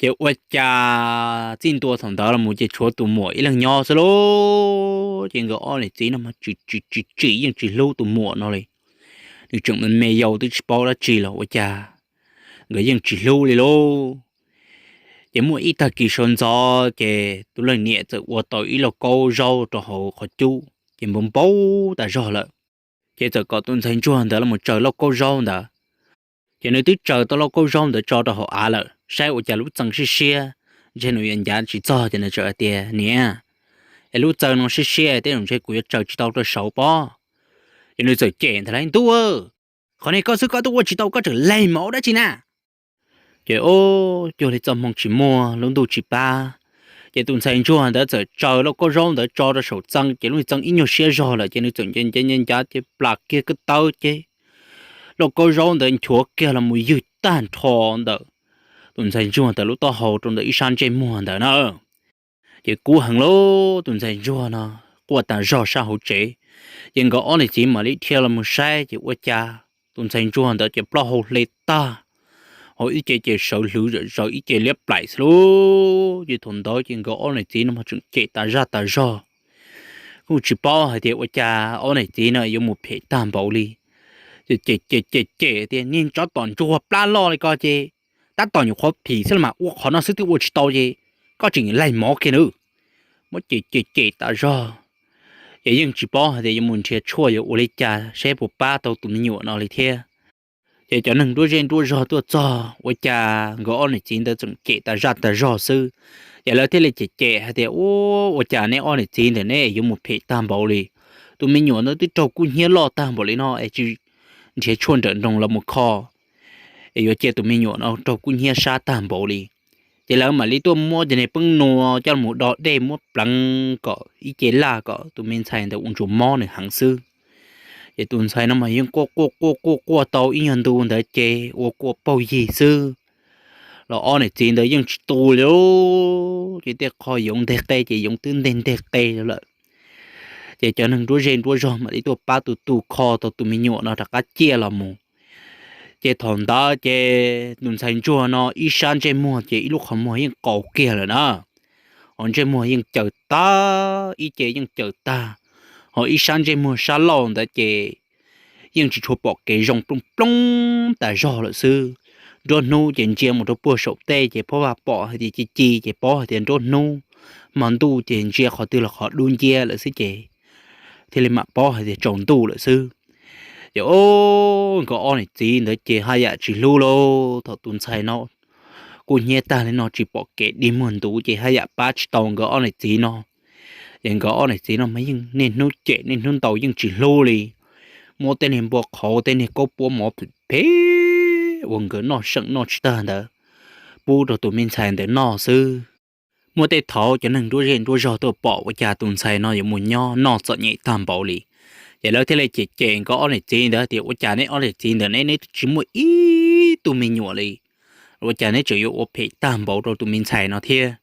Ces ua cas txij ntua thaum ntawd los mus ces tshuav tus muam ib leeg nyob xwb lauj. Ces nkawd ob niam txiv no mas tsis tsis tsis tsim yeej tsis hlub tus muam no li. Nws tseem me me yaus twb tsis paub dab tsi los ua cas nkawd yeej tsis hlub li lauj. Ces muaj ib tag kis sawv ntxov ces tus leej niam txawm ua tau ib lauj kaub zaub rau hauv qhov cub ces npau npau tas zog lawm. Ces txawm kom tus ntxhais ntsuag ntawd los tsaws lauj kaub zaub ntawd. Ces nws twb tsaws tau lauj kaub zaub ntawd tso rau hauv av lawm, saib ua cas lub txee siab siab, ntshe nws yuav ncav tsis txog ces nws txawm hais tias, Niam, es lub txee no siab siab, tej zaum ntshe kuv yuav tsaws tsis tau rau saud pob. Ces nws txawm cem ntag lauj, Ntuj, qhov no koj xwb koj twb ua tsis tau koj tseem leg mus ua dab tsi na? Ces ub, cuag li txoj hmoo tsis muaj lub ntuj tsis pab, Ces tus ntxhais ntsuag ntawd txawm tsaws lauj kaub zaub ntawd tso rau saum txee, ces lub txee ib nyuag siab zog lawm ces nws txawm nce nce nce ncav ces plas kiag kwj tawb ces lauj kaub zaub ntawd nchuav kiag los mus ywg tag nrho ntawm tus ntxhais ntsuag ntawd lub taub hau rau ntawm ib sab ntsej muag ntawd na. Ces kub heev lauj, tus ntxhais ntsuag no quaj tas zog sab hauv tsev. Ces nkawd ob niam txiv mam li dhia los mus saib ces ua cas tus ntxhais ntsuag ntawd ces plaub hau hle tag, hauv ib ce ces sawv hlwv zom zaws ib ce liab plaim xwb lauj. Ces thaum ntawd ces nkawd ob niam txiv no mas tseem cem tas zaj tas zog, kuj tsis paub hais tias ua cas ob niam txiv no yuav mus phem tag npaum li. Ces cem cem cem cem tias niag tsov tom ntsuag plab loj li ko ces tab tom nyuam qhuav phim xwb los mas ua qhov no xwb twb ua tsis tau ces koj tseem laig mov kiag nawb. Muab cem cem cem tas zog, ces yeej tsis paub hais tias yuav mus nrhiav tshuaj yuav ua li cas saib puas pab tau tus me nyuam no li thiab. Ces cov neeg nruab zej nruab zog tuaj txog ua cas nkawd ob niam txiv ntawd tseem cem tas zaj tas zog xwb. Ces lawv thiaj li cem cem hais tias, Ua, ua cas neb ob niam txiv ntawm neb yuav mus phem tag npaum li? Tus me nyuam ntawd twb raug kub hnyiab loj tag npaum li no es tsis nrhiav tshuaj nrawm nroos los mus kho es yuav cia tus me nyuam no raug kub hnyiab sab tag npaum li. Ces lawv mam li tuaj muab cov niag peeb nua coj los do dej muab pleev kom ib ce laj kom tus me ntxhais ntawd ua ntsuas mob nws heev xwb. Ces tus ntxhais no mas yeej quaj quaj quaj quaj quaj tau ib nyuag ntu ntawd ces ua kua paug yig xwb los ob niam txiv ntawd yeej tsis tu li. Ces tej qho yoov nteg qe ces yoov twb nteg nteg qe lawm. Ces cov neeg nruab zej nruab zog mam li tuaj pab tus tus kho tau tus me nyuam no rov qab ciaj los mus. Ces thaum ntawd ces tus ntxhais ntsuag no ib sab ntsej muag ces ib lub qhov muag yeej qaus kiag lawm na, ho ntsej muag yeej caws tag, ib ce yeej caws tag, ho ib sab ntsej muag sab laug ntawd ces yeej tsis tshua pom kev zoo plooj plooj tas zog lawm xwb. Nruab hnub ces ntsia mus rau puag saum tej ces phob vaj pom hais tias ci ci ces paub hais tias nruab hnub, hmo ntuj ces ntsia qhov twg los qhov dub nciab lawm xwb ces thiaj li mam paub hais tias tsaus ntuj lawm xwb. Ces o, nkawd ob niam txiv ntawd ces haj yam tsis hlub lauj, thaum tus ntxhais no kub hnyiab tag li no tsis pom kev dig muag ntuv ces haj yam pab tsis tau nkawd ob niam txiv no. Ces nkawd ob niam txiv no mas yeej niaj hnub cem niaj hnub ntaus yeej tsis hlub li. Muab tej niag npua qhauv tej niag kaub puab mov phem phem uas nkawd noj seem noj tsis tag ntawd pub rau tus me ntxhais ntawd noj xwb. Muaj tej thaum cov neeg nruab zej nruab zog tuaj pom ua cas tus ntxhais no yuav mus nyob noj txom nyem tag npaum li, ces lawv thiaj li cem cem nkawd ob niam txiv ntawd tias, Ua cas neb ob niam txiv ntawm neb, neb twb tsis muaj ib tug me nyuam li, ua cas neb tseem yuav ua phem tag npaum rau tus me ntxhais no thiab?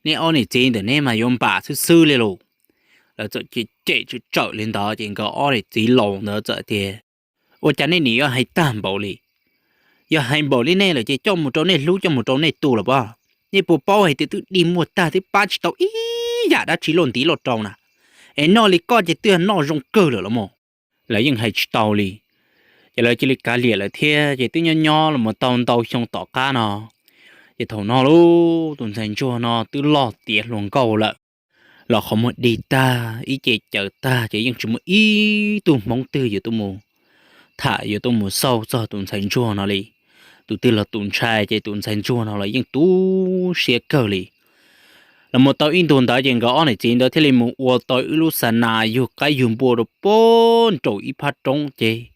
Neb ob niam txiv ntawm neb mas yuav npam xwb xwb li lauj. Lawv txawm cem cem tsawm tsawm li ntawd ces nkawd ob niam txiv laus ntawd txawm tias, Ua cas nej nim yuav hais tag npaum li? Yog hais npaum li nej lawm ces coj mus rau nej hlub coj mus rau nej tu los pob. Nej puas paub hais tias twb dig muag tag twb pab tsis tau ib yam dab tsi loj ntiv loj rau na, es noj li koj ces twb noj zoo kawg lawm los mas. Lawv yeej hais tsis tau li, ces lawv cia li kav liam lawm thiab ces twb nyob nyob los mus tau ntau xyoo tom qab no. Ces thaum no lauj, tus ntxhais ntsuag no twb loj tiav hluas nkauj lawm, los qhov muag dig tag ib ce caws tag ces yeej tsis muaj ib tug hmoob twg yuav tuaj mus tham yuav tuaj mus xauj txog tus ntxhais ntsuag no li. Tus twg los tus ntshai ces tus ntxhais ntsuag no los yeej tu siab kawg li. Los mus tau ib ntus ntawd ces nkawd ob niam txiv ntawd thiaj li mus ua tau ib lub xa nas yug qaib yug npua rau puag nraum ib phab roob ces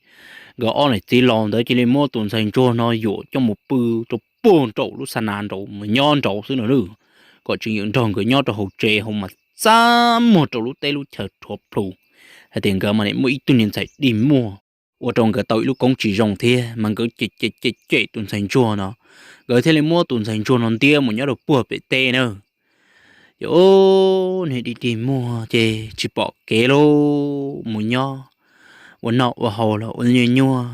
nkawd ob niam txiv laus ntawd cia li muab tus ntxhais ntsuag no yuam coj mus pw rau puag nraum lub xa nas nraud mus nyob nraud xwb no, kom tseem yuav nrog nkawd nyob rau hauv tsev hauv mas txaj muag rau lub teb lub chaw rhuav plhu, hais tias nkawd mas nim muaj ib tug niag ntxhais dig muag ua rau nkawd tau ib lub koob tsis zoo thiab mas nkawd cem cem cem cem tus ntxhais ntsuag no, nkawd thiaj li muab tus ntxhais ntsuag no ntiab mus nyob rau puag pem teb na. Ces ub, niag dig dig muag ces tsis pom kev lauj, mus nyob ua noj ua haus los ua nyuaj nyuaj.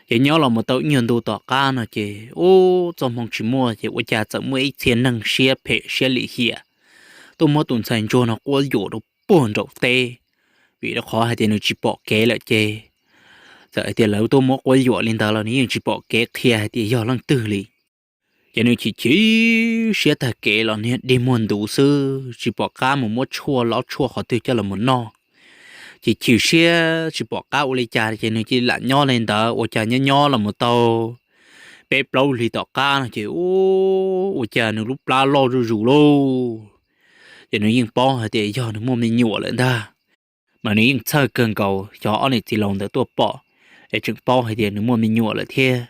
Ces nyob los mus tau ib nyuag ntu tom qab no ces ub, txoj hmoo tsis muaj ces ua cas txawm muaj ib txhia neeg siab phem siab lim hiam tuaj muab tus ntxhais ntsuag no quab yuam rau puag nraum teb, vim rau qhov hais tias nws tsis pom kev lawm ces txawm hais tias lawv tuaj muab quab yuam li ntawd los nws yeej tsis pom kev qhia hais tias yog leej twg li. Ces nws chim chim siab tag kev los niag dig muag ntuv xwb tsis pom qab mus muab tshuaj lob tshuaj qhov twg coj los mus noj. Ces chim siab tsis pom qab ua li cas ces nws cia li lam nyob li ntawd ua cas nyob nyob los mus tau peb plaub hlis tom qab no ces ub, ua cas nws lub plab loj zuj zus lauj. Ces nws yeej paub hais tias yog nws muaj me nyuam lawm ntag, mas nws yeej txhawj kawg nkaus xyov ob niam txiv laus ntawd tuaj pom es tseem paub hais tias nws muaj me nyuam lawm thiab,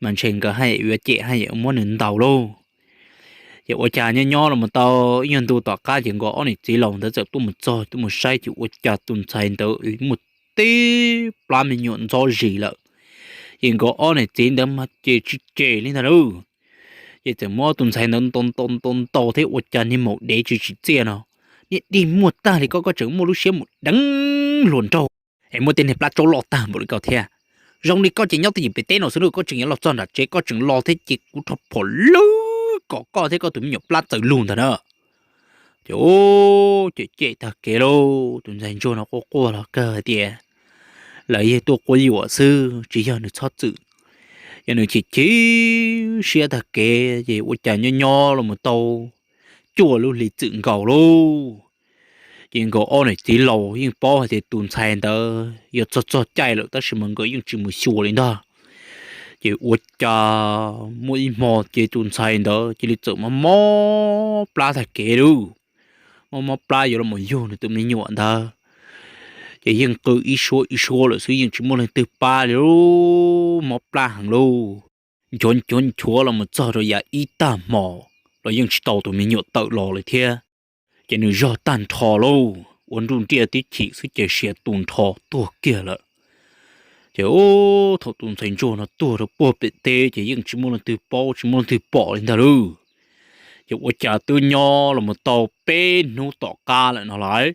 mas ntshe nkawd haj yam yuav cem haj yam muab nws ntaus lauj. Ces ua cas nyob nyob los mus tau ib nyuag ntu tom qab ces nkawd ob niam txiv laus ntawd txawm tuaj mus txog tuaj mus saib ces ua cas tus ntxhais ntawd muaj tib plab me nyuam ntxob zis lawm. Ces nkawd ob niam txiv ntawd mas ces tsis cem li ntag lauj. Ces txawm muab tus ntxhais ntawd ntaus ntaus ntaus ntaus thiab ua cas niag maum dev tsis tsim txiaj no, niag dig muag tag li koj, koj tseem muaj lub siab mus deev hluas nraug es muaj tej niag plab tsaub loj tag npaum li koj thiab. Zoo li koj ces nyob twj ywm pem teb no xwb lauj, koj tseem yuav los txog nram tsev, koj tseem los thiab ces kuv rho phom lwj kom koj thiab koj tus me nyuam plab txawm lug ntag na. Ces cem cem tag kev lauj, tus ntxhais ntsuag no quaj quaj los kawg hais tias lawv yeej tuaj quab yuam xwb tsis yog nws txhob txwm. Ces nws chim chim siab tag kev ces ua cas nyob nyob los mus tau cuaj lub hli txwm nkaus lauj. Ces nkawd ob niam txiv laus yeej paub hais tias tus ntxhais ntawd yuav txog txog caij lawm tab sis mas nkawd yeej tsis mus xyuas li ntag. Ces ua cas muaj ib hmo ces tus ntxhais ntawd cia li txawm mob mob plab tag kev lauj. Mob mob plab yuav los mus yug nws tus me nyuam ntawd, ces yeej qw ib suab ib suab lawm xwb yeej tsis muaj leej twg pab li lauj, mob plab heev lauj. Nchuav nchuav nchuav los mus txog rau yav ib tag hmo los yeej tsis tau tus me nyuam tawm los li thiab. Ces nws zog tag nrho lauj, ua nruj nriaj tib chim xwb ces siav tu nrho tuag kiag lawm. Ces thaum tus ntxhais ntsuag no tuag rau puag pem teb ces yeej tsis muaj leej twg paub tsis muaj leej twg pom li ntag lauj. Ces ua cas twb nyob los mus tau peb hnub tom qab lawm no lauj,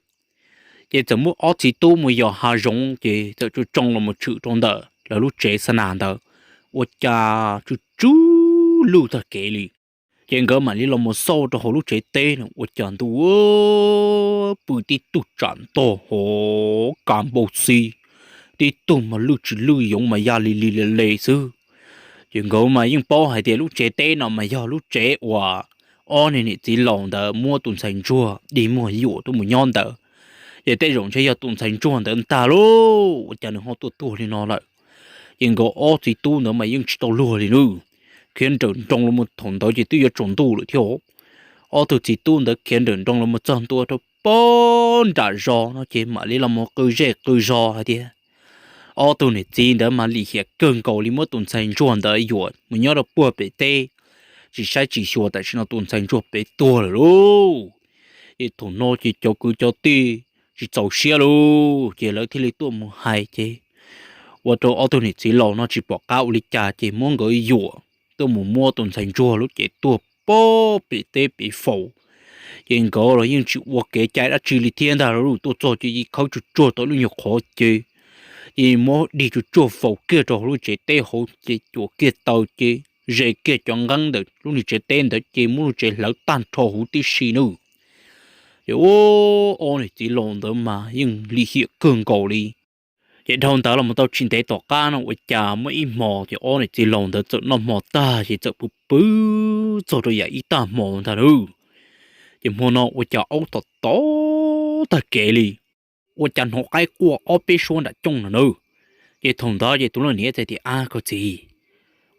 ces txawm muaj ob txiv tub mus yos hav zoov ces txawm tsoo tsoo los mus tshwm rau ntawm lawv lub tsev xa nas ntawd, ua cas tsw tsw lwj tag kev li. Ces nkawd mam li los mus xauj rau hauv lub tsev teb no ua cas ntuj pw tib tug tsam ntog hov kas npau xi, tib tug mas lwj tsis lwj yoov mas ya li li le le xwb. Ces nkawd mas yeej paub hais tias lub tsev teb no mas yog lub tsev uas ob niag niam txiv laus ntawd muab tus ntxhais ntsuag dig muag yuam tuaj mus nyob ntawd. Ces tej zaum ntshe yog tus ntxhais ntsuag ntawd ntag lauj, ua cas nws ho tuaj tuag li no lawm. Ces nkawd ob txiv tub ntawd mas yeej tsis tau luag li nawb, khiav nrawm nroos los mus thaum ntawd ces twb yuav tsaus ntuj lawm thiab. Ob tug txiv tub ntawd khiav nrawm nroos los mus txog ntua rau pem nram zos no ces mam li los mus qw zej qw zos hais tias ob tug niam txiv ntawd mas lim hiam kawg nkaus li muab tus ntxhais ntsuag ntawd yuam mus nyob rau puag pem teb, tsis saib tsis xyuas tam sim no tus ntxhais ntsuag pem tuag lawm lauj. Ces thaum no ces cov kwv cov tij tsis txaus siab lauj, ces lawv thiaj li tuaj mus hais ces ua rau ob tug niam txiv laus no tsis pom qab ua li cas ces muab nkawd yuam tuaj mus muab tus ntxhais ntsuag lub cev tuag puag pem teb pem faus. Ces nkawd los yeej tsis ua kev cai dab tsi li thiab ntag lauj, tuaj txog ces yeej khawb tsuj tsuag tau lub nyuag qhov ces, ces muab dig tsuj tsuag faus kiag rau hauv lub tsev teb hauv ces cuam kiag taw ces ze kiag cov nqeeb ntawm lub niag tsev teb ntawd ces muab lub tsev hlawv tag nrho huv tib si nawb. Ces ob niam txiv laus ntawd mas yeej lim hiam kawg nkaus li. Ces dhau ntawd los mus tau tsis ntev tom qab no ua cas muaj ib hmo ces ob niam txiv laus ntawd txawm noj hmo tag ces txawm pw pw txog rau yam ib tag hmo ntag lauj. Ces hmo no ua cas aub tom tom tag kev li, ua cas hnov qaib quaj ob peb suab nram cooj no nawb. Ces thaum ntawd ces tus leej niam txawm tias, Ab koj txiv,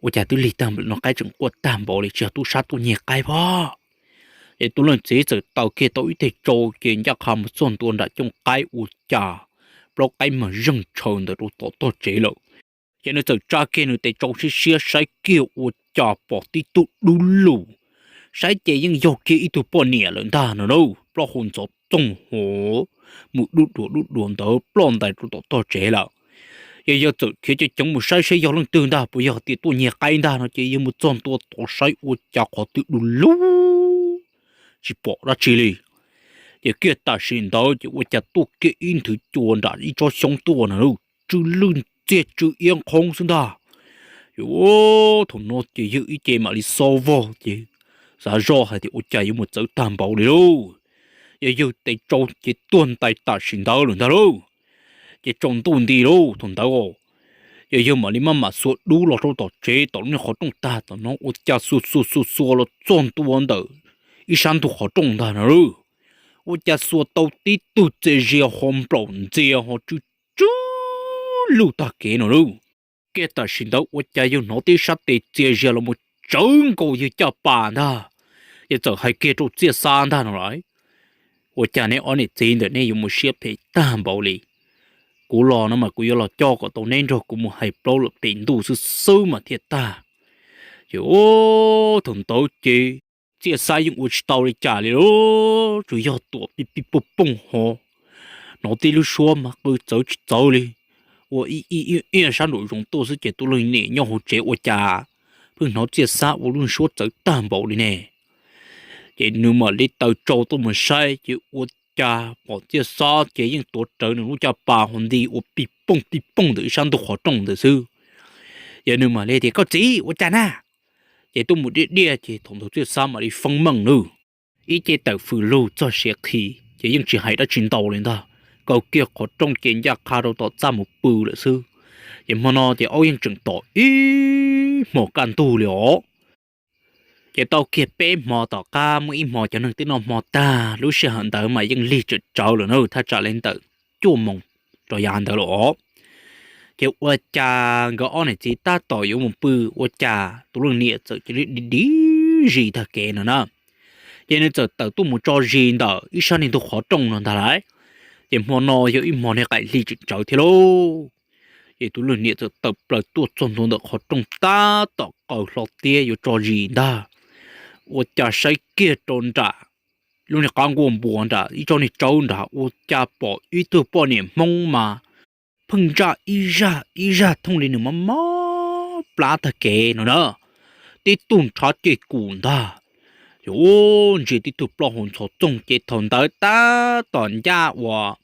ua cas twb lig tag npaum no qaib tseem quaj tag npaum li, tsis yog tub sab tuaj nyiag qaib pob? Ces tus leej txiv txawm taws kiag tau ib teg tsau ces ncaj qha mus txog ntua nram cooj qaib ua cas plaub qaib mas zeeg tshaw ntawd rau tom tog tsev lawm. Ces nws txawm tsa kiag nws tes tsau siab siab saib kiag ua cas pom tib tug dub lug, saib ces yeej yog kiag ib tug poj niam lawm ntag no na, plaub hau ntxov txoog hov mus dub duas dub duas ntawd ploj ntais rau tom tog tsev lawm. Ces yawg txawm khiav ceev ceev mus saib saib yog leej twg ntag, puas yog tias tuaj nyiag qaib ntag no ces yawg mus txog ntua tod saib ua cas qhov twg du lug tsis pom dab tsi li. Ces kiag tam sim ntawd ces ua cas tuaj kiag ib nthwv cua nram ib tsob xyoob tuaj na, tsw lwj ntxiag tsw iab nqhoob xwb ntag. Ces thaum no ces yawg ib ce mam li xob vog ces xav zoj hais tias ua cas yuav mus txawv tag npaum li lauj. Yog yawg tes tsau ces tuag ntais tam sim ntawd lawm ntag lauj. Ces tsaus ntuj nti lauj thaum ntawd, yog yawg mam li maj mam xuas dub los rau tom tsev tom lub niag qhov rooj tag tom no ua cas xuas xuas xuas xuas los txog ntua ntawm ib sab ntug qhov rooj ntag no lauj. Ua cas xuas tau tib tug txias zias ho nplaum ntxias ho tsw tsw lwj tag kev no lauj. Kiag tam sim ntawd ua cas yawg hnov tib sab tes txias zias los mus tsawv nkaus yawg caj pas ntag. Yawg txawm hais kiag rau txiaj xab ntag no lauj, Ua cas neb ob niam txiv ntawm nej yuav mus siab phem tag npaum li? Kuv los no mas kuv yuav los coj kom tau neb nrog kuv mus hais plaub lawm pem ntuj xwb xwb mas thiaj tag. Ces thaum ntawd ces Txiaj Xab yeej ua tsis tau li cas li lauj, tsuas yog tuam pij pij pooj pooj ho, hnov tib lub suab mas qw txawv tsis txawv li, ua ib ib iaj sab nraum zoov tuaj xwb ces tus leej niam nyob hauv tsev ua cas pheej hnov Txiaj Xab ua lub suab txawv tag npaum li ne. Ces nws mam li taws tsau tuaj mus saib ces ua cas pom Txiaj Xab ces yeej tuav rawv nws lub caj pas ho nti ua pij pooj pij pooj ntawm ib sab ntug qhov rooj ntawd xwb. Ces nws mam li tias, Koj txiv, ua cas na? Ces tuaj mus diaj diaj ces thaum ntawd Txiaj Xab mam li feeb meej nawb. Ib ce tawm fws lug txog siav qhi ces yeej tsis hais dab tsi ntau li ntag, kaw kiag qhov rooj ces ncaj qha rau tom txaj mus pw lawm xwb. Ces hmo no ces aub yeej tseem tom ib hmos kaj ntug li os. Ces tau kiag peb hmo tom qab muaj ib hmo cov neeg twb noj hmo tag, lub sij hawm ntawd mas yeej lig tsawm tsawv lawm na, thaj tsam li ntawm cuaj moos rau yav ntawd los. Ces ua cas nkawd ob niam txiv tab tom yuav mus pw, ua cas tus leej niam txawm cia li dim dim zis tag kev no na. Ces nws txawm tawm tuaj mus tso zis ntawm ib sab niag ntug qhov rooj no ntag lauj. Ces hmo no yog ib hmo niag qaim hli tseem tsawv thiab lauj. Ces tus leej niam txawm tawm plaws tuaj txog ntua ntawm qhov rooj tab tom qaws hlo tiab yuav tso zis ntag. Ua cas saib kiag rau nram lub niag qab nkuaj npua nram ib tsob niag tsawb nram ua cas pom ib tug poj niam Hmoob mas pheej ntsaj ib zaj ib zaj thooj li nws mob mob plab tag kev no na. Tib tug ntshav ceg kum ntag. Ces ua ntsia tib tug plaub hau ntxhov txoog ces thaum ntawd tab tom ncaj uas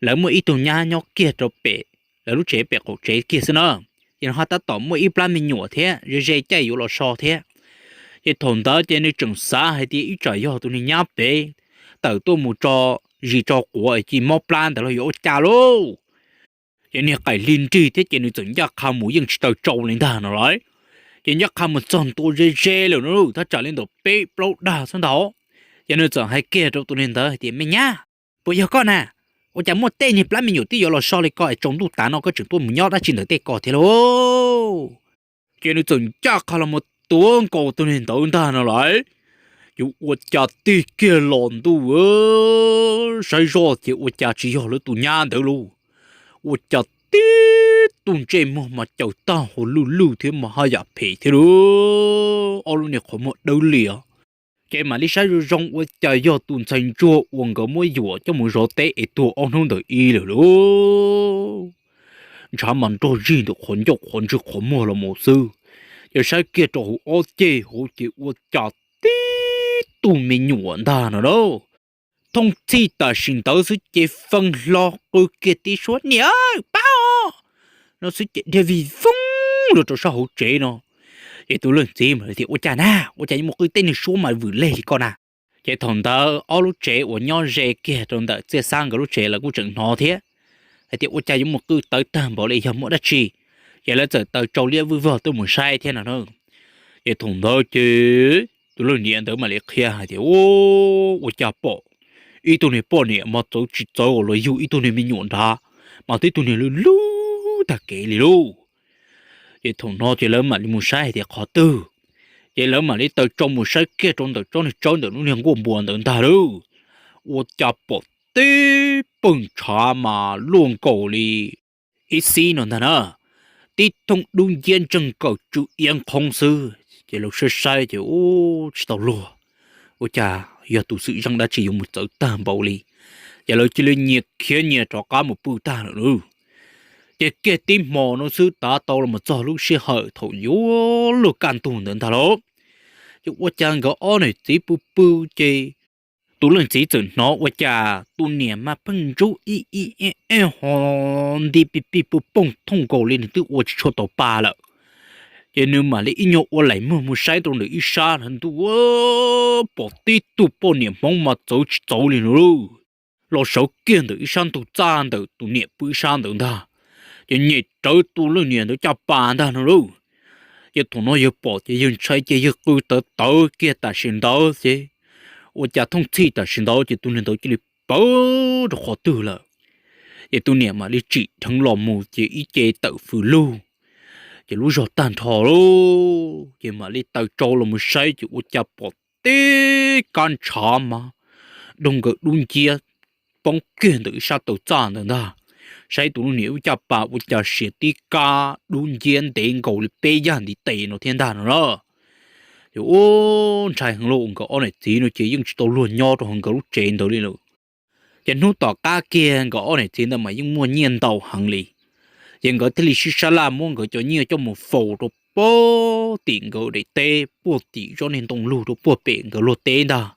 lawv muaj ib tug nyab nyob kiag rau pem lawv lub tsev pem qaum tsev kiag xwb na. Ces nws ho tab tom muaj ib plab me nyuam thiab ze ze caij yuav los so thiab. Ces thaum ntawd ces nws tseem xav hais tias ib tsam yog tus niag nyab pem tawm tuaj mus tso zis tso quav es cia mob plab ntawd los yuav ua cas lauj. Ces niag qaim hli nrig thiab ces nws txawm ncaj qha mus yeej tsis taws tsau li ntag no lauj. Ces ncaj qha mus txog ntua ze ze lawm no, thaj tsam li ntawm peb plaub dag xwb ntag. Ces nws txawm hais kiag rau tus niag ntawd hais tias, Me nyab, puas yog koj na? Ua cas muaj tej niag plab me nyuam twb yuav los so li ko es tsaus ntuj tav no koj tseem tuaj mus nyob dab tsi ntawm tej ko thiab lauj? Ces nws txawm ncaj qha los mus tuav nkaus tus niag ntawd ntag no lauj. Ces ua cas tig kiag los ntuj, saib zoj ces ua cas tsis yog lawv tus nyab ntawd lauj. Ua cas tib tug ntsej muag mas caws tag hauv lwj lwj thiab mas haj yam phem thiab lauj, ob lub niag qhov muag dawb lias. Ces mam li saib zoo zoo ua cas yog tus ntxhais ntsuag uas nkawd muab yuam coj mus zov teb es tuag ob hnub ntawd ib lawm lauj. Ntshav mas nrog zig ntawm qhov ncauj qhov ntswg qhov muag los mus xwb. Ces saib kiag rau hauv ob ceg hauv ces ua cas tib tug me nyuam ntag no lauj. Thooj txhij tam sim ntawd xwb ces feej hlo qw kiag tib suab, Niam, pab os! No xwb ces dhia vij voog los rau sab hauv tsev no. Ces tus leej txiv mas tias, Ua cas na, ua cas yuav mus qw tej niag suab mas vwm leg li ko na? Ces thaum ntawd ob lub tsev uas nyob ze kiag rau ntawm Txiaj Xab nkawd lub tsev lawv kuj tseem hnov thiab hais tias, Ua cas yuav mus qw tawv tag npaum li, yog muaj dab tsi? Ces lawv txawm taws tsau liab vwj vog tuaj mus saib thiab no na. Ces thaum ntawd ces tus leej niam ntawd mam li qhia hais tias, Ua cas pom ib tug niag poj niam mas txawv tsis txawv los yug ib tug niag me nyuam nrad, mas tib tug niag lwj lwj tag kev li lauj. Ces thaum no ces lawv mam li mus saib hais tias qhov twg. Ces lawv mam li taws tsau mus saib kiag rau ntawm tsob niag tsawb ntawm lub niag nkuaj npua ntawd ntag lauj. Ua cas pom tib pawg ntshav mas luaj nkaus li ib xib no ntag na, tib thooj dub nciab ntseeg kawm tsw iab nqhoob xwb. Ces lawv saib saib ces ub, tsis tau luag, ua cas yog tus xwm zeej dab tsi yuav mus txawv tag npaum li. Ces lawv cia li nyias khiav nyias rov qab mus pw tag lawm lauj. Ces kiag tib hmo no xwb tav tau los mus txog lub sij hawm thaum yuav luag kaj ntug ntawd ntag lauj. Ces ua cas nkawd ob niam txiv pw pw ces tus leej txiv txawm hnov ua cas tus niam mas pheej ntsub ib ib eb eb ho nti pij pij pw pooj thooj nkaus li nws twb ua tsis tshua tau pa lawm. Ces nws mam li ib nyuag ua laim muag mus saib rau ntawm ib sab ntuj, pom tib tug poj niam Hmoob mas txawv tsis txawv li no lauj, los sawv kiag ntawm ib sab ntug txaj ntawm tus niam pw ib sab ntawd ntag. Ces nyem rawv tus leej niam ntawd caj pas ntag no lauj. Ces thaum no yawg pom ces yawg ntshai ces yawg qw tawv tawv kiag tam sim ntawd ces ua cas thooj txhij tam sim ntawd ces tus niag ntawd cia li pawv rau qhov twg lawm. Ces tus niam mam li tsim dheev los mus ces ib ce tawm fws lug, ces lub zog tag nrho lauj. Ces mam li taws tsau los mus saib ces ua cas pom tib kab ntshav mas doog nkaus dub nciab poob kiag ntawm ib sab taw txaj ntawd ntag. Saib tus leej niam lub caj pas ua cas siav tib kab dub nciab ntev nkaus li peb yag ntiv tes no thiab ntag no lauj. Ces ua ntshai heev lauj, nkawd ob niam txiv no ces yeej tsis tau luag nyob rau hauv nkawd lub tsev ntawd li lawm. Ces hnub tom qab kiag nkawd ob niam txiv ntawd mas yeej muaj nyiaj ntau heev li. Ces nkawd thiaj li sib sab laj muab nkawd cov nyiaj coj mus faus rau puag tim nkawd daim teb, puag tim zos niag ntoo lug rau puag pem nkawd luag teb ntag,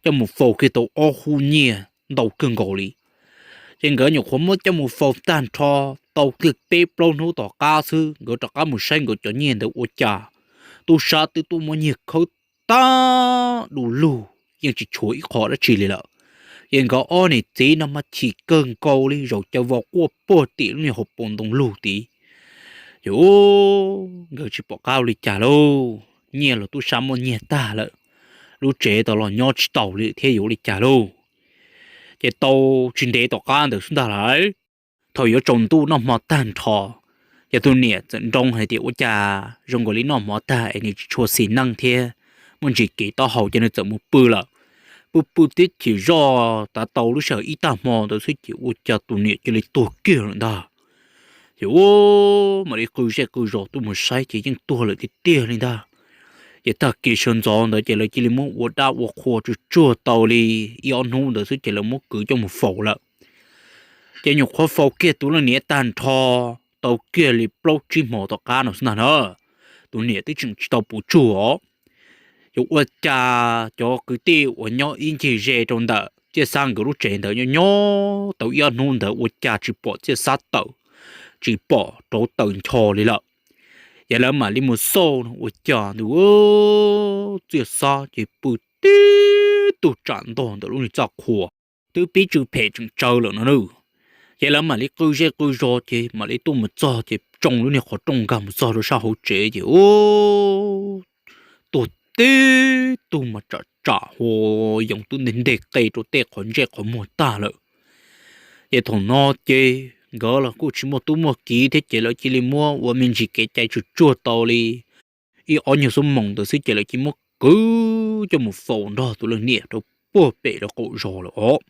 coj mus faus kiag tau ob hub nyiaj ntau kawg nkaus li. Ces nkawd nyuam qhuav muab coj mus faus tag nrho tau kiag peb plaub hnub tom qab xwb, nkawd rov qab mus saib nkawd cov nyiaj ntawd ua cas tub sab twb tuaj muab nyiag khawb tag du lug, yeej tsis tshuav ib qho dab tsi li lawm. Ces nkawd ob niam txiv no mas chim kawg nkaus li, zaum caws vos quaj puag tim lub niag hauv paus ntoo lug tid. Ces nkawd tsis pom qab ua li cas lauj, nyiaj los tub sab muab nyiag tag lawm, lub tsev tau los nyob tsis taus li thiab yuav ua li cas lauj. Ces tau tsis ntev tom qab ntawd xwb ntag lawm, thaum yuav tsaus ntuj noj hmo tag nrho, ces tus niam txawm nroo hais tias ua cas zoo nkaus li noj hmo tag es nws tsis tshua xis neej thiab, muaj ntsis kev taub hau ces nws txawm mus pw lawm. Pw pw tib chim zoj tav tau lub sij hawm ib tag hmo ntawd xwb ces ua cas tus niam cia li tuag kiag lawm ntag. Ces ua mam li qw zej qw zos tuaj mus saib ces yeej tuag lawm tiag tiag li ntag. Ces tag kis sawv ntxov ntawd ces lawv cia li muab ua dab ua qhua tsuag tsuag tau li ib ob hnub ntawd xwb ces lawv muab kwv coj mus faus lawm. Ces nyuam qhuav faus kiag tus leej niam tag nrho tau kiag li plaub tsib hmo tom qab no xwb ntag na, tus niam twb tseem tsis tau puv tsuag os. Ces ua cas cov kwv tij uas nyob ib ncig ze rau ntawm Txiaj Xab nkawd lub tsev ntawd nyob nyob tau ib ob hnub ntawd ua cas tsis pom Txiaj Xab tawm, tsis pom rauv taws ncho li lawm. Ces lawv mam li mus xauj no ua cas ntu Txiaj Xab ces pw tib tug tsam ntog ntawm lub niag txaj qhua, twb pib tsw phem tseem tsawv lawm no na. Ces lawv mam li qw zej qw zos ces mam li tuaj mus txog ces tsoo lub niag qhov rooj nkag mus txog rau sab hauv tsev ces ua tuag tib tug mas tsam tsam hua yoov twb nteg nteg qe rau tej qhov ntsej qhov muag tag lawm. Ces thaum no ces nkawd los kuj tsis muaj tub muaj kiv thiab ces lawv cia li muab ua me ntsis kev cai tsuag tsuag tau li ib ob nyuag xuab moos ntawd xwb ces lawv cia muab kwv coj mus faus nrog tus leej niam rau puag pem rau qaum zos lawm os.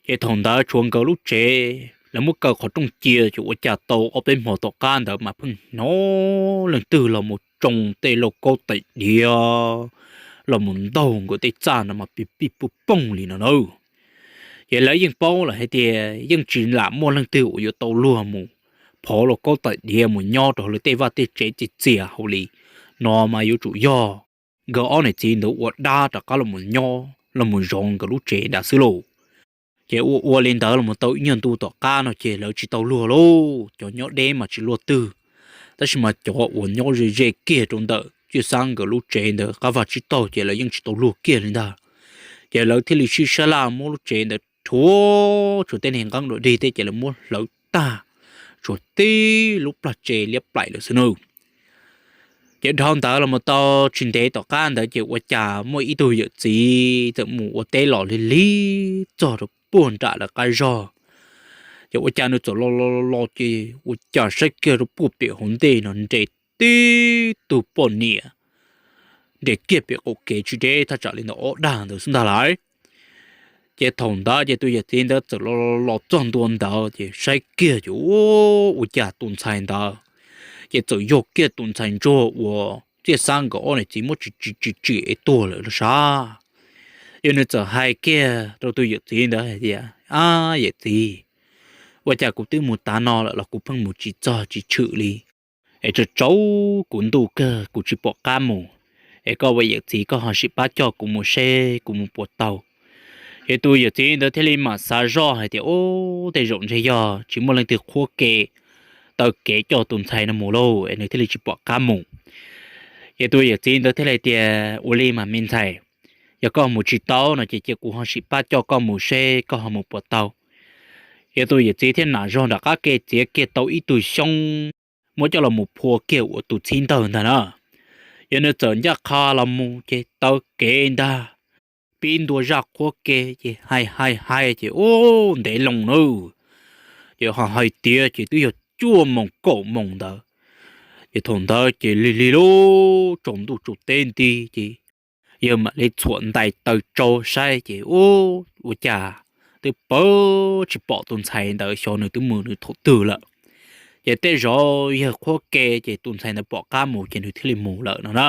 Ces thaum ntawd tshuav nkawd lub tsev, lawv muab kaw qhov rooj cia ces ua cas tau ob peb hmo tom qab ntawd mas pheej hnov leej twg los mus tsoo tej lauj kaub tais diav los mus ntaug nkawd tej txaj no mas pij pij poj pooj li no na. Ces lawv yeej paub lawm hais tias yeej tsis lam muaj leej twg uas yuav tau luag mus phov lauj kaub tais diav mus nyob rau lawv tej vaj tej tsev txias txias hauv li no mas yuav tsum yog nkawd ob niam txiv ntawd ua dab rov qab los nyob los mus zov nkawd lub tsev nrad xwb lauj. Ces ua ua li ntawd los tau ib nyuag ntu tom qab no ces lawv tsis tau luag lauj, cov nyob deb mas tsis luaj twg, tab sis mas cov uas nyob ze ze kiag rau ntawm Txiaj Xab nkawd lub tsev ntawd qab vaj tsib taug ces lawv yeej tsis tau luag kiag li ntag. Ces lawv thiaj li sib sab laj muab lub tsev ntawd rhuav tshuav tej niag nqeeb dua dig tej ces lawv muab hlawv tag, tshuav tib lub plag tsev liab plaim lawm xwb nawb. Ces dhau ntawd los tau tsis ntev tom qab ntawd ces ua cas muaj ib tug yawm txiv txawm mus ua teb los lig lig txog rau puag nram lawv qab zog. Ces ua cas nws txawm los los los ces ua cas saib kiag rau puag pem hauv ntej no nres tib tug poj niam nres kiag pem qaum kev tsis deb thaj tsam li ntawm ob dag ntawd xwb ntag lawm. Ces thaum ntawd ces tus yawm txiv ntawd txawm los los txog ntua ntawd ces saib kiag ces ua cas tus ntxhais ntawd ces txawm yog kiag tus ntxhais ntsuag uas Txiaj Xab nkawd ob niam txiv muab tsis tsis tsis tsim es tuag lawm los sav. Yog nws txawm hais kiag rau tus yawm txiv ntawd hais tias, Ab yawm txiv, ua cas kuv twb mus tav no lawm los kuv pheej mus tsis txog tsis tshwm li, es tsaus tsaus kuv ntuj kawg kuv tsis pom qab mus, es koj ua yawm txiv koj ho sim pab coj kuv mus seb kuv mus puas tau. Ces tus yawm txiv ntawd thiaj li mam xav zoj hais tias, Ub, tej zaum ntshe yog tsis muaj leej twg qhuab ke taw kev coj tus ntxhais no mus lauj, es nws thiaj li tsis pom qab mus. Ces tus yawm txiv ntawd thiaj li tias, Ua li mas me ntxhais, yog koj mus tsis tau no ces cia kuv ho sim pab coj koj mus seb koj ho mus puas tau. Ces tus yawm txiv thiaj nam zog nram qab ke txiav kiag tau ib tug xyoob muab coj los mus phua kiag ua tus txhib ntawg ntag na. Yog nws txawm ncaj qha los mus ces taw kev ntag, pib ntua zaj qhuab ke ces hais hais hais ces ub ntev loo na. Ces ho hais tiav ces twb yog cuaj moos kaum moos ntawd. Ces thaum ntawd ces lig lig lub tsaus ntuj tsaus teb nti ces yawg mam li txhuam ntais taw tsau saib ces ub ua cas twb pawb tsis pom tus ntxhais ntawd xyov nws twb mus nws thaum twg lawm. Ces tej zaum yawg qhuab ke ces tus ntxhais ntawd pom qab mus ces nws thiaj li mus lawm no na.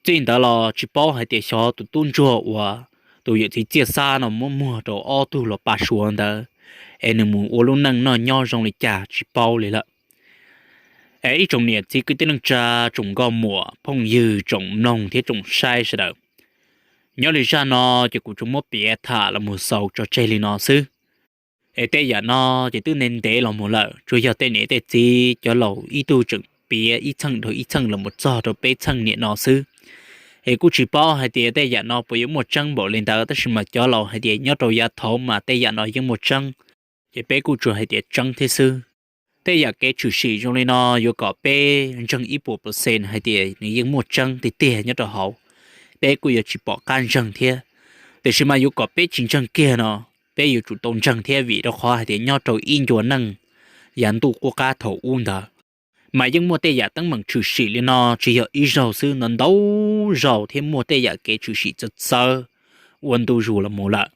Txij ntawd los tsis paub hais tias xyov tus tub ntsuag uas tus yawm txiv txiaj xab no muab muag rau ob tug los pab suav ntawd es nws mus ua lub neej noj nyob zoo li cas tsis paub li lawm. Es ib tsoom niam txiv kwv tij neej tsa, tsoom nkauj muam phooj ywg, tsoom mloog thiab tsoom saib sawv daws, nyob li zaj no ces kuv tsuas muab piav tham los mus xaus tso tseg li no xwb. Es tej yam no ces twb ntev ntev los mus lawm, tsuas yog tej niam tej txiv cov laus ib tug tseem piav ib txheej dhau ib txheej los mus txog rau peb txheej niam no xwb. Es kuj tsis paub hais tias tej yam no puas yuav muaj tseeb npaum li ntawd, tab sis mas cov laus hais tias nyob rau yav thaud mas tej yam no yeej muaj tseeb, ces peb kuj tsuas hais tias tseeb thiab xwb. Tej yam kev tshwm sim zoo li no yuav kom peb ntseeg ib puas percent hais tias nws yeej muaj tseeb tiag tiag nyob rau hauv, peb kuj yuav tsis pom qab ntseeg thiab. Tiam sis mas yuav kom peb tsis ntseeg kiag no, peb yuav tsum tau ntseeg thiab, vim rau qhov hais tias nyob rau ib ncua neej yav ntuj qub qab thaum ub ntawd mas yeej muaj tej yam teeb meem tshwm sim li no tsis yog ib zaug xwb, ntau ntau zaus thiab muaj tej yam kev tshwm sim txawv txawv ua ntu zus los mus lawm.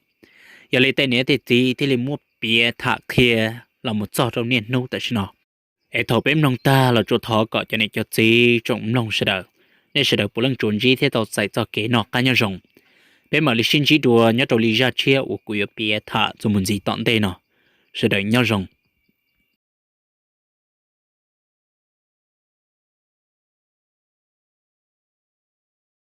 Yog li tej niam tej txiv thiaj li muab piav tham qhia los mus txog rau niaj hnub tam sim no. Es thaum peb mloog tag los tsuas thov kom cov niam cov txiv tsoom mloog sawv daws, nej sawv daws puav leej tsuas ntsib thiab tau txais txoj kev noj qab nyob zoo. Peb mam li sib ntsib dua nyob rau li zaj tshiab uas kuv yuav piav tham txuas mus ntxiv tom ntej no. Sawv daws nyob zoo.